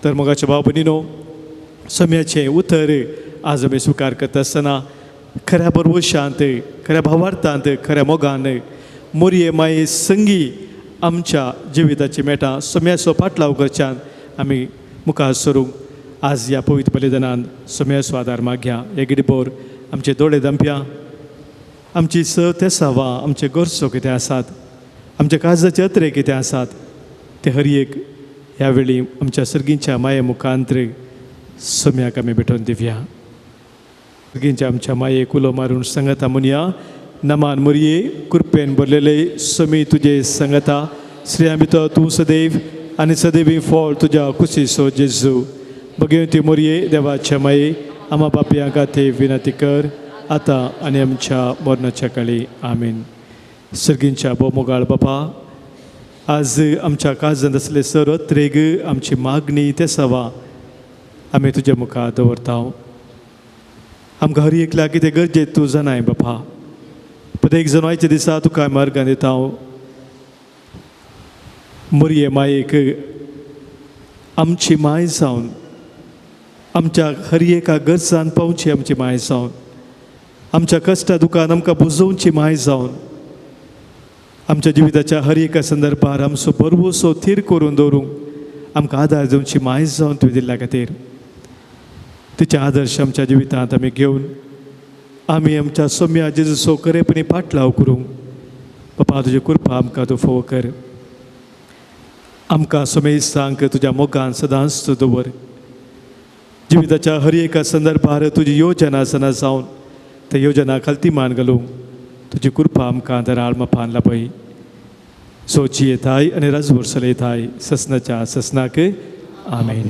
तर मोगाचे भाव भयणीनो, सम्याचें उतर आज आमी स्विकार करता आसतना खऱ्या बरवशांत, खऱ्या भावार्थांत, खऱ्या मोगान मोरये माये संगी आमच्या जिविताची मेटां सम्याचो पाटलाव करच्यान आमी मुखार सरूंक आज ह्या पवित्र बलिदानान सम्याचो आदार मागया। हे गिडबोर आमचे दोळे दंप्या, आमची स तेसावां, आमचे गरजो कितें आसात, आमच्या काळजाचे अत्रे कितें आसात ते हर एक ह्या वेळी आमच्या सर्गींच्या माये मुखांत्र सम्याक आमी भेटोवन दिवया। सर्गींच्या आमच्या माये कुलो मारून सांगता म्हणया, नमान मोरये कृपेन भरलेले समी तुजे सांगता, श्रेया भितर तूं सदैव आनी सदैवी फळ तुज्या कुशीचो जेजू। भगवती मोरये देवाच्या माये आमा बापया खातीर विनंती कर आतां आनी आमच्या मरणाच्या काळी। आमीन। सर्गींच्या भोव मोगाळ बापा, आज आमच्या काळजांत आसले सर अत्रेग आमची मागणी ते सवा आमी तुज्या मुखार दवरता। आमकां हर एकल्या कितें गरजेक तूं जाणाय बापा, प्रत्येक जण आयच्या दिसा तुका मार्गान दिता। मोरये मायेक आमची माय जावन आमच्या हर एका गरजान पावची आमची माय जावन आमच्या कश्टा दुकान आमकां बुजोवची माय जावन आमच्या जिविताच्या हर एका संदर्भार आमचो बरवसो थीर करून दवरूंक आमकां आदार दिवची माय जावन तुवें दिल्ल्या खातीर तिचे आदर्श आमच्या जिवितांत आमी घेवन आमी आमच्या सोम्या जेजूचो खरेपणी पाटलाव करूंक बापा तुजी कृपा आमकां तूं फोव कर। आमकां सोमेस्तांक तुज्या मोगान सदांच तूं दवर। जिविताच्या हर एका संदर्भार तुजी योजना आसना जावन त्या योजना खालती मान घालूंक तुजी कृपा आमकां दराळ मापान लाभय। सोची येताय आनी राजभर चलयताय ससनाच्या ससनाक। आमेन।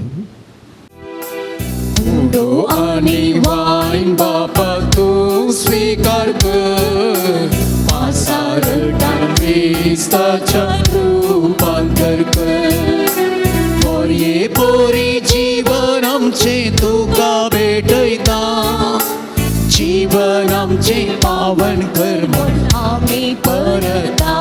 उडो आनी वायन बापा तूं स्विकार कर, पासारटान क्रिस्ताच्या रुपांतर कर। मोरये पोरी जीवन आमचें तुका भेटयता, जीवन आमचें पावन कर म्हूण आमी परता।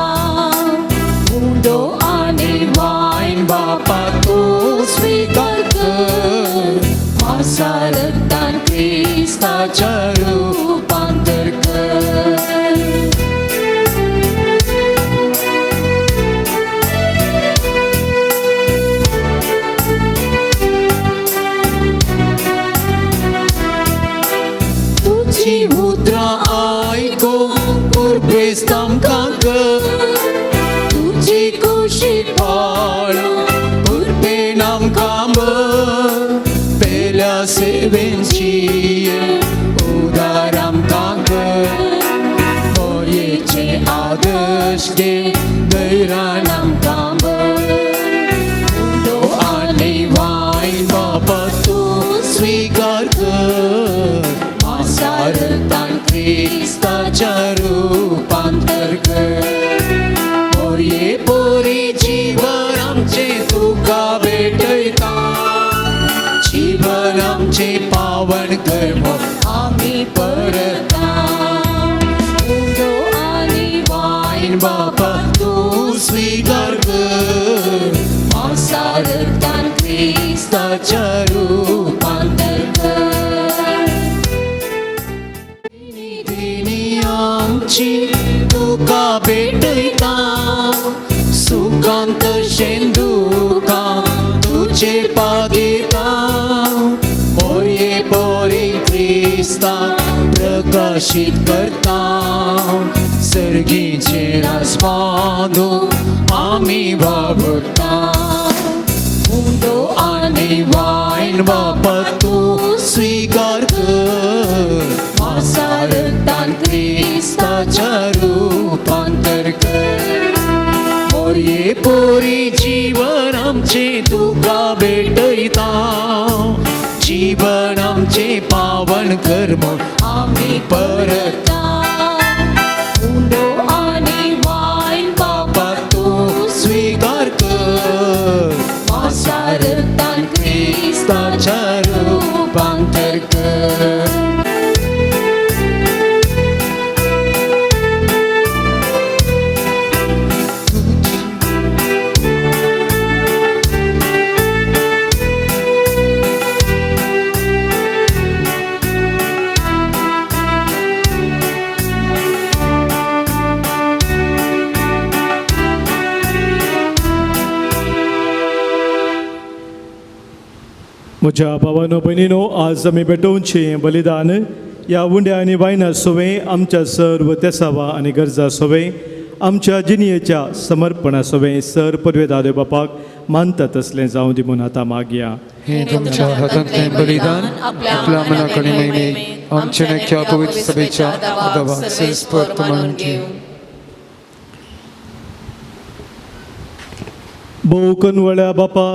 उडो आनी वायन बापा तूं स्विकार कर, पासारटान क्रिस्ताच्या रुपांतर कर। तुजी उतरां आयकूंक पुरबेस्त आमकां कर, तुजी कुशी पाळूंक पुरबेन आमकां भर। पेल्या सेवेंची उदार आमकां कर, मोरयेचे आदर्श घे धैर्यान आमकां भर। उडो आनी वायन बापा तूं स्विकार कर, पासारटान क्रिस्ताच्या रुपांतर कर। मोरये पोरी जीवन आमचें तुका भेटयता, जीवन आमचें पावन कर म्हूण आमी परता। उडो आनी वायन बापा तूं स्विकार कर, पासारटान क्रिस्ताच्या रुपांतर कर। आमची तुका भेटयता, सुखांत तशें दुखां तुजे पागेता। मोरये पोरी क्रिस्ता प्रकाशीत करता, सर्गीचे राजपादो आमी वावुरता। उडो आनी वायन बापा तूं स्विकार कर, पासारटान क्रिस्ताच्या रुपांतर कर। मोरये पोरी जीवन आमचें तुका भेटयता, जीवन आमचें अर्पण कर म्हूण आमी परत उंडो आनी वायन बाबा तूं स्विकार कर मासारतान क्रिस्ताच्या रुपांतर कर. म्हज्या भावानो भयणीनो, आज आमी भेटोवचें बलिदान ह्या उंड्या आनी वायना सोवें आमच्या सर्व तेसावा आनी गरजा सोवें आमच्या जिणयेच्या समर्पणा सोवें सर पदवेदा देव बापाक मानता तसलें जावं दी म्हूण आतां मागया. हे तुमच्या हातांतलें बलिदान आपल्या मनाक आनी महिमेक आमच्या नख्या पवित्र सभेच्या आदाबाक सैस्पर्त मानून घेवं. भोव कनवळ्या बापा,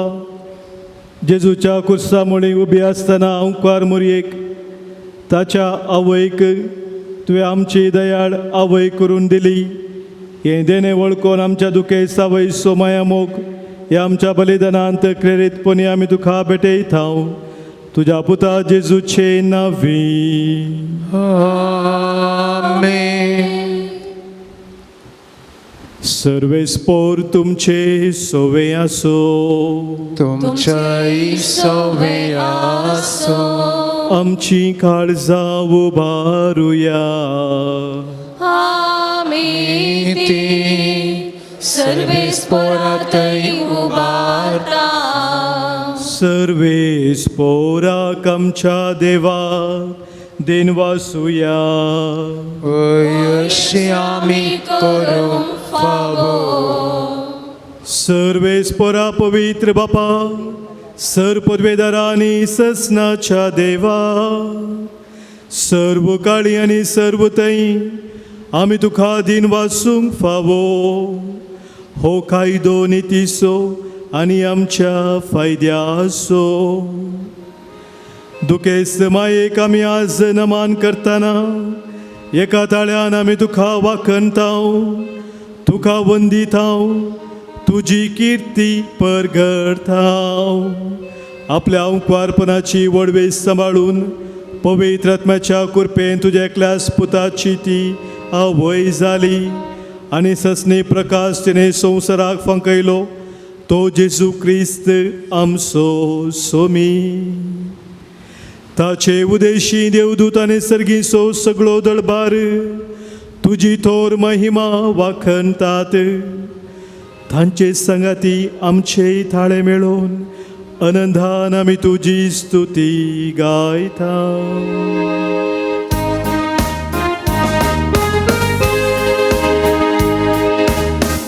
जेजूच्या कुर्सा मुळी उबी आसतना अंकार मुरयेक ताच्या आवयक तुवें आमची दयाळ आवय करून दिली. हें देणें वळखून आमच्या दुखे सावय सोमाया मोग ह्या आमच्या बलिदानांत प्रेरीतपणी आमी तुका भेटयता. तुज्या पुता जेजूचे नांवी. आमेन. सर्वेस्पोर तुमचे सोवे आसो. तुमच्याय सोवे आसो. आमची काळजां उबारुया. आमी ती सर्वेस्पोरातय उबारता. सर्वेस्पोराक आमच्या देवा देनवासुया. अशी आमी करूंक फावो. सर्वेस्पोरा पवित्र बापा, सर पदवेदारा आनी ससनाच्या देवा, सर्व काळी आनी सर्व थंय आमी तुका दीन वासूंक फावो. हो कायदो नितीचो आनी आमच्या फायद्याचो. दुखेस्त मायेक आमी आज नमान करतना एका ताळ्यान आमी तुका वाखणताव, तुका वंदिताव, तुजी किर्ती परगडताव. आपल्या अंकवारपणाची वडवेस सांबाळून पवित्र आत्म्याच्या कृपेन तुज्या एकल्याच पुताची ती आवय जाली आनी ससनी प्रकाश तिणें संवसाराक फांकयलो तो जेजू क्रिस्त आमचो सोमी. ताचे उदेशी देवदूत आनी सर्गीचो सगळो दळबार तुजी थोर महिमा वाखणतात. तांचे संगाती आमचे थाळे मेळोवन आनंदान आमी तुजी स्तुती गायता.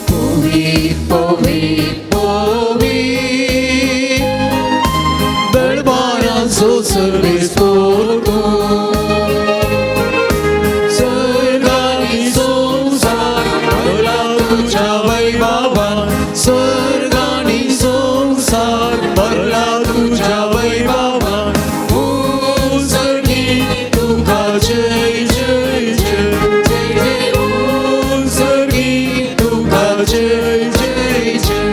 पवीत पवीत पवीत दळबाराचो सर्वेस्पोर तूं. सर्ग आनी संवसार भरला तुज्या वैभवान. सर्ग आनी संवसार भरला तुज्या वैभवान. उंचगी तुका जय जय जय जय जय. उंचगी तुका जय जय जय.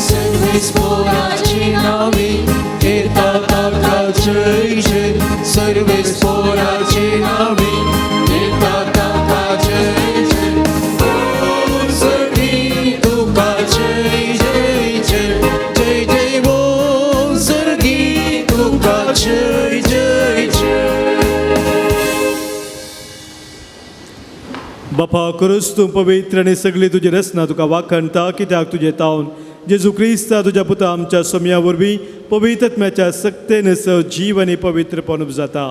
सर्वेस्पोराची नावी घेता ताका जय जय. सर्वेस्पोराची नावी घेता ताका जय जय. उंचगी तुका जय जय जय जय जय. उंचगी तुका जय जय जय. बापा करूच तूं पवित्र आनी सगळी तुजी रचना तुका वाखणता. कित्याक तुजें तावन जेजू क्रिस्ता तुज्या पुता आमच्या सोमया वरवीं पवित्र आत्म्याच्या सक्तेन स जीव आनी पवित्रपण जाता.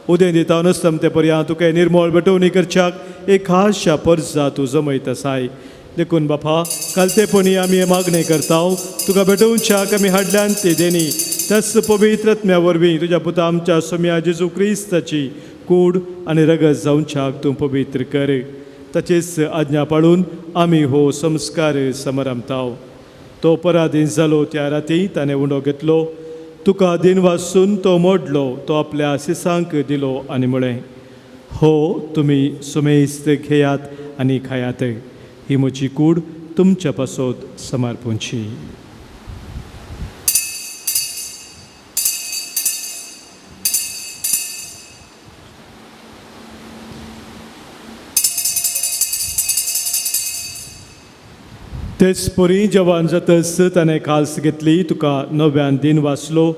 उदें दिता नसतमते पर्यंत तुका निर्मळ भेटवणी करच्याक एक खासशा परजा तूं जमयत आसाय. देखून बापा कालतेपणी आमी हें मागणें करता, तुका भेटोवच्याक आमी हाडल्यान ती देणी त्याच पवित्र आत्म्या वरवीं तुज्या पुता आमच्या सोमया जेजू क्रिस्ताची कूड आनी रगत जावच्याक तूं पवित्र कर. ताचेच आज्ञा पाळून आमी हो संस्कार समारंभताव. तो पराधीन जालो त्या राती ताणें उंडो घेतलो. तुका दिन वासून तो मोडलो, तो आपल्या शिसांक दिलो आनी म्हळें, हो तुमी सुमेस्त घेयात आनी खायात, ही म्हजी कूड तुमच्या पासत समर्पूंची. तेच परी जवान जातच ताणें काल्स घेतली, तुका नव्यान दिन वाचलो,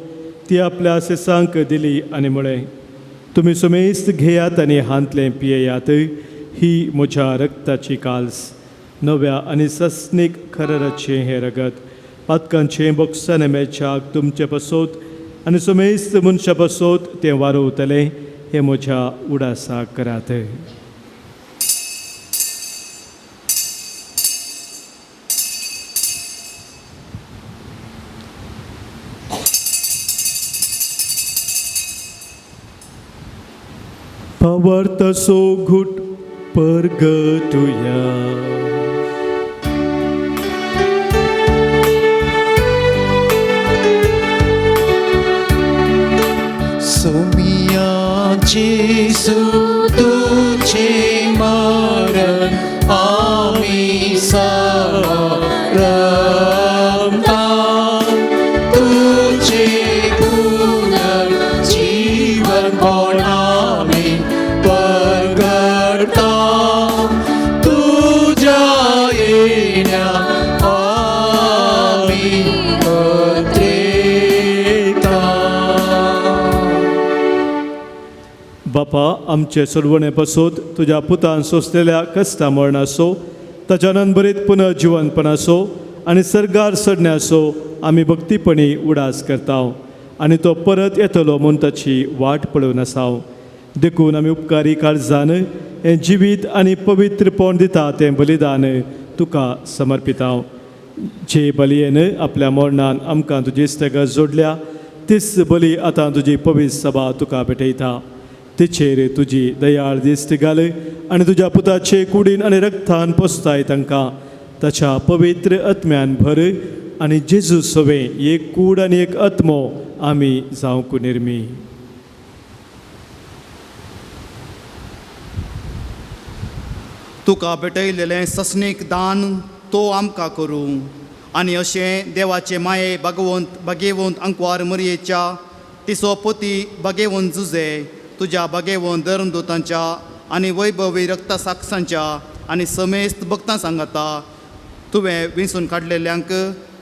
ती आपल्या शिसांक दिली आनी म्हळें, तुमी सुमेस्त घेयात आनी हांतलें पियेयात, ही म्हज्या रक्ताची काल्स, नव्या आनी सस्नीक खरराचें हें रगत, पातकांचें बोक्साने मेळच्याक तुमचे पासत आनी सुमेस्त मनशा पासत तें वारोवतलें, हें म्हज्या उडासाक करात. पवर्तसो घुट परगटुया. सोमियाची तुझे मरण आमी समरता, तुझे पुनर्जीवन पण आमी परगटता, तुझ्या येण्या आमी अत्रेता. बापा, आमचे सोडवणे पासत तुज्या पुतान सोंसलेल्या कश्टा मरणाचो, ताच्या नंबरीत पुनर्जिवनपणाचो आनी सर्गार चडण्याचो आमी भक्तीपणी उडास करता आनी तो परत येतलो म्हूण ताची वाट पळोवन आसा. देखून आमी उपकारी काळजान हें जिवीत आनी पवित्रपण दिता तें बलिदान तुका समर्पिता. जे बलयेन आपल्या मरणान आमकां तुजी इश्टागत जोडल्या, तीच बली आतां तुजी पवित्र सभा तुका भेटयता. तिचेर तुजी दयाळ दिश्ट घाल आनी तुज्या पुताचे कुडीन आनी रक्तान पोसताय तांकां ताच्या पवित्र आत्म्यान भर आनी जेजू सवें एक कूड आनी एक आत्मो आमी जावंक निर्मी. तुका भेटयलेलें सस्नीक दान तो आमकां करूं आनी अशें देवाचे माये भगवंत भगेवंत अंकवार मरयेच्या तिसो पोती भगेवंत जुजे तुज्या भगेवंत धर्मदूतांच्या आनी वैभवी रक्तसाक्षांच्या आनी समेस्त भक्तां सांगता तुवें विंचून काडलेल्यांक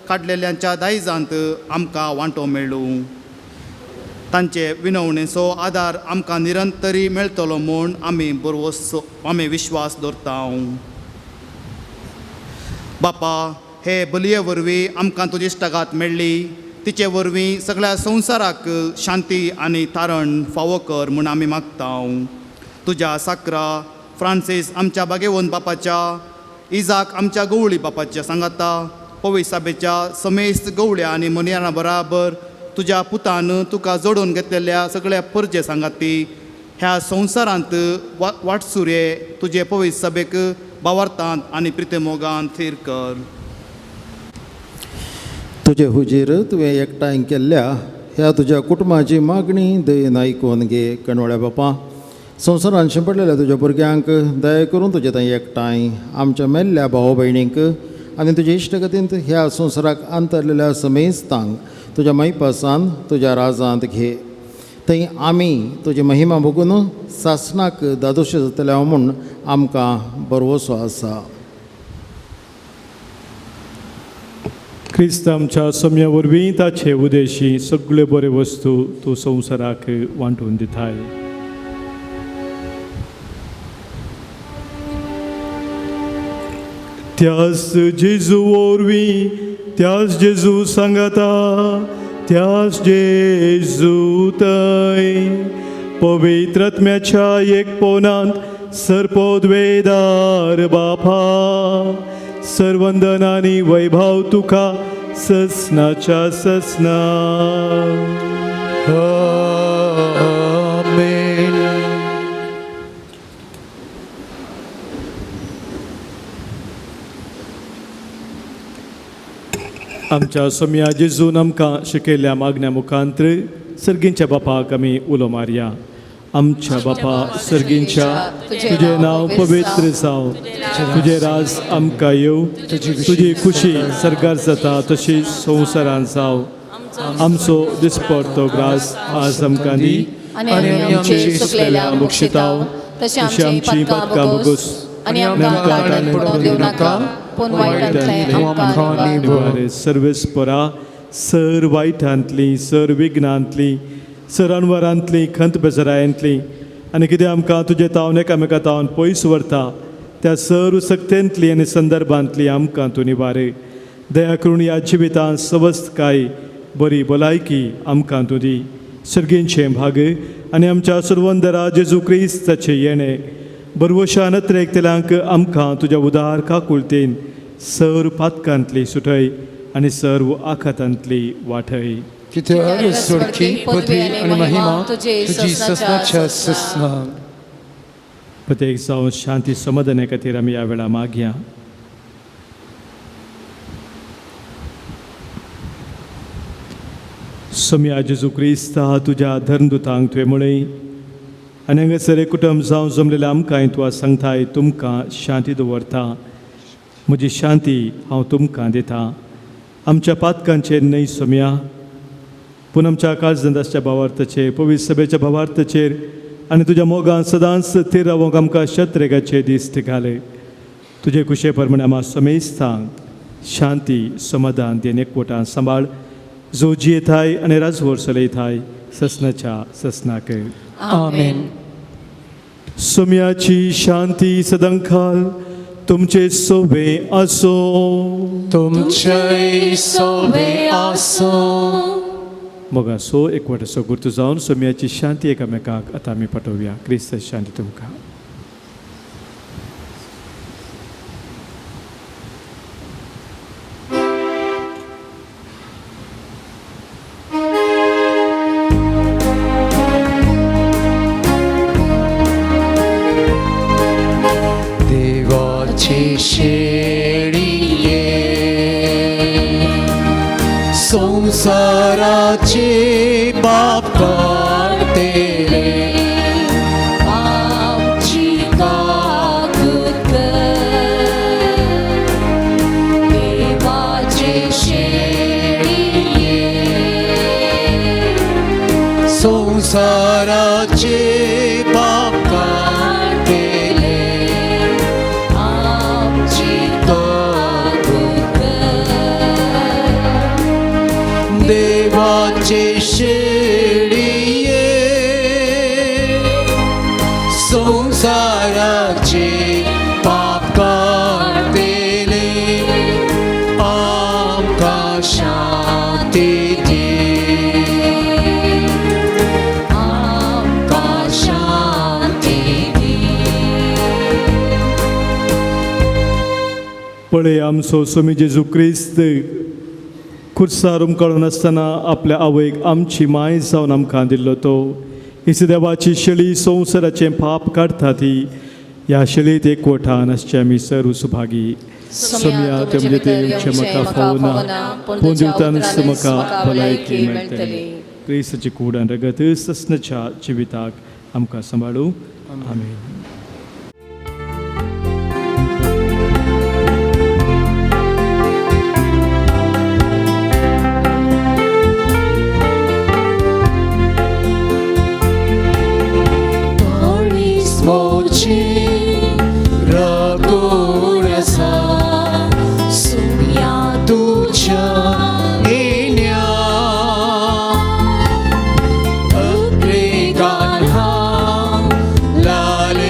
काडलेल्यांच्या दायजांत आमकां वांटो मेळूं. तांचे विनवणेचो आदार आमकां निरंतरी मेळटलो म्हूण आमी बरवस आमी विश्वास दवरता. बापा, हे बलये वरवीं आमकां तुजी इश्टागात मेळ्ळी, तिचे वरवीं सगळ्या संवसाराक शांती आनी तारण फावो कर म्हूण आमी मागता. तुज्या साकरा फ्रांसीस आमच्या बागेवन बापाच्या, इजाक आमच्या गवळी बापाच्या सांगाता, पवित्र साबेच्या समेस्त गवळ्या आनी मनयारा बराबर तुज्या पुतान तुका जोडून घेतलेल्या सगळ्या परजे सांगाती ह्या संवसारांत वाटसुरे तुजे पवित्र सभेक बावार्थांत आनी प्रितेमोगान थीर कर. तुजे हुजीर तुवें एकठांय केल्ल्या ह्या तुज्या कुटुंबाची मागणी दयेन आयकून घे. कणवळ्या बापा, संवसारान शिंपडलेल्या तुज्या भुरग्यांक दया करून तुजे थंय एकठांय आमच्या मेल्ल्या भाव भयणींक आनी तुजे इश्टगतींत ह्या संवसाराक अंतरलेल्या समेस्तांक तुज्या मैपासान तुज्या राजांत घे. थंय आमी तुजी महिमा भोगून सासणाक दादोश जातले म्हूण आमकां भरवसो आसा. क्रिस्त आमच्या सम्या वरवीं ताचे उदेशी सगळे बरे वस्तू तूं संवसाराक वांटून दिताय. त्यास जेजू वरवीं, त्यास जेजू सांगता, त्यास जेजू थंय पवित्र आत्म्याच्या एकपणांत सर्पोद्वेदार बापा, सर्वंदन आनी वैभव तुका ससनाच्या ससना. आमेन. आमच्या सोम्या जेजून आमकां शिकयल्ल्या मागण्या मुखांत्र सर्गींच्या बापाक आमी उलो मारया. आमच्या बापा सर्गींच्या, तुजें नांव पवित्र जावं, तुजें राज आमकां येवं, तुजी खुशी सर्गार जाता तशी संवसारांत जावं. आमचो दिसपडतो ग्रास आज आमकां दी आनी आमी आमचे चुकलेल्या मुक्षिताव तशें आमची पातकां भोगोस आनी आमकां ताणें पडोवंक दिवं नाका, पूण वायटांतलें आमकां निवार. सर्वेस्परा सर वायटांतली, सर विघ्नांतली, सर अनवरांतली, खंत बेजारायंतली आनी कितें आमकां तुजे तावन एकामेका तावन पयस व्हरता त्या सर्व सक्तेंतली आनी संदर्भांतली आमकां तूं निवार. दया करून ह्या जिवितांत सवस्तकाय बरी भलायकी आमकां तूं दी. सर्गींचें भाग आनी आमच्या सर्वंदरा जेजू क्रिस्ताचें येणें बरवशा नत्रेकतल्यांक आमकां तुज्या उदार काकुळतेन सर्व पातकांतली सुटय आनी सर्व आखातांतली वाटय. कित्याक सोडकी पदवी आनी महिमा तुजी ससनाच्या ससना. प्रत्येक जावन शांती समाधाना खातीर आमी ह्या वेळा मागया. सोम्या जेजू क्रिस्ता तुज्या धर्मदुतांक तुवें म्हळें आनी हांगासर कुटुंब जावन जमलेल्या आमकांय तुका सांगताय, तुमकां शांती दवरता, म्हजी शांती हांव तुमकां दिता. आमच्या पातकांचेर न्हय सोम्या, पूण आमच्या काळजंदाच्या भावार्थाचेर, पवित्र सभेच्या भावार्थाचेर आनी तुज्या मोगान सदांच थीर रावंक आमकां शत्रेगाचे दीस घाले. तुजे कुशे प्रमाणे आमा समेस्तांक शांती समाधान देन एकवटान सांबाळ, जो जियेताय आनी राजवट चलयताय ससनाच्या ससनाक. आमेन. सोम्याची शांती सदांकाल तुमचे सोबे आसो. तुमचे सोबे आसो. मोगा सो एकवटाचो गुर्तू जावन सोम्याची शांती एकामेकाक आतां आमी पाठोवया. क्रिस्त शांती तुमकां. देवाची शेळये संसाराचे पाप काडतेले, आमची काकूत कर. देवाचे शेळये संसाराचे पाप काडतेले, आमची काकूत कर. देवाचे शेळये संसाराचे पाप काडतेले, आमकां शांती दी, आमकां शांती दी. पळय आमचो स्वामी जेजू क्रिस्त खुर्सार उमकाळून आसतना आपल्या आवयक आमची माय जावन आमकां दिल्लो तो इस देवाची शेळी संवसाराचें पाप काडटा ती ह्या शेळीत एकवटान आसचे आमी सर्व सुभागी. सोम्या तुमचे ते येवचें म्हाका फावना, पूण दिवतानच म्हाका भलायकी मेळटली. क्रिस्ताची कूड आनी रगत ससनाच्या जिविताक आमकां सांबाळू. आमेन. मोची रगूर आसा सुम्या तुज्या येण्या, अग्रेगान हांव लालेता.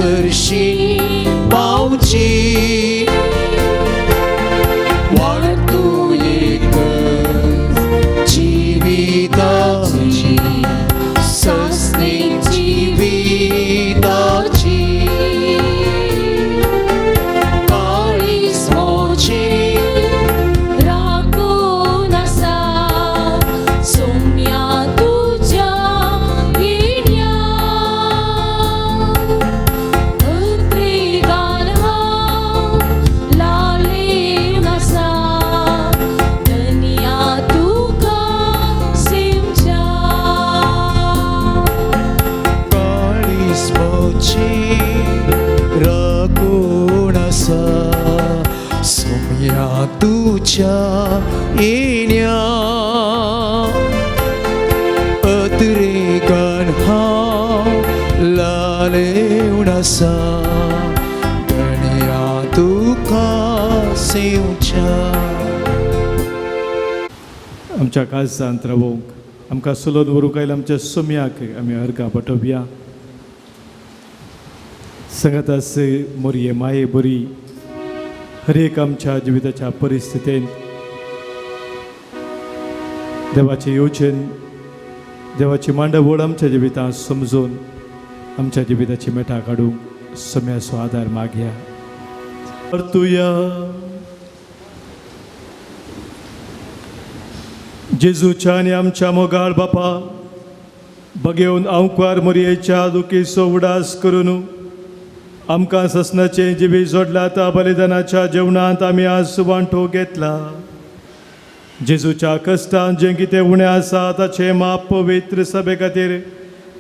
सरशी पावची वाट तूं एकच जिविताची सस्नीक जिविताची काळीज म्हजें राखून आसा सोम्या तुज्या येण्या उद्रेगान हांव लालेवन आसा धनया तुका सेवच्या. काळीज म्हजें राखून आसा सोम्या तुज्या येण्या अतिरेकान हांव लालेवन आसा धनया तुका सेवच्या. आमच्या काळजांत रावोवंक आमकां सलोन व्हरूंक आयल्या आमच्या सोम्याक आमी अर्गां पाठोवया. सांगात आस मोरये माये बरी हर एक आमच्या जिविताच्या परिस्थितींत देवाचें योजन देवाची मांडावळ आमच्या जिवितांत समजून आमच्या जिविताची मेटां काडूंक सोम्याचो आदार मागया. परतुया. जेजूच्या आनी आमच्या मोगाळ बापा बगेवन आंकवार मोरयेच्या दुखीचो उडास करून आमकां ससनाचें जिवीत जोडला त्या बलिदानाच्या जेवणांत आमी आज वांटो घेतला. जेजूच्या कश्टान जें कितें उणें आसा ताचें माप पवित्र सभे खातीर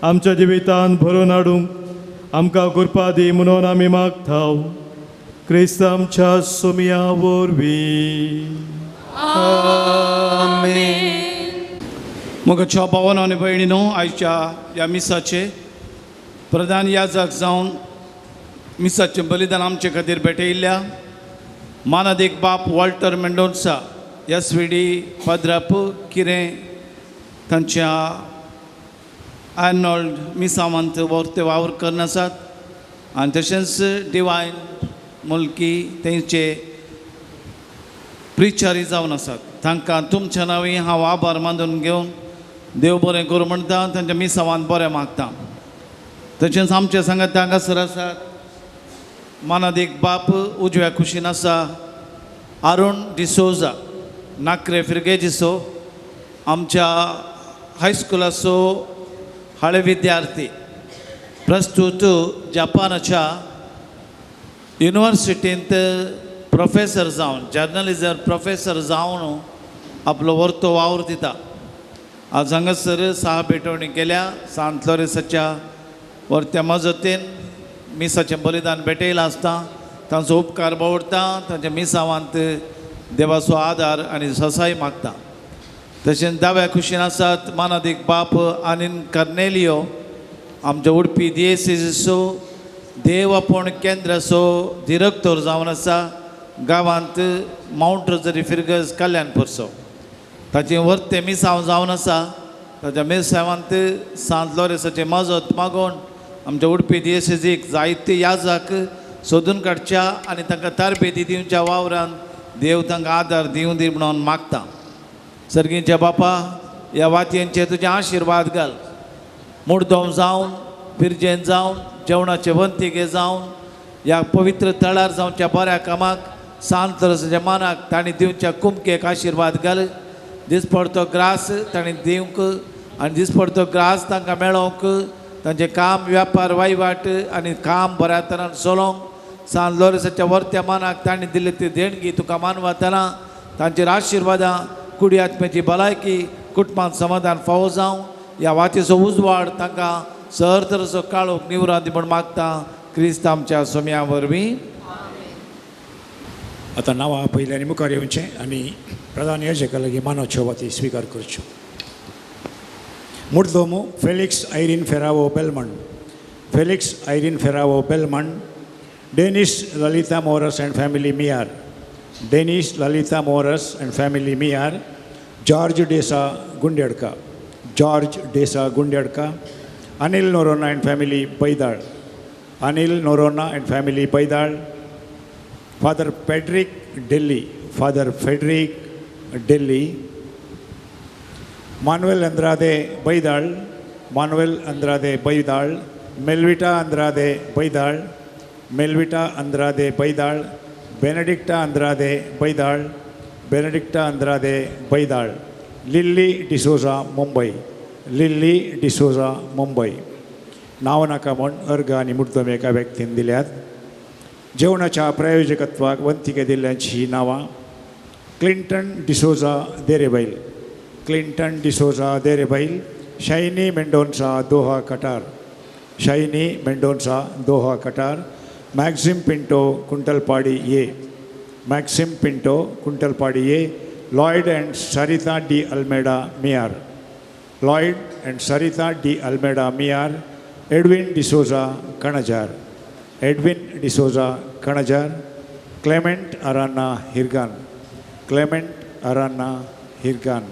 आमच्या जिवितांत भरून हाडूंक आमकां कृपा दी म्हणून आमी मागता. क्रिस्त आमच्या सोमया वरवीं. मोगाच्या भावानो आनी भयणीनो, आयच्या ह्या मिसाचे प्रधान याजक जावन मिसाचें बलिदान आमचे खातीर भेटयिल्ल्या मानादीक बाप वॉल्टर मेंडोन्सा एस.वी.डी. पद्राप किरें तांच्या आर्नॉल्ड मिसावांत वर्ते वावर करून आसात आनी तशेंच डिवायन मुल्की तेंचे प्रिचारी जावन आसात. तांकां तुमच्या नांवी हांव आभार मानून घेवन देव बरें करूं म्हणटा, तांच्या मिसावान बरें मागता. तशेंच आमच्या सांगात हांगासर आसात मानादीक बाप उजव्या कुशीन आसा अरुण डिसोजा नाकरे फिरगेजीचो आमच्या हायस्कुलाचो हाळे विद्यार्थी, प्रस्तूत जपानाच्या युनिवर्सिटींत प्रोफेसर जावन जर्नलिजम प्रोफेसर जावन आपलो वर्तो वावर दिता. आज हांगासर सहा भेटवणी केल्या सांत लोरेसाच्या वर्त्या मजतीन मिसाचें बलिदान भेटयलां आसता. तांचो उपकार बावडटा, तांच्या मिसावांत देवाचो आदार आनी ससाय मागता. तशेंच दाव्या कुशीन आसात मानादीक बाप आनीन कर्नेलियो आमच्या उडपी दियेसीचो देव आपोवण केंद्राचो दिरक्तोर जावन आसा गांवांत मावंट रोजरी फिरगज कल्याणपूरचो. ताचें वर्तें मिसांव जावन आसा. ताच्या मिसावांत सांत लोरेसाचें मजत मागोवन आमच्या उडपी दियेसीक जायते याजाक सोदून काडच्या आनी तांकां तरबेती दिवच्या वावरान देव तांकां आदार दिवं दी म्हणून मागता. सर्गीच्या बापा, ह्या वातयेंचेर तुजे आशिर्वाद घाल. मुडदोम जावन पिरजेन जावन जेवणाचे वंतिगे जावन ह्या पवित्र तळार जावच्या बऱ्या कामाक सांत रसाच्या मानाक तांणी दिवच्या कुमकेक आशिर्वाद घाल. दिसपडतो ग्रास तांणी दिवंक आनी दिसपडतो ग्रास तांकां मेळोवंक तांचें काम व्यापार वहिवाट आनी काम बऱ्या तरान चलोवंक सांत लोरेसाच्या वर्त्या मानाक तांणी दिल्ली ती देणगी तुका मानवतना तांचेर आशिर्वादां कुडी आत्म्याची भलायकी कुटुंबांत समाधान फावो जावं. ह्या वातीचो उजवाड तांकां सर तरेचो काळोख निवरांत म्हूण मागता क्रिस्त आमच्या सोम्या वरवीं. आतां नांवां पयलीं आनी मुखार येवचें आनी प्रधान याजका लागीं मानाच्यो वाती स्विकार करच्यो. मुर्दोमो Felix Irene Ferrao Belman, Felix Irene Ferrao Belman, Dennis Lalitha Moras and family Miyar, Dennis Lalitha Moras and family Miyar, George D'Sa Gundadka, George D'Sa Gundadka, Anil Noronha and family Baidal. Anil Noronha and family Baidal, Father Frederick Delhi, Father Frederick Delhi, Manuel Andrade Baidal, Manuel Andrade Baidal, Melvita Andrade Baidal, Melvita Andrade Baidal, Benedicta Andrade Baidal, Benedicta Andrade Baidal, Lily D'Souza Mumbai, Lily D'Souza Mumbai. नांव नाका म्हूण अर्घ आनी मुद्दम एका व्यक्तीन दिल्यात. जेवणाच्या प्रायोजकत्वाक वंतिके दिल्ल्यांची ही नांवां: Clinton D'Souza Derebail, Clinton D'Souza Derebail, Shiny Mendonca Doha Qatar, Shiny Mendonca Doha Qatar, Maxim Pinto Kuntalpadi A, Maxim Pinto Kuntalpadi A, Lloyd and Saritha D Almeida Miyar, Lloyd and Saritha D Almeida Miyar, Edwin D'Souza Kanajar, Edwin D'Souza Kanajar, Clement Aranha Hirgan, Clement Aranha Hirgan.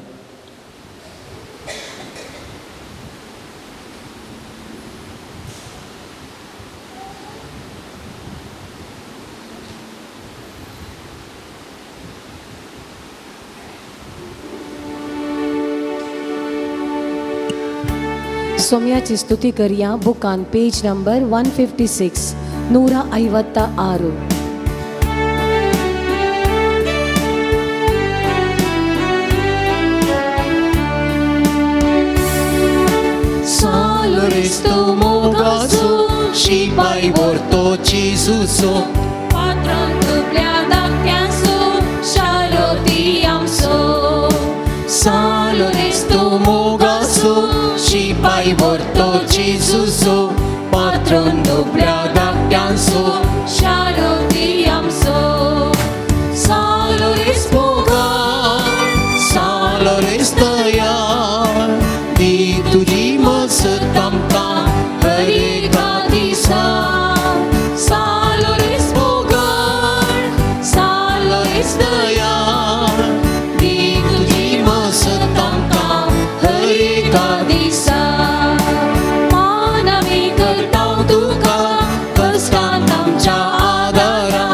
सोम्याची स्तुती करया बुकान पेज नंबर 156 156. Saloristo mogaso शिपाय वर्तोची सुसो पात्रां दुबल्या धाकट्यांसो शालोती आमचो. Saloristo mogaso शिपाय वर्तोची सुसो पात्रोन दुबल्या धाकट्यांसो शालोती आमचो. Saloris मोगाळ सालोरिस दयाळ दी तुजी मसत आमकां हर एका दिसा. सालोरिस मोगाळ सालोरिस दयाळ दी तुजी मसत आमकां हर एका दिसा. मान आमी करता तुका कश्टांत आमच्या आदारा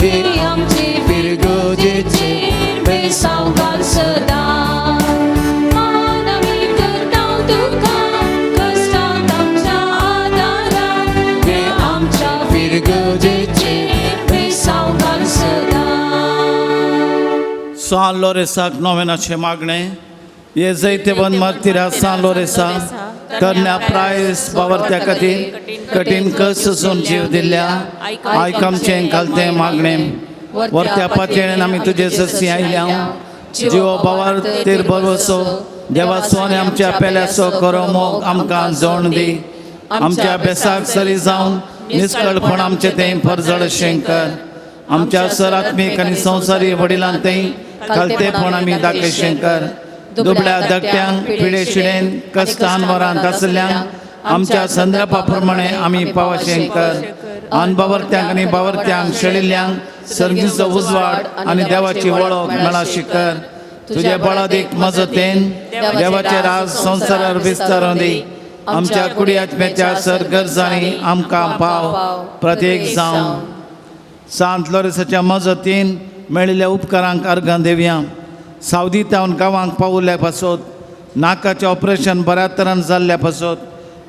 हे आमचे फिरगजेचेर बेसांव घाल सदां. मान आमी करता तुका कश्टांत आमच्या आदारा हे आमच्या फिरगजेचेर बेसांव घाल सदां. सान लोरेसाक नोवेनाचें मागणें हे जैतेवन मार्तिरा सान लोरेसा तरण्या प्रायस बावरत्या खातीर कठीण कस सोसून जीव दिल्ल्या आयक आमचें घालतें मागणें. वरत्या पातयेन आमी तुजे ससी आयल्या जिवो बावर तेर बरोसो देवाचो आनी आमच्या पेल्याचो करो मोग आमकां जोण दी. आमच्या बेसाक सरी जावन निस्कळपण आमचें तें परजळ कर. आमच्या सर आत्मीक आनी संवसारी वडिलांक तें खालतेपण आमी दाखयशें कर. दुबळ्या धाकट्यांक पिडे शिडेन कश्टान वरांत आसल्ल्यांक आमच्या संद्रपा प्रमाणे आमी पावशें कर. अनबावरत्यांक आनी बावरत्यांक शेळिल्ल्यांक सर्गीचो उजवाड आनी देवाची वळख मेळाशी कर. तुजे बळादीक मजतेन देवाचे राज संवसारार विस्तारून दी. आमच्या कुडी आत्म्याच्या सर गरजांनी आमकां पाव प्रत्येक जावं. सांत लोरेसाच्या मजतीन मेळिल्ल्या उपकारांक अर्गां देवया. सावदी तावन गांवांक पावुल्ल्या पासत नाकाचें ऑपरेशन बऱ्या तरान जाल्ल्या पासत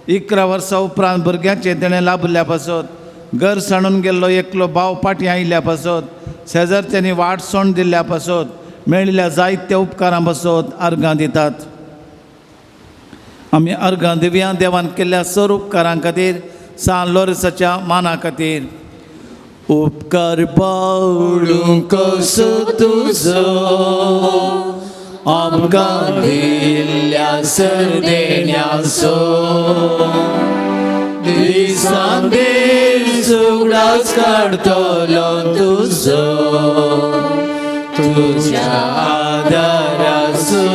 11 वर्सां उपरांत भुरग्याचें तेणें लाभल्या पासत घर सांडून गेल्लो एकलो भाव पाटी आयिल्ल्या पासत शेजारच्यांनी वाट सोंड दिल्ल्या पासत मेळिल्ल्या जायत्या उपकारां पासत अर्गां दितात. आमी अर्गां दिवया देवान केल्ल्या सर उपकारां खातीर सान लोरेसाच्या माना खातीर. उपकार पावडूंक कसो तुजो आमकां दिल्ल्या सरदेण्याचो दिसान दीस उगडास काडटलो तुजो तुज्या आदाराचो.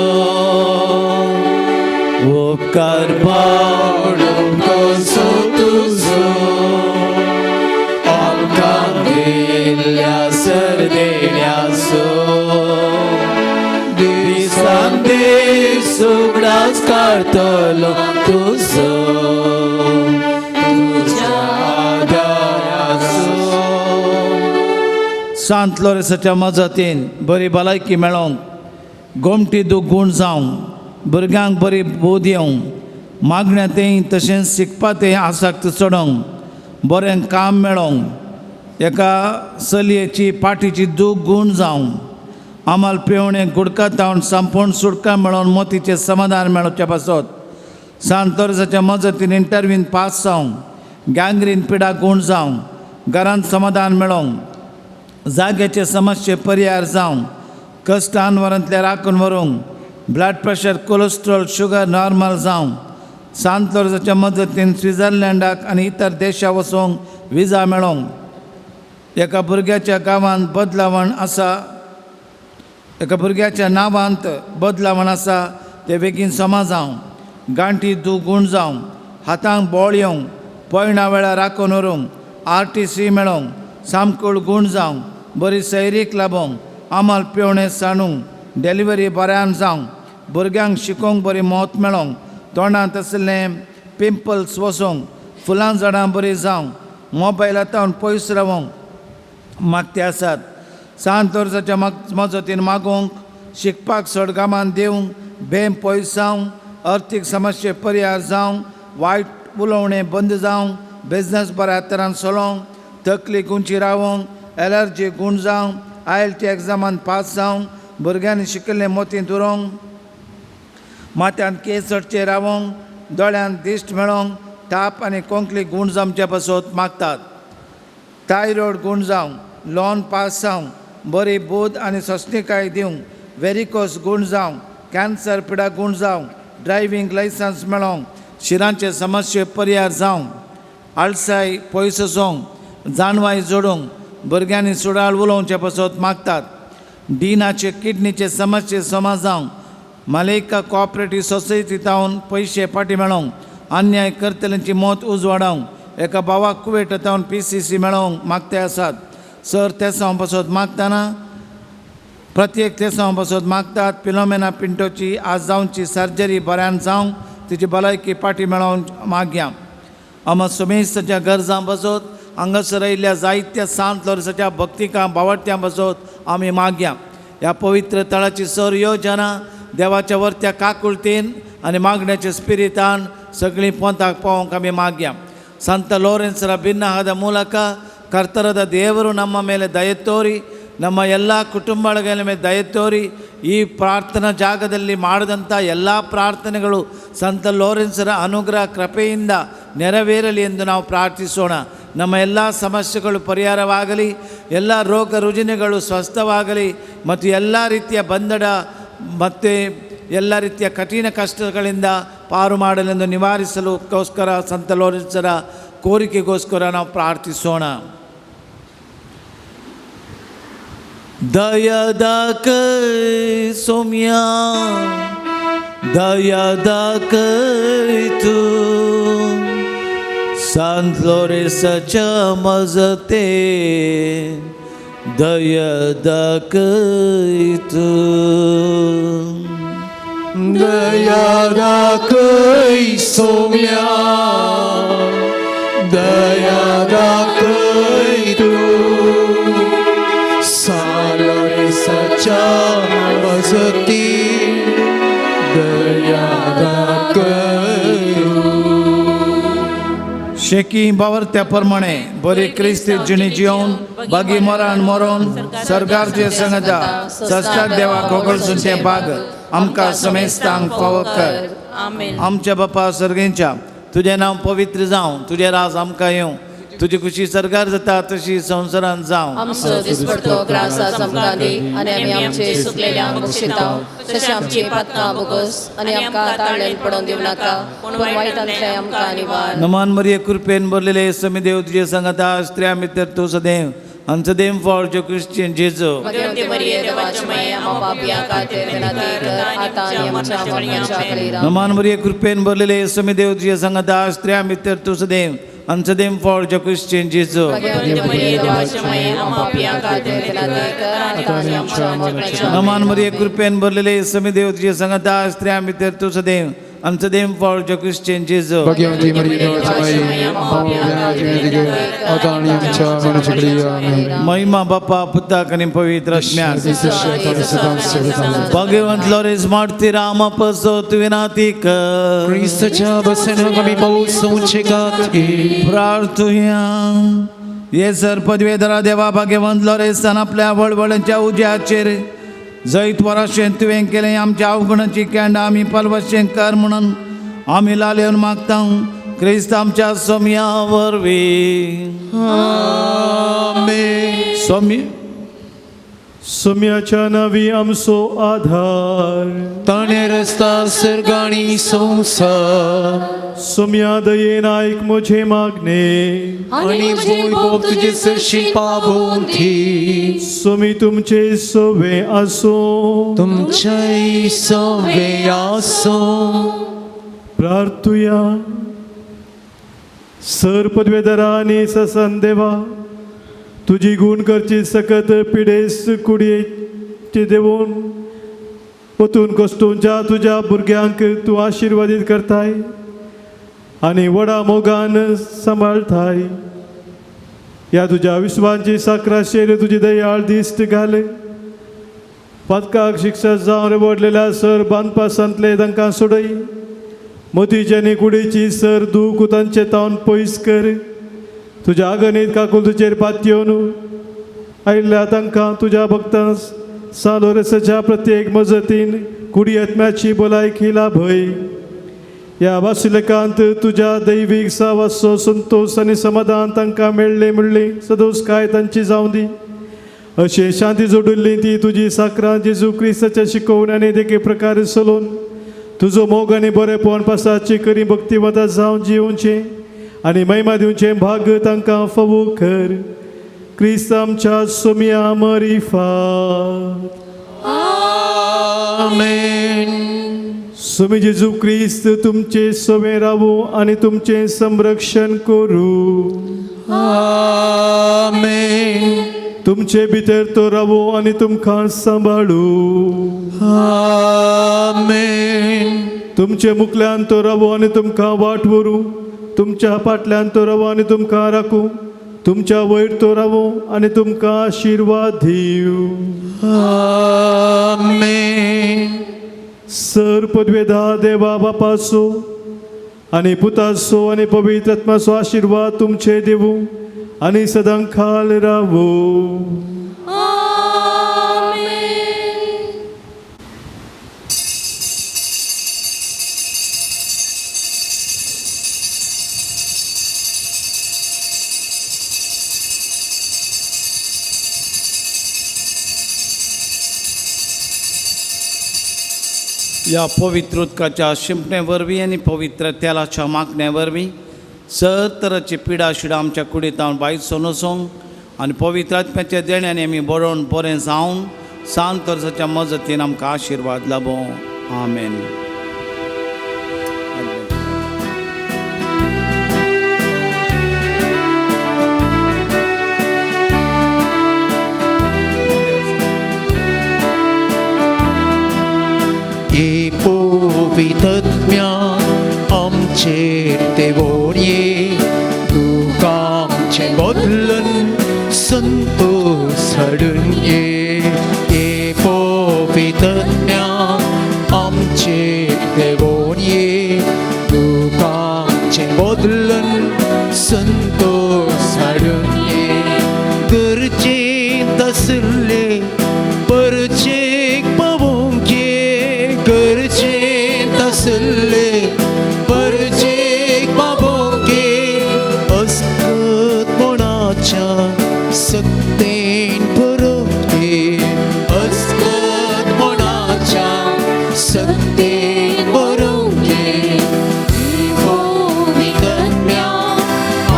उपकार पावडूंक कसो तुजो आमकां दिल्ल्या सरदेण्याचो दिसान दीस उगडास काडटलो तुजो तुज्या आदाराचो. सांत लोरेसाच्या मजतीन बरी भलायकी मेळोंक, गोमटी दूख गूण जावंक, भुरग्यांक बरी बोध येवंक, मागण्या तें तशेंच शिकपा तें आसक्त चडोवंक, बरें काम मेळोंक, एका चलयेची पाठीची दूख गूण जावंक, आमाल पेवणे गुडका तावन संपूर्ण सुटका मेळोवन मोतीचें समाधान मेळोवचे पासत, सांत लोरेसाच्या मजतीन इंटरव्यून पास जावंक, गँग्रीन पिडा गूण जावंक, घरांत समाधान मेळोंक, जाग्याचे समस्ये परिहार जावंक, कश्टान वरांतले राखून व्हरूंक, blood pressure, cholesterol, sugar normal जावंक, सांत लोरेसाच्या मजतीन स्वित्झर्लंडाक आनी इतर देशा वचूंक विजा मेळोंक, एका भुरग्याच्या गांवांत बदलावण आसा, एका भुरग्याच्या नांवांत बदलावण आसा ते बेगीन समा जावं, गांठी दूख गूण जावं, हातांक बोळ येवंक, पयणा वेळार राखून व्हरूंक, आर टी सी मेळोंक, सामकूळ गूण जावंक, बरी सैरीक लाबोंक, आमाल पेवणे सांडूंक, डिलिव्हरी बऱ्यान जावंक, भुरग्यांक शिकोवंक बरी मौत मेळोंक, तोंडांत आशिल्लें पिंपल्स वचोंक, फुलां झाडां बरीं जावंक, मोबायला तावन पयस रावोंक मागते आसात. सांत लोरेसाच्या मजतीन मागोवंक, शिकपाक चड कामान दिवंक, बेम पयस जावंक, अर्थीक समस्ये परिहार जावंक, वायट उलोवणें बंद जावंक, बिजनस बऱ्या तरान चलोवंक, तकली गुंची रावोंक, एलर्जी गूण जावंक, आयएलटी एग्जामान पास जावंक, भुरग्यांनी शिकिल्लें मोतींत उरोवंक, माथ्यांत केंस चडचे रावोंक, दोळ्यांत दिश्ट मेळोंक, ताप आनी कोंकली गूण जावचे पासत मागतात. थायरॉयड गूण जावंक, लोन पास जावंक, बरी बोध आनी सोंसणीकाय दिवंक, वेरिकोस गूण जावंक, कॅन्सर पिडा गूण जावंक, ड्रायव्हींग लायसन्स मेळोंक, शिरांचे समस्ये परिहार जावंक, आळसाय पयस वचोंक, जाणवाय जोडूंक, भुरग्यांनी सुडाळ उलोवचे पासत मागतात. डिनाचे किडनीचे समस्ये समा जावंक, मलेका कॉपरेटीव सोसायटी तावन पयशे फाटी मेळोंक, अन्याय करतल्यांची मत उजवाडावंक, एका भावाक कुवेट तावन पी सी सी मेळोवंक मागते आसात. सर तेसांव पासत मागतना प्रत्येक तेसांव पासत मागतात. पिलोमेना पिंटोची आज जावची सर्जरी बऱ्यान जावंक, तिची भलायकी पाटी मेळोवंक मागया. आमा सुमेस्ताच्या गरजां पासत हांगासर आयिल्ल्या जायत्या सांत लोरसाच्या भक्तिकां बावडत्यां पासत आमी मागया. ह्या पवित्र तळाची सर योजना देवाच्या वरत्या काकुळतीन आनी मागण्याच्या स्पिरितान सगळीं पोंताक पावोवंक आमी मागया. ಸಂತ ಲೋರೆನ್ಸರ ಬಿನ್ನಹದ ಮೂಲಕ ಕರ್ತರಾದ ದೇವರು ನಮ್ಮ ಮೇಲೆ ದಯೆ ತೋರಿ, ನಮ್ಮ ಎಲ್ಲ ಕುಟುಂಬಗಳ ಮೇಲೆ ದಯೆ ತೋರಿ, ಈ ಪ್ರಾರ್ಥನಾ ಜಾಗದಲ್ಲಿ ಮಾಡಿದಂಥ ಎಲ್ಲ ಪ್ರಾರ್ಥನೆಗಳು ಸಂತ ಲೋರೆನ್ಸರ ಅನುಗ್ರಹ ಕೃಪೆಯಿಂದ ನೆರವೇರಲಿ ಎಂದು ನಾವು ಪ್ರಾರ್ಥಿಸೋಣ. ನಮ್ಮ ಎಲ್ಲ ಸಮಸ್ಯೆಗಳು ಪರಿಹಾರವಾಗಲಿ, ಎಲ್ಲ ರೋಗ ರುಜಿನಗಳು ಸ್ವಸ್ಥವಾಗಲಿ ಮತ್ತು ಎಲ್ಲ ರೀತಿಯ ಬಂಧನ ಮತ್ತು ಎಲ್ಲ ರೀತಿಯ ಕಠಿಣ ಕಷ್ಟಗಳಿಂದ ಪಾರು ಮಾಡಲೆಂದು ನಿವಾರಿಸಲುಕ್ಕೋಸ್ಕರ ಸಂತ ಲೋರೆನ್ಸರ ಕೋರಿಕೆಗೋಸ್ಕರ ನಾವು ಪ್ರಾರ್ಥಿಸೋಣ. दया दाखय सोम्या, दया दाखय तूं, सांत लोरेसाच्या मजतेन दया दाखय तूं. दया दाखय सोम्या, दया दाखय तूं, सांत लोरेसाच्या मजतीन दया दाखय तूं. शेकी बावरत्या प्रमाणे बरी क्रिस्ती जिणी जिवन बागी मरण मरोन सरकारचे संगता सस्ताक देवा कोकळसूनचे बाग आमकां समेस्तांक फावो कर. आमेन. आमच्या बापा सर्गेंच्या, तुजें नांव पवित्र जावं, तुजें राज आमकां येवं, तुजी खुशी सरकार जाता तशी संवसारांत जावं. आमचो दिसपडतो ग्रास आज आमकां दी आनी आमी आमचे चुकलेल्यांक बक्षिताव तशें आमची पातकां बोगस आनी आमकां ताळ्यान पडोवन दिवं नाका, पूण वायटांतलें आमकां निवार. नमन मरिये, कृपेन भरलेले, स्वामी देव तुजे संगता, स्त्रियां भितर तूं सदैव आनी सदैव फळ जो क्रिश्चियन जेजू. भगवती मरिये, देवाची माये, आम्हा पापयां खातीर विनंती कर, आतां आनी आमच्या मरणाच्या घडयेर. नमन मरिये, कृपेन भरलेले, स्वामी देव तुजे संगता, स्त्रियां भितर तूं सदैव आनी सदैव फळ जो क्रिश्चियन जेजू. भगवती मरिये, देवाची माये, आम्हा पापयां खातीर विनंती कर, आतां आनी आमच्या मरणाच्या नमन मरिये, कृपेन भरलेले, स्वामी देव तुजे संगता, स्त्रियां भितर तूं सदैव आमचो देमफळ जो क्रिश्चन जेजू भाग्यवंती मरियम आता आणि आमच्या मरणाच्या घडिये. आमेन. महिमा बापा पुताक आनी पवित्र आत्म्याक. भगवंत लोरेज मार्ती राम पसो विनातीक क्रिस्ताच्या बसनाक आमी पावस उंचे खातीर प्रार्थुया. ये सर पदवेधरा देवा भाग्यवंत लोरेसान आपल्या वळवळांच्या उज्याचेर जैत वराशें तुवें केलें आमच्या अवगुणाची केंडां आमी पालवशें कर म्हणून आमी लालेवन मागता क्रिस्त आमच्या सोम्या वरवीं. आमेन. सोमी सोम्याच्या नावी आमचो आधार ताणें रस्ता सर्गाणी संवसार सोम्या दयेन आयक म्हजें मागणें आनी भूंय भोग तुजे सरशी पावोवन दी. सोमी तुमचे सोवे आसूं तुमच्याय सवे आसूं. प्रार्थुया. सर पदवेधरा आनी ससन देवा तुजी गुण करची सकत पिडेस कुडयेचे देवून वतून कश्टूंच्या तुज्या भुरग्यांक तूं आशिर्वादीत करताय आनी व्हडा मोगान सांबाळटाय. ह्या तुज्या विश्वांची साकराचेर तुजी दयाळ दिश्ट घाल. पातकाक शिक्षा जावन रेवडलेल्या सर बांदपासांतले तांकां सोडय. मोतीची आनी कुडीची सर दूख तांचे तावन पयस कर. तुज्या आगणीत काकूल तुजेर पातयेवन आयिल्ल्या तांकां तुज्या भक्तां सालोरसाच्या प्रत्येक मजतीन कुडी आत्म्याची भलायकी लाभय. ह्या वासिलकांत तुज्या दैवीक सावासो संतोश आनी समाधान तांकां मेळ्ळें म्हणली सदोस काय तांची जावं दी. अशें शांती जोडिल्ली ती तुजी साकरां जेजू क्रिस्ताच्या शिकोवण आनी देखी प्रकारे चलोवन तुजो मोग आनी बरेपण पासाची करी भक्तिवता जावन जिवचें आनी महिमा दिवचें भाग तांकां फावो कर. क्रिस्त आमच्या सोम्या मरिफात. आमेन. सोमी जेजू क्रिस्त तुमचे सोवे रावूं आनी तुमचें संरक्षण करूं. आमेन. तुमचे भितर तो रावूं आनी तुमकां सांबाळूं. आमेन. तुमचे मुखल्यान तो रावूं आनी तुमकां वाट व्हरूं. तुमच्या फाटल्यान तो रावूं आनी तुमकां राखूं. तुमच्या वयर तो रावूं आनी तुमकां आशिर्वाद दिवं. आमेन. सर पदवेधा देवा बापाचो आनी पुताचो आनी पवित्र आत्माचो आशिर्वाद तुमचे दिवूं आनी सदां खाल रावूं. ह्या पवित्र उदकाच्या शिंपणे वरवीं आनी पवित्र तेलाच्या मागण्या वरवीं सर तराची पिडा शिडा आमच्या कुडींत भायर सरून वचोंक आनी पवित्र आत्म्याच्या देण्यान आमी बरोवन बरें जावन सांत वर्साच्या मजतीन आमकां आशिर्वाद लाबो. आमेन. पवित्रत्म्या आमचेर देवोरये तुका आमचें बदलून संतोष हाडून ये. पवित्रत्म्या आमचेर देवोरये तुका आमचें बदलून संतोष हाडून ये. गरजेंत आसले परचेक पावोवंक ये. गरजेंत आसले परचेक पावोवंक ये. अस्कतपणाच्या सक्तेन भरोवंक ये. अस्कतपणाच्या सक्तेन भरोवंक ये. पवित्रत्म्या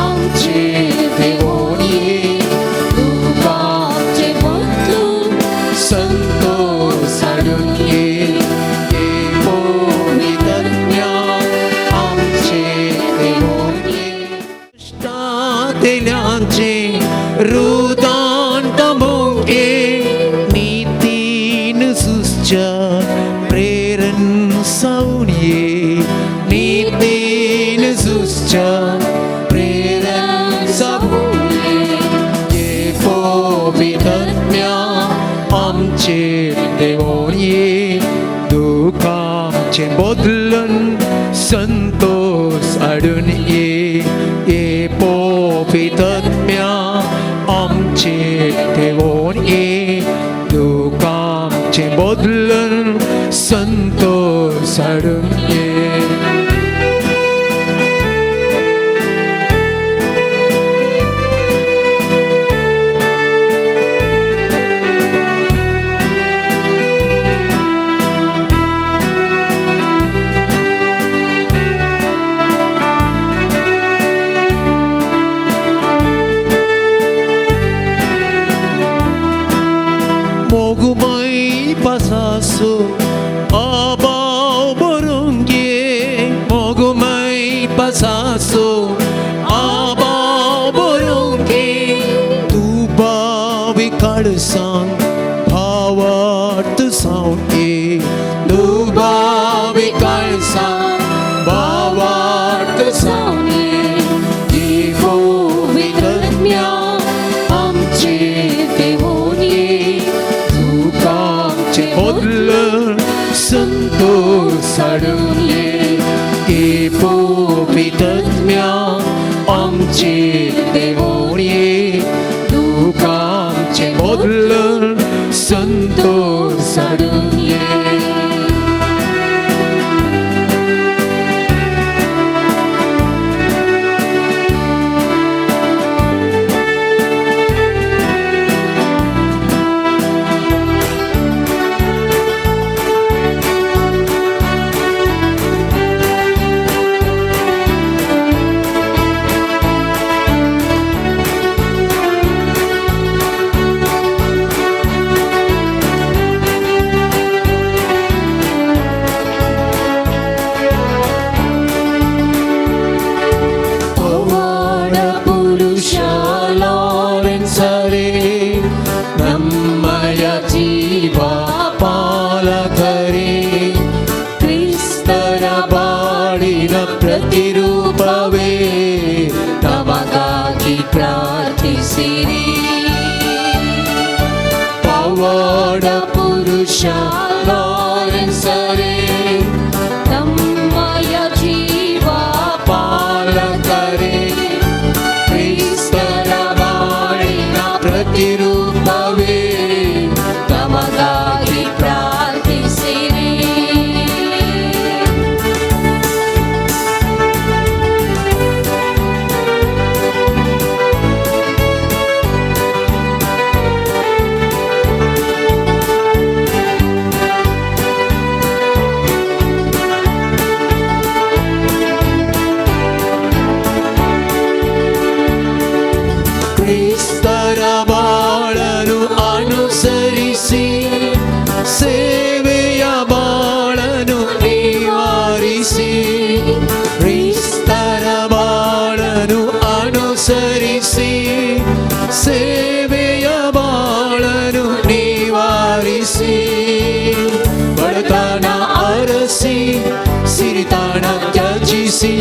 आमचेर देवोन ये तुका आमचें बदलून संतोष हाडून ये. पवित्रत्म्या आमचेर देवोन ये. कश्टांतल्यांचें रुदान थांबोवंक ये. नितीन सुसच्या प्रेरण सावन ये. क्रिस्ताच्या प्रेरण जावुये ये पवित्रत्म्या आमचेर देवोन ये दुखांचे बदलून संतोष हाडून ये ये पवित्रत्म्या आमचेर देवोन ये दुखांचे बदलून संतोष हाडून ये. मोगुमय पासासो आबाव बरोवंक ये मोगुमय पासासो आबाव बरोवंक ये तूं बावी काळसांग भावार्थ सावन ये तूं बावी काळसांग भावार्थ सावन ये पवित्रत्म्या आमचेर देवोन ये दुखांचे बदलून संतोष हाडून ये ये पवित्रत्म्या आमचेर देवोन ये दुखांचे बदलून संतोष हाडून ये. ಪವಾಡ ಪುರುಷ ಲಾರೆನ್ಸರೇ ನಮ್ಮಯ ಜೀವ ಪಾಲಕರೇ ಕ್ರಿಸ್ತರ ಬಾಳಿನ ಪ್ರತಿರೂಪವೇ ನಮಗಾಗಿ ಪ್ರಾರ್ಥಿಸಿರಿ. ಪವಾಡ ಪುರುಷ ಲಾರೆನ್ಸರೇ ನಮ್ಮಯ ಜೀವ ಪಾಲಕರೇ ಕ್ರಿಸ್ತರ ಬಾಳಿನ ಪ್ರತಿರೂಪವೇ ನಮಗಾಗಿ ಪ್ರಾರ್ಥಿಸಿರಿ. ಕ್ರಿಸ್ತರ ಬಾಳನು ಅನುಸರಿಸಿ ಸೇವೆಯ ಬಾಳನು ನಿವಾರಿಸಿ ಕ್ರಿಸ್ತರ ಬಾಳನು ಅನುಸರಿಸಿ ಸೇವೆಯ ಬಾಳನು ನಿವಾರಿಸಿ ಬಡತನ ಅರಸಿ ಸಿರಿತಾಣ ತ್ಯಜಿಸಿ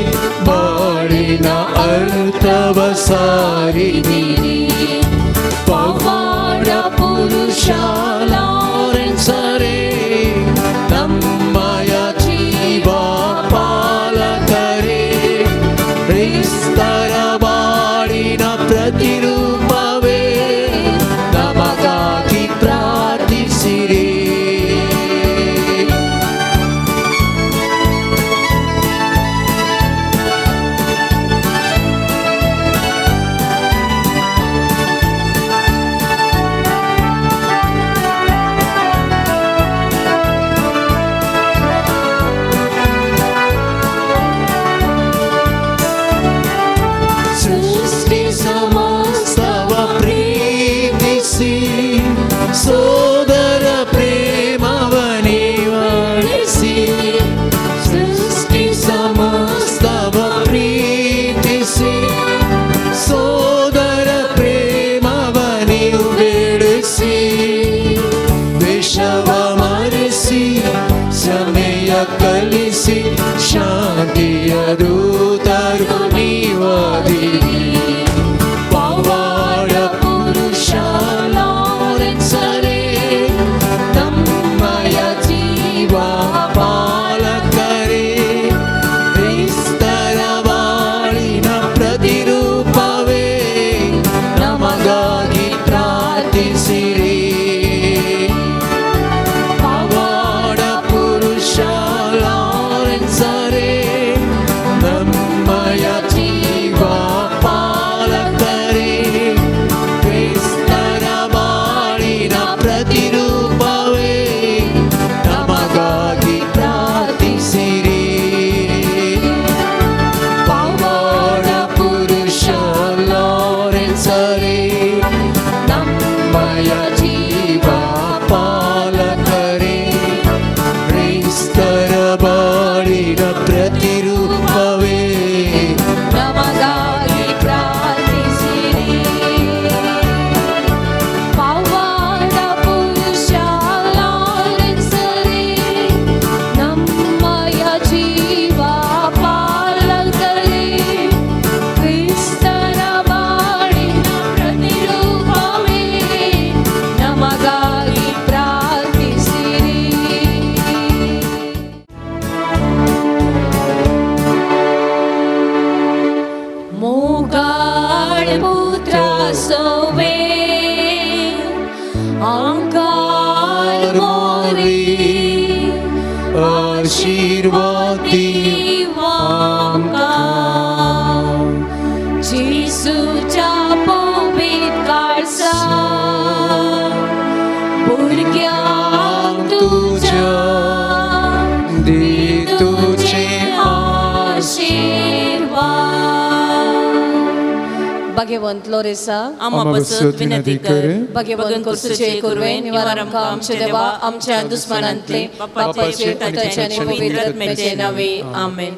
ಬಾಳಿನ ಅರ್ಥವ ಸಾರಿದಿರಿ. ಪವಾಡ ಪುರುಷ ಲಾರೆನ್ಸರೇ ನಮ್ಮಯ ಜೀವ ಪಾಲಕರೇ ಕ್ರಿಸ್ತರ ಬಾಳಿನ ಪ್ರತಿರೂಪವೇ ನಮಗಾಗಿ ಪ್ರಾರ್ಥಿಸಿರಿ. ಕಲಿಸಿ ಶಾಂತಿಯ ದೂತರು ನೀವಾದಿರಿ. ಪವಾಡ ಪುರುಷ ಲಾರೆನ್ಸರೇ, ನಮ್ಮಯ ಜೀವ ಪಾಲಕರೇ, ಕ್ರಿಸ್ತರ ಬಾಳಿನ ಪ್ರತಿರೂಪವೇ, ನಮಗಾಗಿ ಪ್ರಾರ್ಥಿಸಿರಿ. ಪವಾಡ ಪುರುಷ ಲಾರೆನ್ಸರೇ, ನಮ್ಮಯ ಜೀವ ಪಾಲಕರೇ, ಕ್ರಿಸ್ತರ ಬಾಳಿನ ಪ್ರತಿರೂಪವೇ, ನಮಗಾಗಿ ಪ್ರಾರ್ಥಿಸಿರಿ. ಪವಾಡ ಪುರುಷ ಲಾರೆನ್ಸರೇ, ನಮ್ಮಯ ಜೀವ ಪಾಲಕರೇ, ಕ್ರಿಸ್ತರ ಬಾಳಿನ ಪ್ರತಿರೂಪವೇ, ನಮಗಾಗಿ ಪ್ರಾರ್ಥಿಸಿರಿ. ಪವಾಡ ಪುರುಷ ಲಾರೆನ್ಸರೇ, ನಮ್ಮಯ ಜೀವ ಪಾಲಕರೇ, ಕ್ರಿಸ್ತರ ಬಾಳಿನ ಪ್ರತಿರೂಪವೇ, ನಮಗಾಗಿ ಪ್ರಾರ್ಥಿಸಿರಿ. मोगाळ पुत्रा सोवे आंकार मोरी ಆಶೀರ್ವಾದ दिवांका जेसूच्या पवित्र काळसा भुरग्यांक तुज्या दी तुझे आशीर्वाद. भाग्यवंत लोरेसा, आमा पासत विनंती कर. भाग्यवंत कुर्सूचे कुर्वे निवार आमकां आमचे देवा आमच्या दुस्मनांतले बापाचे पुताचे आनी पवित्र आत्म्याचे नावे. आमेन.